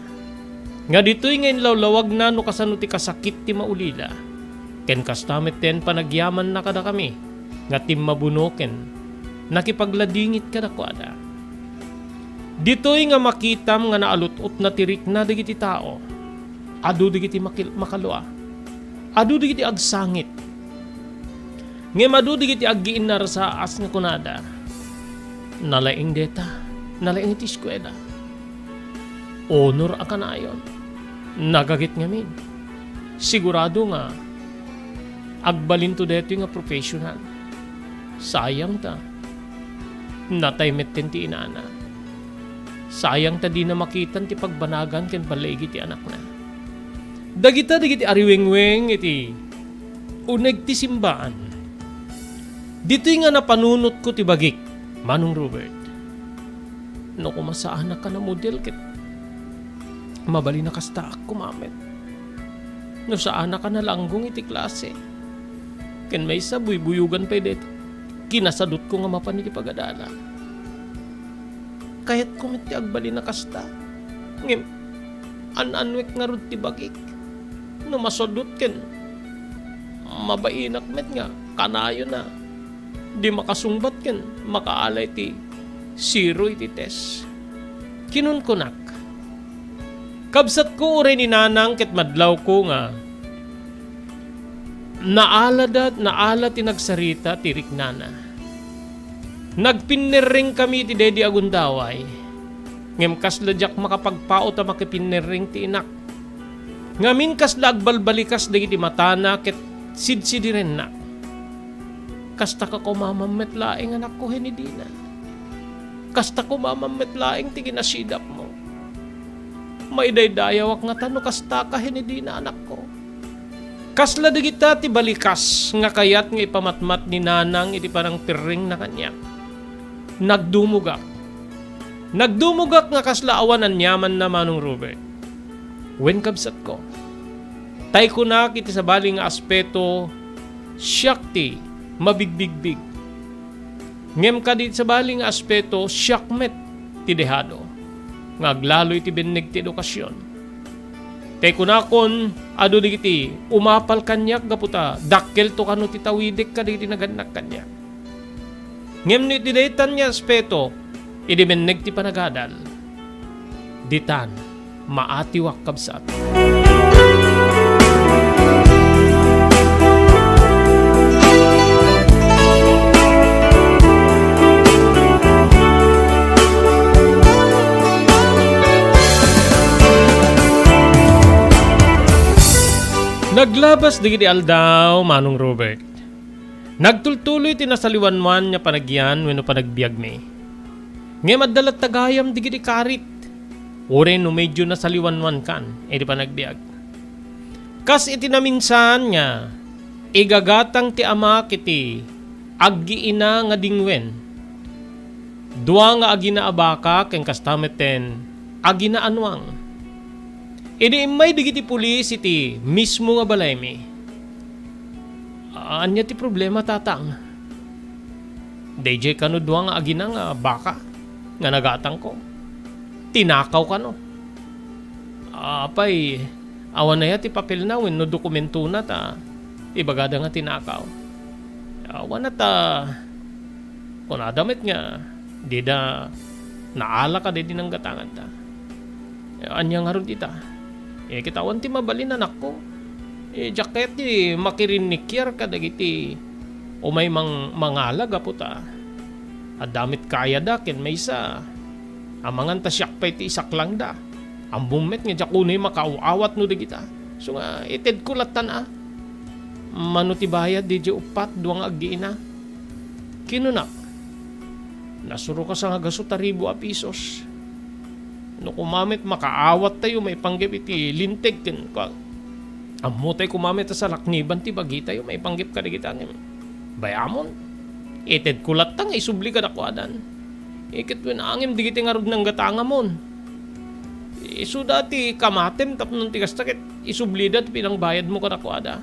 Nga ditoy nga inlawlawagna no kasano ti kasakit ti maulila, ken kasta met ti panagyamanna kadakami nga timmabuno ken nakipagladingit kadakuada. Ditoy nga makitam nga naalut-otna ti rikna dagiti tao, adu dagiti makil-, makalua, adu dagiti agsangit, ngem adu dagiti aggiinnarsaas nga kunada, "Nalaing deta, nalaing iti eskuela. Honor a kanayon. Nagagit ngamin. Sigurado nga Agbalinto daytoy nga professional. Sayang ta. Natay metten ti inana. Sayang ta dina makitan ti pagbanagan ken balligi ti anakna. Dagita dagiti ariwengweng iti uneg ti simbaan. Ditoy nga napanunotko ti bagik, Manong Robert. No koma saanaka namudel ket mabalin a kastaak koma met. No saanaka nalanggong iti klase, ken maysa buybuyogan pay dayta kinasadutko nga mapan iti pagadala. Kayatko met ti agbalin a kasta. Ngem, an-annuek ngarud ti bagik. No masadut ken mabainak met nga kanayona, di makasungbat ken makaala iti zero iti test. Kinunkunak, "Kabsatko, uray ni Nanang ket madlawko nga naalada, naala ti nagsarita ti riknana. Nagpinnerrengkami iti daydi a gundaway, ngem kasla diak makapagpaut a makipinnerreng ti inak. Ngamin, kasla agbalbalikas dagiti matana ket sidsidirennak. Kastaka koma met laeng, anakko, ken ni Dina. Kasta koma met laeng ti kinasidapmo. Maidaydayawak ngata no kastaka ken ni Dina, anakko." Kasla dagita ti balikas nga kayat nga ipamatmat ni Nanang iti panangpirrengna kaniak. Nagdumogak. Nagdumogak nga kasla awan aniamanna, Manong Robert. Wen, kabsatko. Tay kunak iti sabali nga aspeto, siak ti mabigbigbig. Ngem kadi iti sabali nga aspeto, siak met ti dehado nga aglalo iti binneg ti edukasion. Tay kunakon, adu dagiti umapal kaniak gapu ta dakkelto kano ti tawidek kadagiti nagannak kaniak. Ngem no iti daytan nga aspeto, idi binneg ti panagadal, ditan, maatiwak, kabsat. Naglabas dagiti aldaw, Manong Robert. Nagtultuloy ti nasaliwanwan nga panagyan wenno panagbiagmi. Ngem adda latta gayam dagiti karit, uray no medio nasaliwanwankan iti panagbiag. Kas iti naminsan nga igagatang ti amak iti aggiina nga dingwen, dua nga agina a baka ken kasta metten agina a nuang. Idi immay dagiti pulis iti mismo nga balaymi, "Ania ti problema, Tatang?" "Daydiay kano dua nga agina nga baka nga nagatangko. Tinakaw kano." "Apay, awan aya ti papelna wenno dokumentona ta ibagada nga tinakaw?" "Awan a ta, kunada met nga dida naala kadaydi nanggatanganta." "Ania ngarud ita?" "Eh, ket awan ti mabalin, anakko. Eh, diak kayat ti makirinnikiar kadagiti umay mang-, mangala gapu ta adda met kayada ken maysa a mangan ta siak pay ti isaklangda. Ammom met nga diak unay makaaw-awat no dagita. So nga, itedko lattan a. Mano ti bayad diay uppat, dua nga aggiina?" Kinunak, "Nasuroka sangagasu ta ribu a pisos. No koma met makaawat tayo maipanggep iti linteg ken kuan, ammo tay koma met a salakniban ti bagi tayo maipanggep kadagita ngem bayamon. Itedko latta nga isubli kadakuadan. Iket wen angem dagiti ngarud nanggatangamon. Isuda ti kamatem tapno ti kasta ket isublida ti pinangbayadmo kadakuada."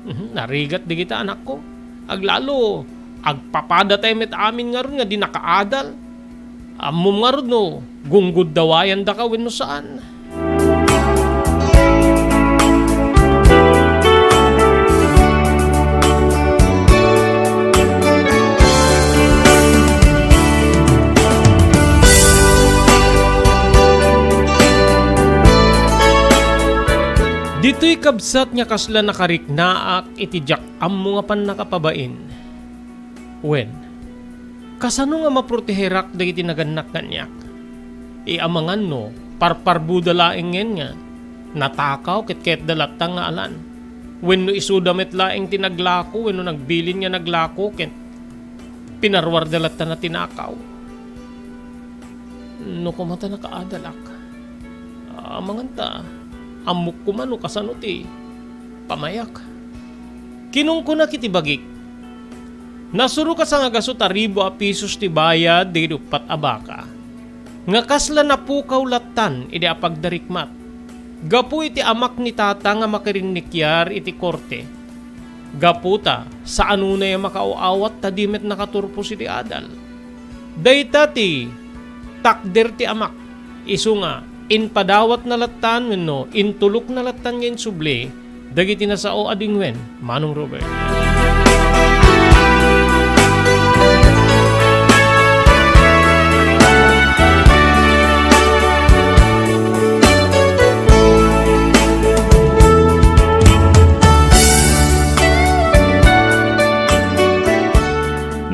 Mhm, narigat dagita, anakko. Aglalo, agpapada tayo met amin ngarud nga di nakaadal. Ammom ngarud no gungguddawayan daka wenno saan. Ditoy kabsat nga kasla nakariknaak iti diak ammo nga pannakapabain. Wen, kasano nga maproteherak dagiti nagannak kaniak? Amangan no parparbuda laengen nga natakaw ket kayatda latta nga alan. Wenno isuda met laeng ti naglako wenno nagbilin nga naglako ket pinaruarda latta nga tinakaw. No koma ta nakaadalak, amangan ta, ammok koma no kasano ti pamayak. Kinunkunak iti bagik, "Nasurok a sangagasut a ribu a pisos ti bayad dagiti uppat a baka, nga kasla napukaw lattan idi apagdarikmat, gapu iti amak ni Tata nga makirinnikiar iti korte. Gapu ta, saanonay a makaaw-awat ta di met nakaturpos iti adal. Dayta ti takder ti amak, isu nga, impadawatna lattan wenno intulokna lattan nga insubli dagiti nasao a dingwen, Manong Robert."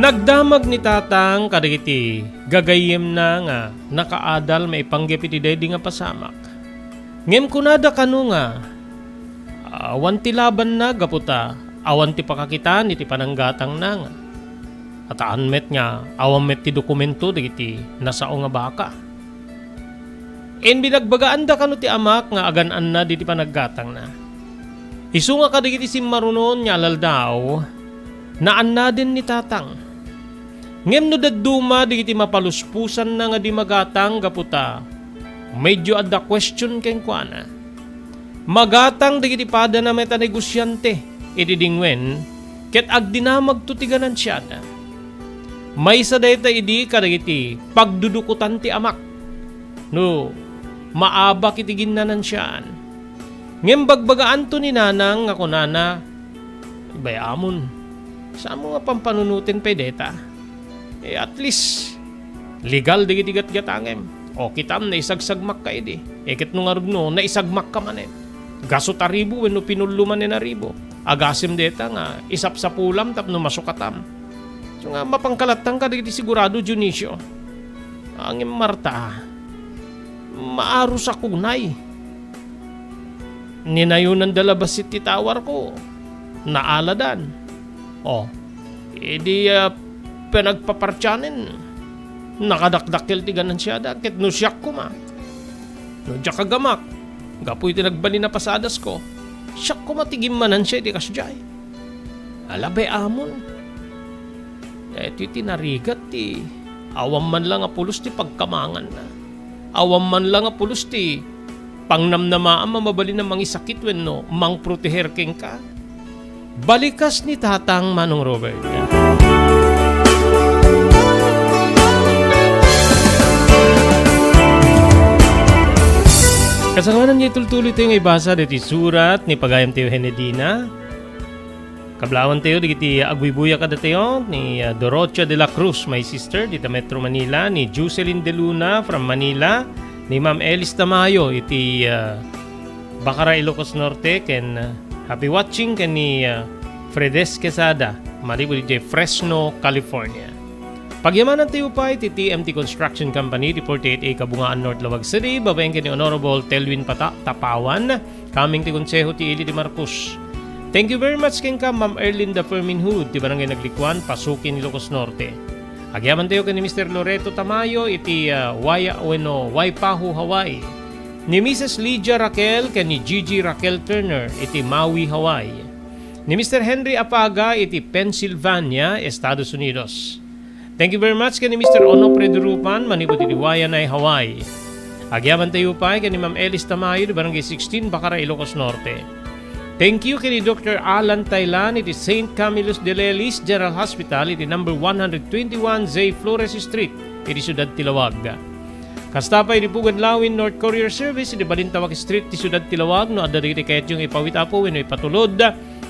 Nagdamag ni Tatang kadagiti gagayyemna nga nakaadal maipanggep iti daydi nga pasamak. Ngem kunada kano nga awan ti labanna gapu ta awan ti pakakitaan iti pananggatangna nga ataan met nga awan met ti dokumento dagiti nasao nga baka. Ken binagbagaanda kano ti amak nga agan-annad iti panaggatangna. Isu nga kadagiti simmarunon nga aldaw, naannaden ni Tatang. Ngem no dadduma dagiti mapalusposanna nga di magatang gapu ta medyo adda question kenkuana, magatang dagiti padana met a negosiante iti dingwen ket agdinamagto ti ganansiada. Maysa dayta idi kadagiti pagdudukotan ti amak no maabak iti ginnanansiaan. Ngem bagbagaanto ni Nanang nga kunana, "Bay-amon, saanmo nga pampanunoten pay dayta? Eh, at least, legal dagiti gatgatangem. O, kitam, naisagsagmakka idi. Eh, ket no ngarud no, naisagmakka manen. Gasut a ribu wenno pinullo manen a ribu. Agasem dayta nga isapsapulam tapno masukatam. So nga, mapangkalattangka dagiti sigurado, Dionisio." "Ngem Marta, maarusak unay. Ninayonanda la bassit ti tawarko. Naaladan. O, idi, ah, panagpapartianen, nakadakdakkel ti ganansiada, ket no siak koma, no diak agamak, gapu iti nagbalin a pasadasko, siak koma ti gimmanansia iti kasdiay." "Ala, bay-amon. Daytoy ti narigat ti awan man la nga pulos ti pagkamanganna. Awan man la nga pulos ti pangnamnamaam a mabalin a mangisakit wenno mangproteher kenka." Balikas ni Tatang, Manong Robert. Kasangwanan nga itultuloy tayo nga ibasa diti surat ni pagayam tayo Henedina. Kablawan tayo dagiti agbuybuya kadatayo ni, ah, Dorotia de la Cruz, my sister, dita Metro Manila, ni Jocelyn de Luna from Manila, ni Ma'am Elis Tamayo iti, ah, Bacara, Ilocos Norte, ken, ah, happy watching ken ni, ah, Fredes Quesada, manipud idiay Fresno, California. Pagyamanan tayo pay ti T M T Construction Company, ti forty-eight A Kabungaan North, Laoag City, babaen ken ni Honorable Telwin Pata-, Tapawan, coming ti Konseho ti Ili ti Marcos. Thank you very much kenka, Ma'am Erlinda Fermin Hood, ti Barangay Naglikuan, Pasukin, Ilocos Norte. Agyaman tayo ken ni Mister Loreto Tamayo iti, ah, Waya wenno Waipahu, Hawaii. Ni Missus Lydia Raquel ken ni Gigi Raquel Turner iti Maui, Hawaii. Ni Mister Henry Apaga iti Pennsylvania, Estados Unidos. Thank you very much ken ni Mister Onofre Durupan manipud iti Waianae, Hawaii. Agyaman tayo pay ken ni Ma'am Elis Tamayo, di Barangay sixteen, Bacara, Ilocos Norte. Thank you ken ni Doctor Alan Tailan iti Saint Camillus de Lelis General Hospital iti number one hundred twenty-one J Flores Street iti siudad ti Laoag. Kasta pay iti Pugad Lawin North Courier Service iti Balintawak Street ti siudad ti Laoag. No adda dagiti kayatyo nga ipawit, Apo, wenno ipatulod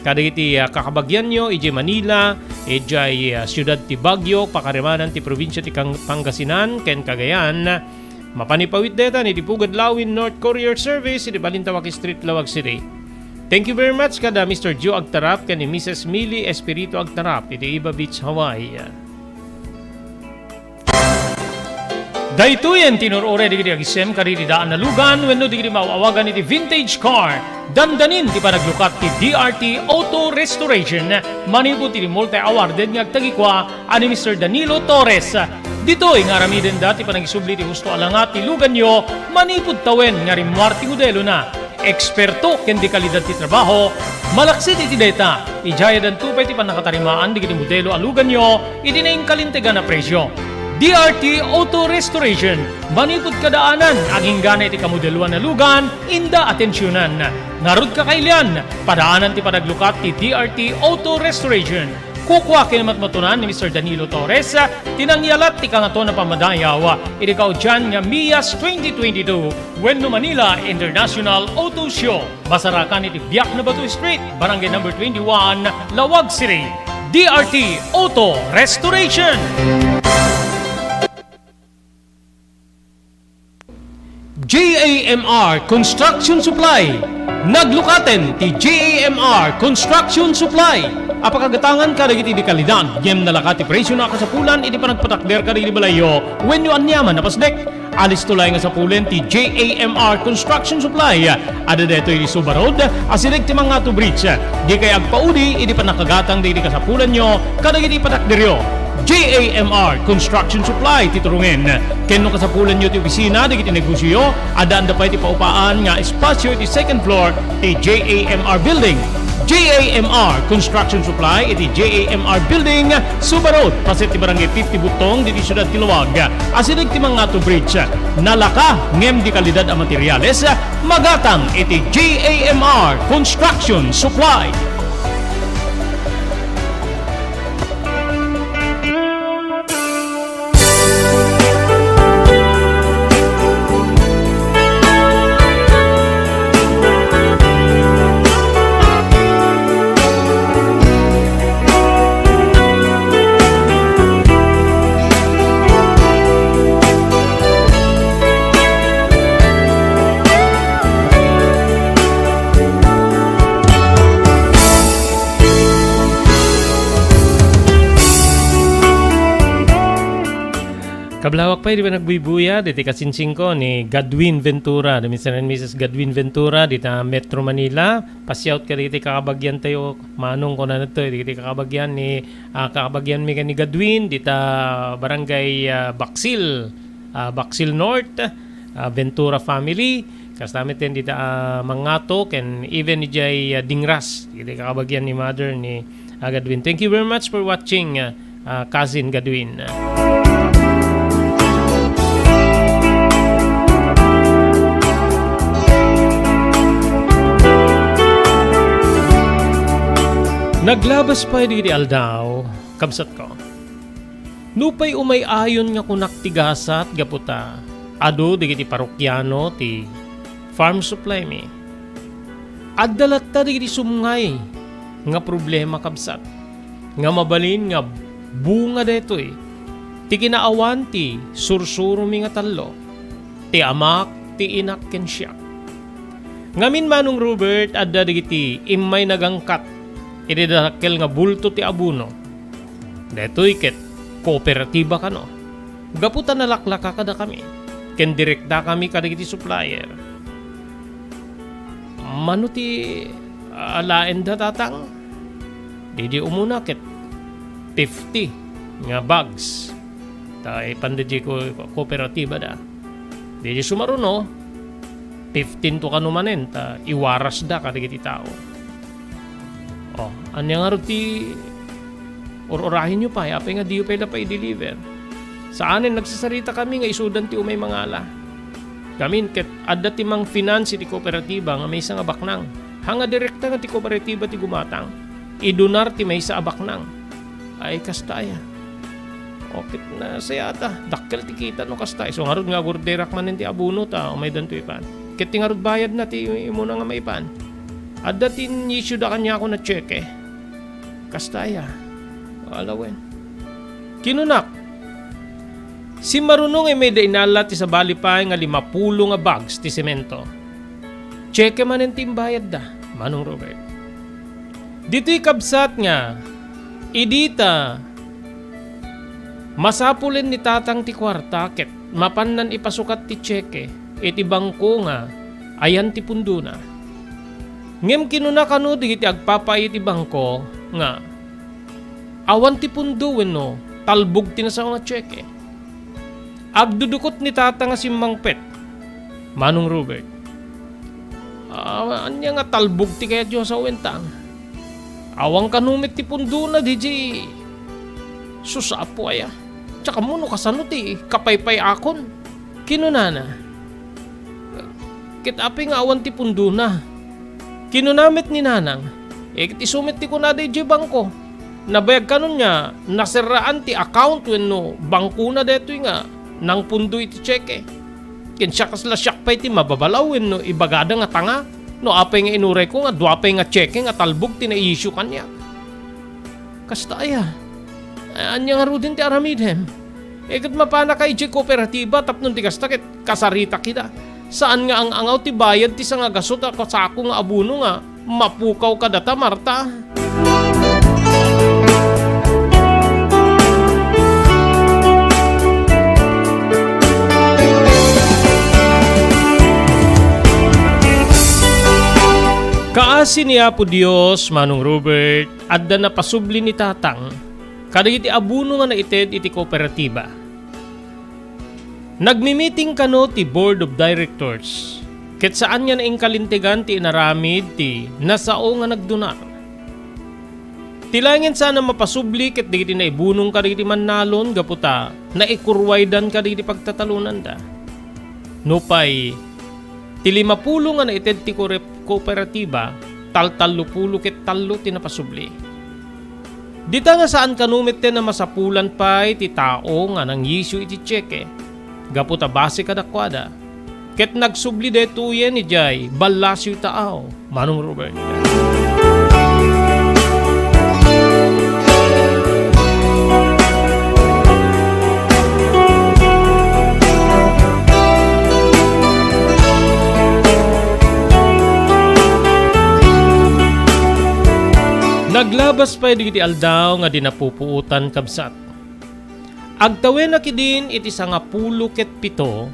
kadagiti, ah, kakabagianyo idiay Manila, idiay, ah, siudad ti Baguio, pakarimanan ti probinsia ti Kang-, Pangasinan ken Cagayan, mapan ipawit dayta iti Pugad Lawin North Courier Service iti Balintawak Street, Laoag City. Thank you very much kada Mister Joe Agtarap ken ni Missus Millie Espiritu Agtarap iti Iba Beach, Hawaii. Daytoyen ti inur-uray dagiti agisem kadagiti daan a lugan wenno dagiti maaw-awagan iti vintage car. Dandanin ti panaglukat ti D R T Auto Restoration manipud iti multi-awarded nga agtagikua a ni Mister Danilo Torres. Ditoy nga aramidenda ti panagisubli ti husto a langa ti luganyo manipud tawen nga rimmuar ti modelona. Eksperto ken dekalidad ti trabaho, malaksid iti dayta, idiay addanto pay ti pannakatarimaan dagiti modelo a luganyo iti nainkalintegan a presio. D R T Auto Restoration, manipud kadaanan, agingga iti kamodeloan a lugan, inda atensionan. Ngarud, kakailian, padaanan ti panaglukat ti D R T Auto Restoration. Kukua ken matmatunan ni Mister Danilo Torres ti nangyalat ti Kangatoan a Pammadayaw iti kaudian nga MIAS twenty twenty-two wenno Manila International Auto Show. Masarakan iti Biak na Bato Street, Barangay Number twenty-one, Laoag City. D R T Auto Restoration. J A M R Construction Supply. Naglukaten ti J A M R Construction Supply a pakagatangan kadagiti dekalidad ngem nalaka ti presiona a kasapulan iti panagpatakder kadagiti balayyo wenno aniaman a pasdek. Alisto laeng a sapulen ti J A M R Construction Supply. Adda daytoy iti Suba Road, asideg ti Mangato Bridge. Dikay agpaudi iti pannakagatang dagiti kasapulanyo kadagiti patakderyo. J A M R Construction Supply ti turongen. Ken no kasapulanyo ti opisina dagiti negosioyo, addaanda pay ti paupaan nga espasio iti second floor ti J A M R Building. J A M R Construction Supply iti J A M R Building, Suba Road, paset ti Barangay fifty Butong, ditoy siudad ti Laoag. Asideg ti Mangato Bridge. Nalaka ngem dekalidad a materiales, magatang iti J A M R Construction Supply. Kablawak pay di ba nagbuybuyad iti kasinsingko ni Godwin Ventura, ni Mister and Missus Godwin Ventura, dita Metro Manila. Pasiawat kadagiti kakabagiantayo, Manong, kunana ditoy, dagiti kakabagian ni, ah, kakabagianmi ken ni Godwin, dita Barangay, ah, Baksil, ah, Baksil North, ah, Ventura family, kasta met ken dita, ah, Mangato, ken even idiay, ah, Dingras, dagiti kakabagian ni Mother ni, ah, Godwin. Thank you very much for watching, ah, ah, Cousin Godwin. Naglabas pay dagiti aldaw, kabsatko. Nupay umay-ayon nga kunak ti gasat gapu ta adu dagiti parokiano ti farm supply mi. Adda latta dagiti sumngay nga problema, kabsat, nga mabalin nga bunga daytoy ti kinaawan ti sursuromi nga tallo, ti amak, ti inak, ken siak. Ngamin, Manong Robert, adda dagiti immay nagangkat iti dakkel nga bulto ti abono. Daytoy ket kooperatiba kano. Gapu ta nalaklaka kadakami, ken direktakami kadagiti supplier. Mano ti alaenda, Tatang? Didi umuna ket fifty nga bags. Ta ipanda diay ko-, kooperatiba da. Didi sumaruno, fifteen to kano manen, ta iwarasda kadagiti tao. Oh, ania ngarud ti ur-urahenyo pay? Apay nga diyo pay la pay i-deliver? Saanen, nagsasaritakami nga isudan ti umay mangala. Ngamin ket adda ti mang-finance iti kooperatiba nga maysa nga baknang. Haan nga direkta nga ti kooperatiba ti gumatang. Idunar ti maysa a baknang. Ay, kasta aya. O, ket nasayata. Dakkel ti kita no kasta. Isu ngarud nga agurderak manen ti abono ta umay danto ipan. Ket ti ngarud bayadna ti imuna nga maipan. Adda ti inisyu da kaniako a tseke. Kasta aya. Ala wen. Kinunak, simmaruno nga immay da inala ti sabali pay nga limapulo nga bags ti semento. Tseke manen ti imbayadda, Manong Robert. Ditoy, kabsat, nga idi ta masapulen ni Tatang ti kuarta ket mapannan ipasukat ti tseke iti bangko nga ayan ti pundona. Ngem kinuna kano dagiti agpapaay iti bangko nga, "Awan ti pundo wenno talbog ti nasao nga tseke." Agdudukot ni Tata nga simmangpet, Manong Robert. "Ah, ania nga talbog ti kayatyo a sawen, Tang? Awan kano met ti pundona diay." "Sus, Apo, aya. Tsaka mo no kasano ti kapaypayakon," kinunana. "Ket apay nga awan ti pundona?" Kinuna met ni Nanang, "Eh, ket isu met ti kunada idiay bangko. Nabayag kanon nga naserraan ti account wenno bangkona daytoy nga nangpundo iti tseke. Ken siak, kasla siak pay ti mababalaw wenno ibagada nga tanga no apay nga inurayko nga dua pay nga tseke nga talbog ti na-issue kaniak." "Kasta aya? Ania ngaruden ti aramidem? Eh, ket mapanaka idiay kooperatiba tapno ti kasta ket kasaritak ida. Saan nga ang-angaw ti bayad ti sangagasut a sako nga abono nga mapukaw kadata, Marta." Kaasi ni Apo Dios, Manong Robert, adda napasubli ni Tatang kadagiti abono nga naited iti kooperatiba. Nagmimiting kano ti Board of Directors, ket saan nga naingkalintegan ti inaramid ti nasao nga nagdunar. Ti laengen saan a mapasubli ket dagiti naibunong kadagiti mannalon gapu ta naikurwaydan kadagiti pagtatalonanda. Nupay, ti limapulo nga naited ti kore-, kooperatiba, taltallopulo ket tallo ti napasubli. Dita nga saan kano metten a masapulan pay ti tao nga nangisyu iti tseke, gapu ta base kadakuada, ket nagsubli daytoyen idiay Ballasiw Taaw, Manong Robert. Naglabas pay dagiti aldaw nga di napupuotan, kabsat. Agtawen a kidin iti sangapulo ket pito,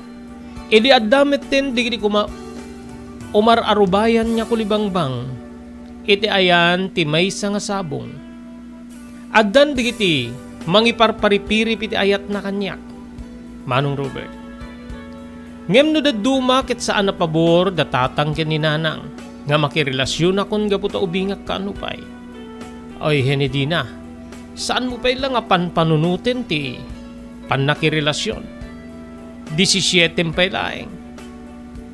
idi adda metten dagiti kuma-, umar-arubayan nga kulibangbang iti ayan ti maysa nga sabong. Addan dagiti mangiparparipirip iti ayatna kaniak, Manong Robert. Ngem no dadduma ket saan a pabor da Tatang ken ni Nanang nga makirelasionakon gapu ta ubingak kaano pay. Ay, ken ni Dina, saanmo pay la nga panpanunoten ti pannakirelasion. Disisietem pay laeng.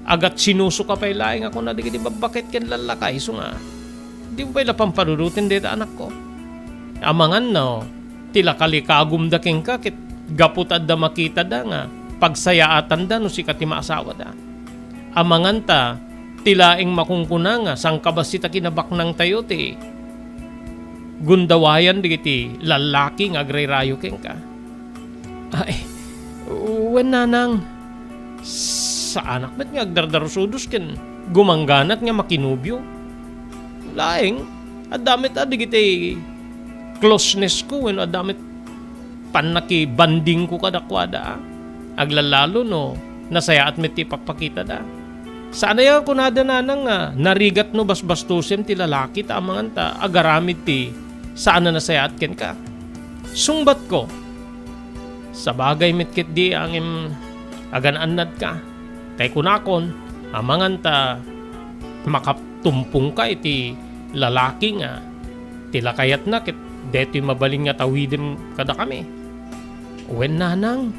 Agatsinusok ka pay laeng a kuna dagiti babbaket ken lallakay, isu nga, dimo pay la panpanunoten dayta anakko. Amangan no, ti la kalikagumda kenka ket gapu ta adda makitada nga pagsayaatanda no sika ti maasawada. Amangan ta, ti laeng makunkuna nga sangkabassit a kinabaknangtayo ti gundawayan dagiti lallaki nga agrayrayo kenka. Ay, wen, Nanang. Saanak met nga agdardarusudos ken gumangganat nga makinobio. Laeng, adda met a dagiti closeness ko wenno adda met pannakibanding ko kadakuada, a. Aglalalo no nasayaat met ti ipakpakitada. Saan aya kunada, Nanang, nga narigat no basbastosem ti lalaki ta amangan ta agaramid ti saan a nasayaat kenka? Sungbatko, sabagay met ketdi ngem agan-annadka. Tay kunakon, amangan ta makatumpongka iti lalaki nga ti la kayatna ket daytoy mabalin nga tawidem kadakami. Wen, Nanang,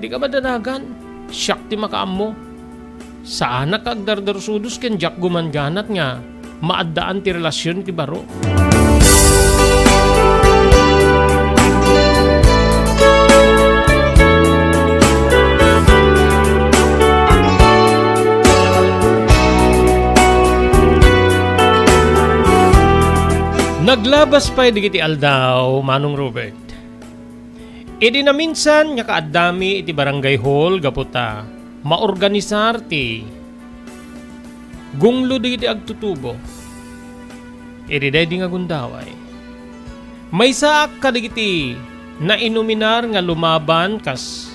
dika madanagan, siak ti makaammo. Saanak nga agdardarsudos ken diak gumangganat nga maaddaan ti relasion ti baro. Naglabas pay dagiti aldaw, Manong Robert. Idi naminsan nga kaaddami iti barangay hall gapu ta maorganisar ti gunglo dagiti agtutubo iti daydi nga gundaway. Maysaak kadagiti nainuminar nga lumaban kas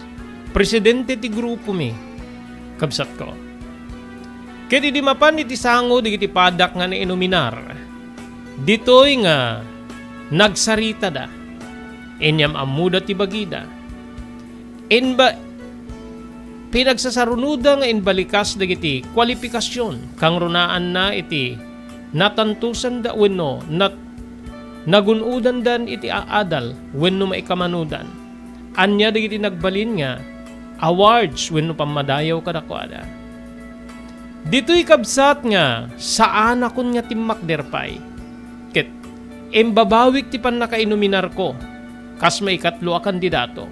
presidente ti grupomi, kabsatko. Ket idi mapan iti sango dagiti padak nga nainuminar, ditoy nga nagsaritada, inyam-ammoda ti bagida. Inba-, pinagsasarunoda nga imbalikas dagiti kwalipikasion kangrunaanna iti natantosanda wenno nat-, nagun-odandan iti aadal wenno maikamanodan. Ania dagiti nagbalin nga awards wenno pammadayaw kadakuada? Ditoy kabsat nga saanakon nga timmakder pay. Ket imbabawik ti pannakainuminarko kas maikatlo a kandidato.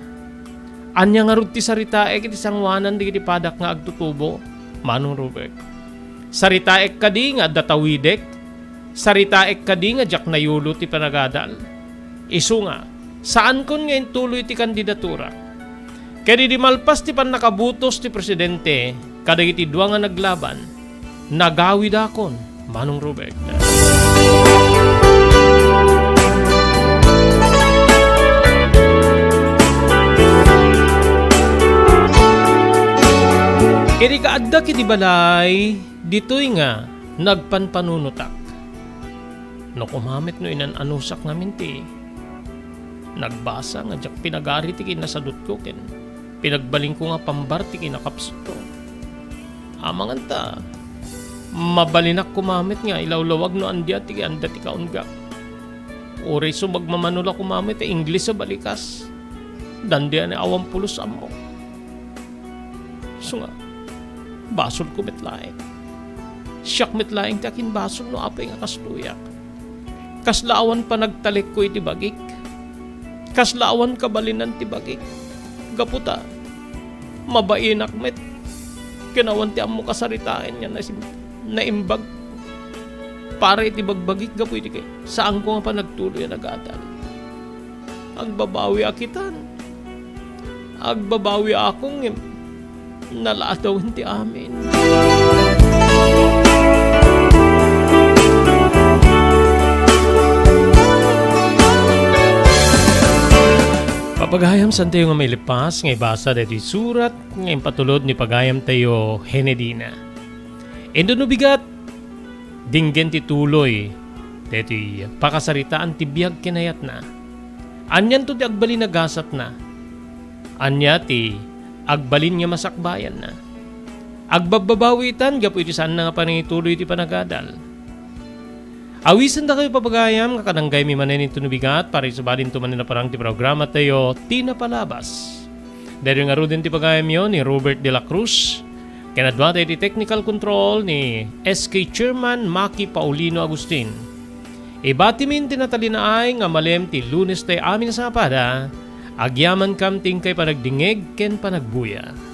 Ania ngarud ti saritaek iti sangoanan dagiti padak nga agtutubo, Manong Robert? Saritaek kadi nga adda tawidek? Saritaek kadi nga diak nayulo ti panagadal? Isu nga, saankon nga intuloy ti kandidatura. Ket idi malpas ti pannakabutos ti presidente kadagiti dua nga naglaban, nagawidakon, Manong Robert. Idi kaaddak iti balay, ditoy nga nagpanpanunotak. No kumamet no inan-anusak ngamin ti nagbasa nga diak pinagari ti kinasadutko ken pinagbalinko nga pambar ti kinakapsutko. Amangan ta, mabalinak kumamet nga ilawlawag no andia ti anda ti kaunggak. Uray so magmamano la kumamet ti Ingles a balikas. Dandian a awan pulos ammok. Isu nga, basolko met laeng. Siak met laeng ti akinbasol no apay nga kastoyak. Kasla awan panagtalekko iti bagik. Kasla awan kabalinan ti bagik. Gapu ta, mabainak met. Ken awan ti ammok a saritaen nga nasim-, naimbag para iti bagbagik gapu iti kay-, saanko nga panagtuloy a nagadal. Agbabawi a kitan. Agbabawi a akong ngem naladawen ti amin. Papagayam, saantayo nga mailipas nga ibasa daytoy surat nga impatulod ni pagayamtayo Henedina. Inton no bigat, dinggen ti tuloy daytoy pakasaritaan ti biag ken ayatna. Anianto ti agbalin a gasatna? Ania ti agbalin nga masakbayanna? Agbabbabawitan gapu iti saanna nga panangituloy iti panagadal. Awisendakayo, papagayam, nga kadanggaymi manen inton no bigat, para isubadinto manen a parang ti programatayo, Ti Napalabas. Daytoy ngaruden ti pagayamyo ni Robert de la Cruz, ken adda iti technical control ni S K Chairman Maki Paulino Agustin. Ibatimin ti natalinaay nga malem ti Lunes tay amin a sapada, agyamankam ti inkay panagdingngeg ken panagbuya.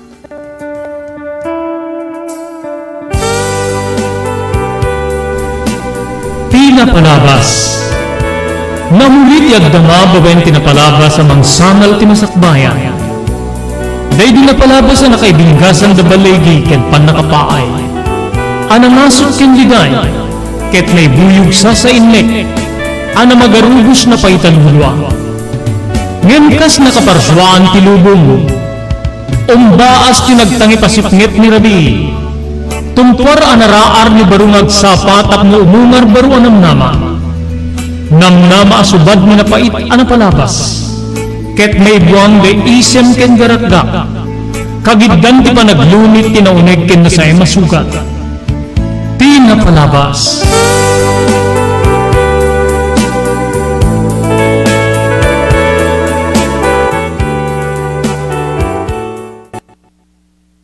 Ti Napalabas. Namuli ti agdama babaen ti napalabas a mangsangal ti masakbayan. Daydi napalabas a nakaibinggasan da baligi ken pannakapaay, a nangasut ken liday, ket naibuyog sasainlek, a namagarubos na paitan hulua. Ngem kas nakaparsuaan ti lubong, umbaas ti nagtangip a sipnget ni rabii. Tumpuar a naraar ni baro nga agsapa tapno umungar baro a namnama. Namnama a subad ni napait a napalabas. Ket naibuang da isem ken garakgak. Kagiddan ti panaglunit ti nauneg ken nasaem a sugat. Ti Napalabas.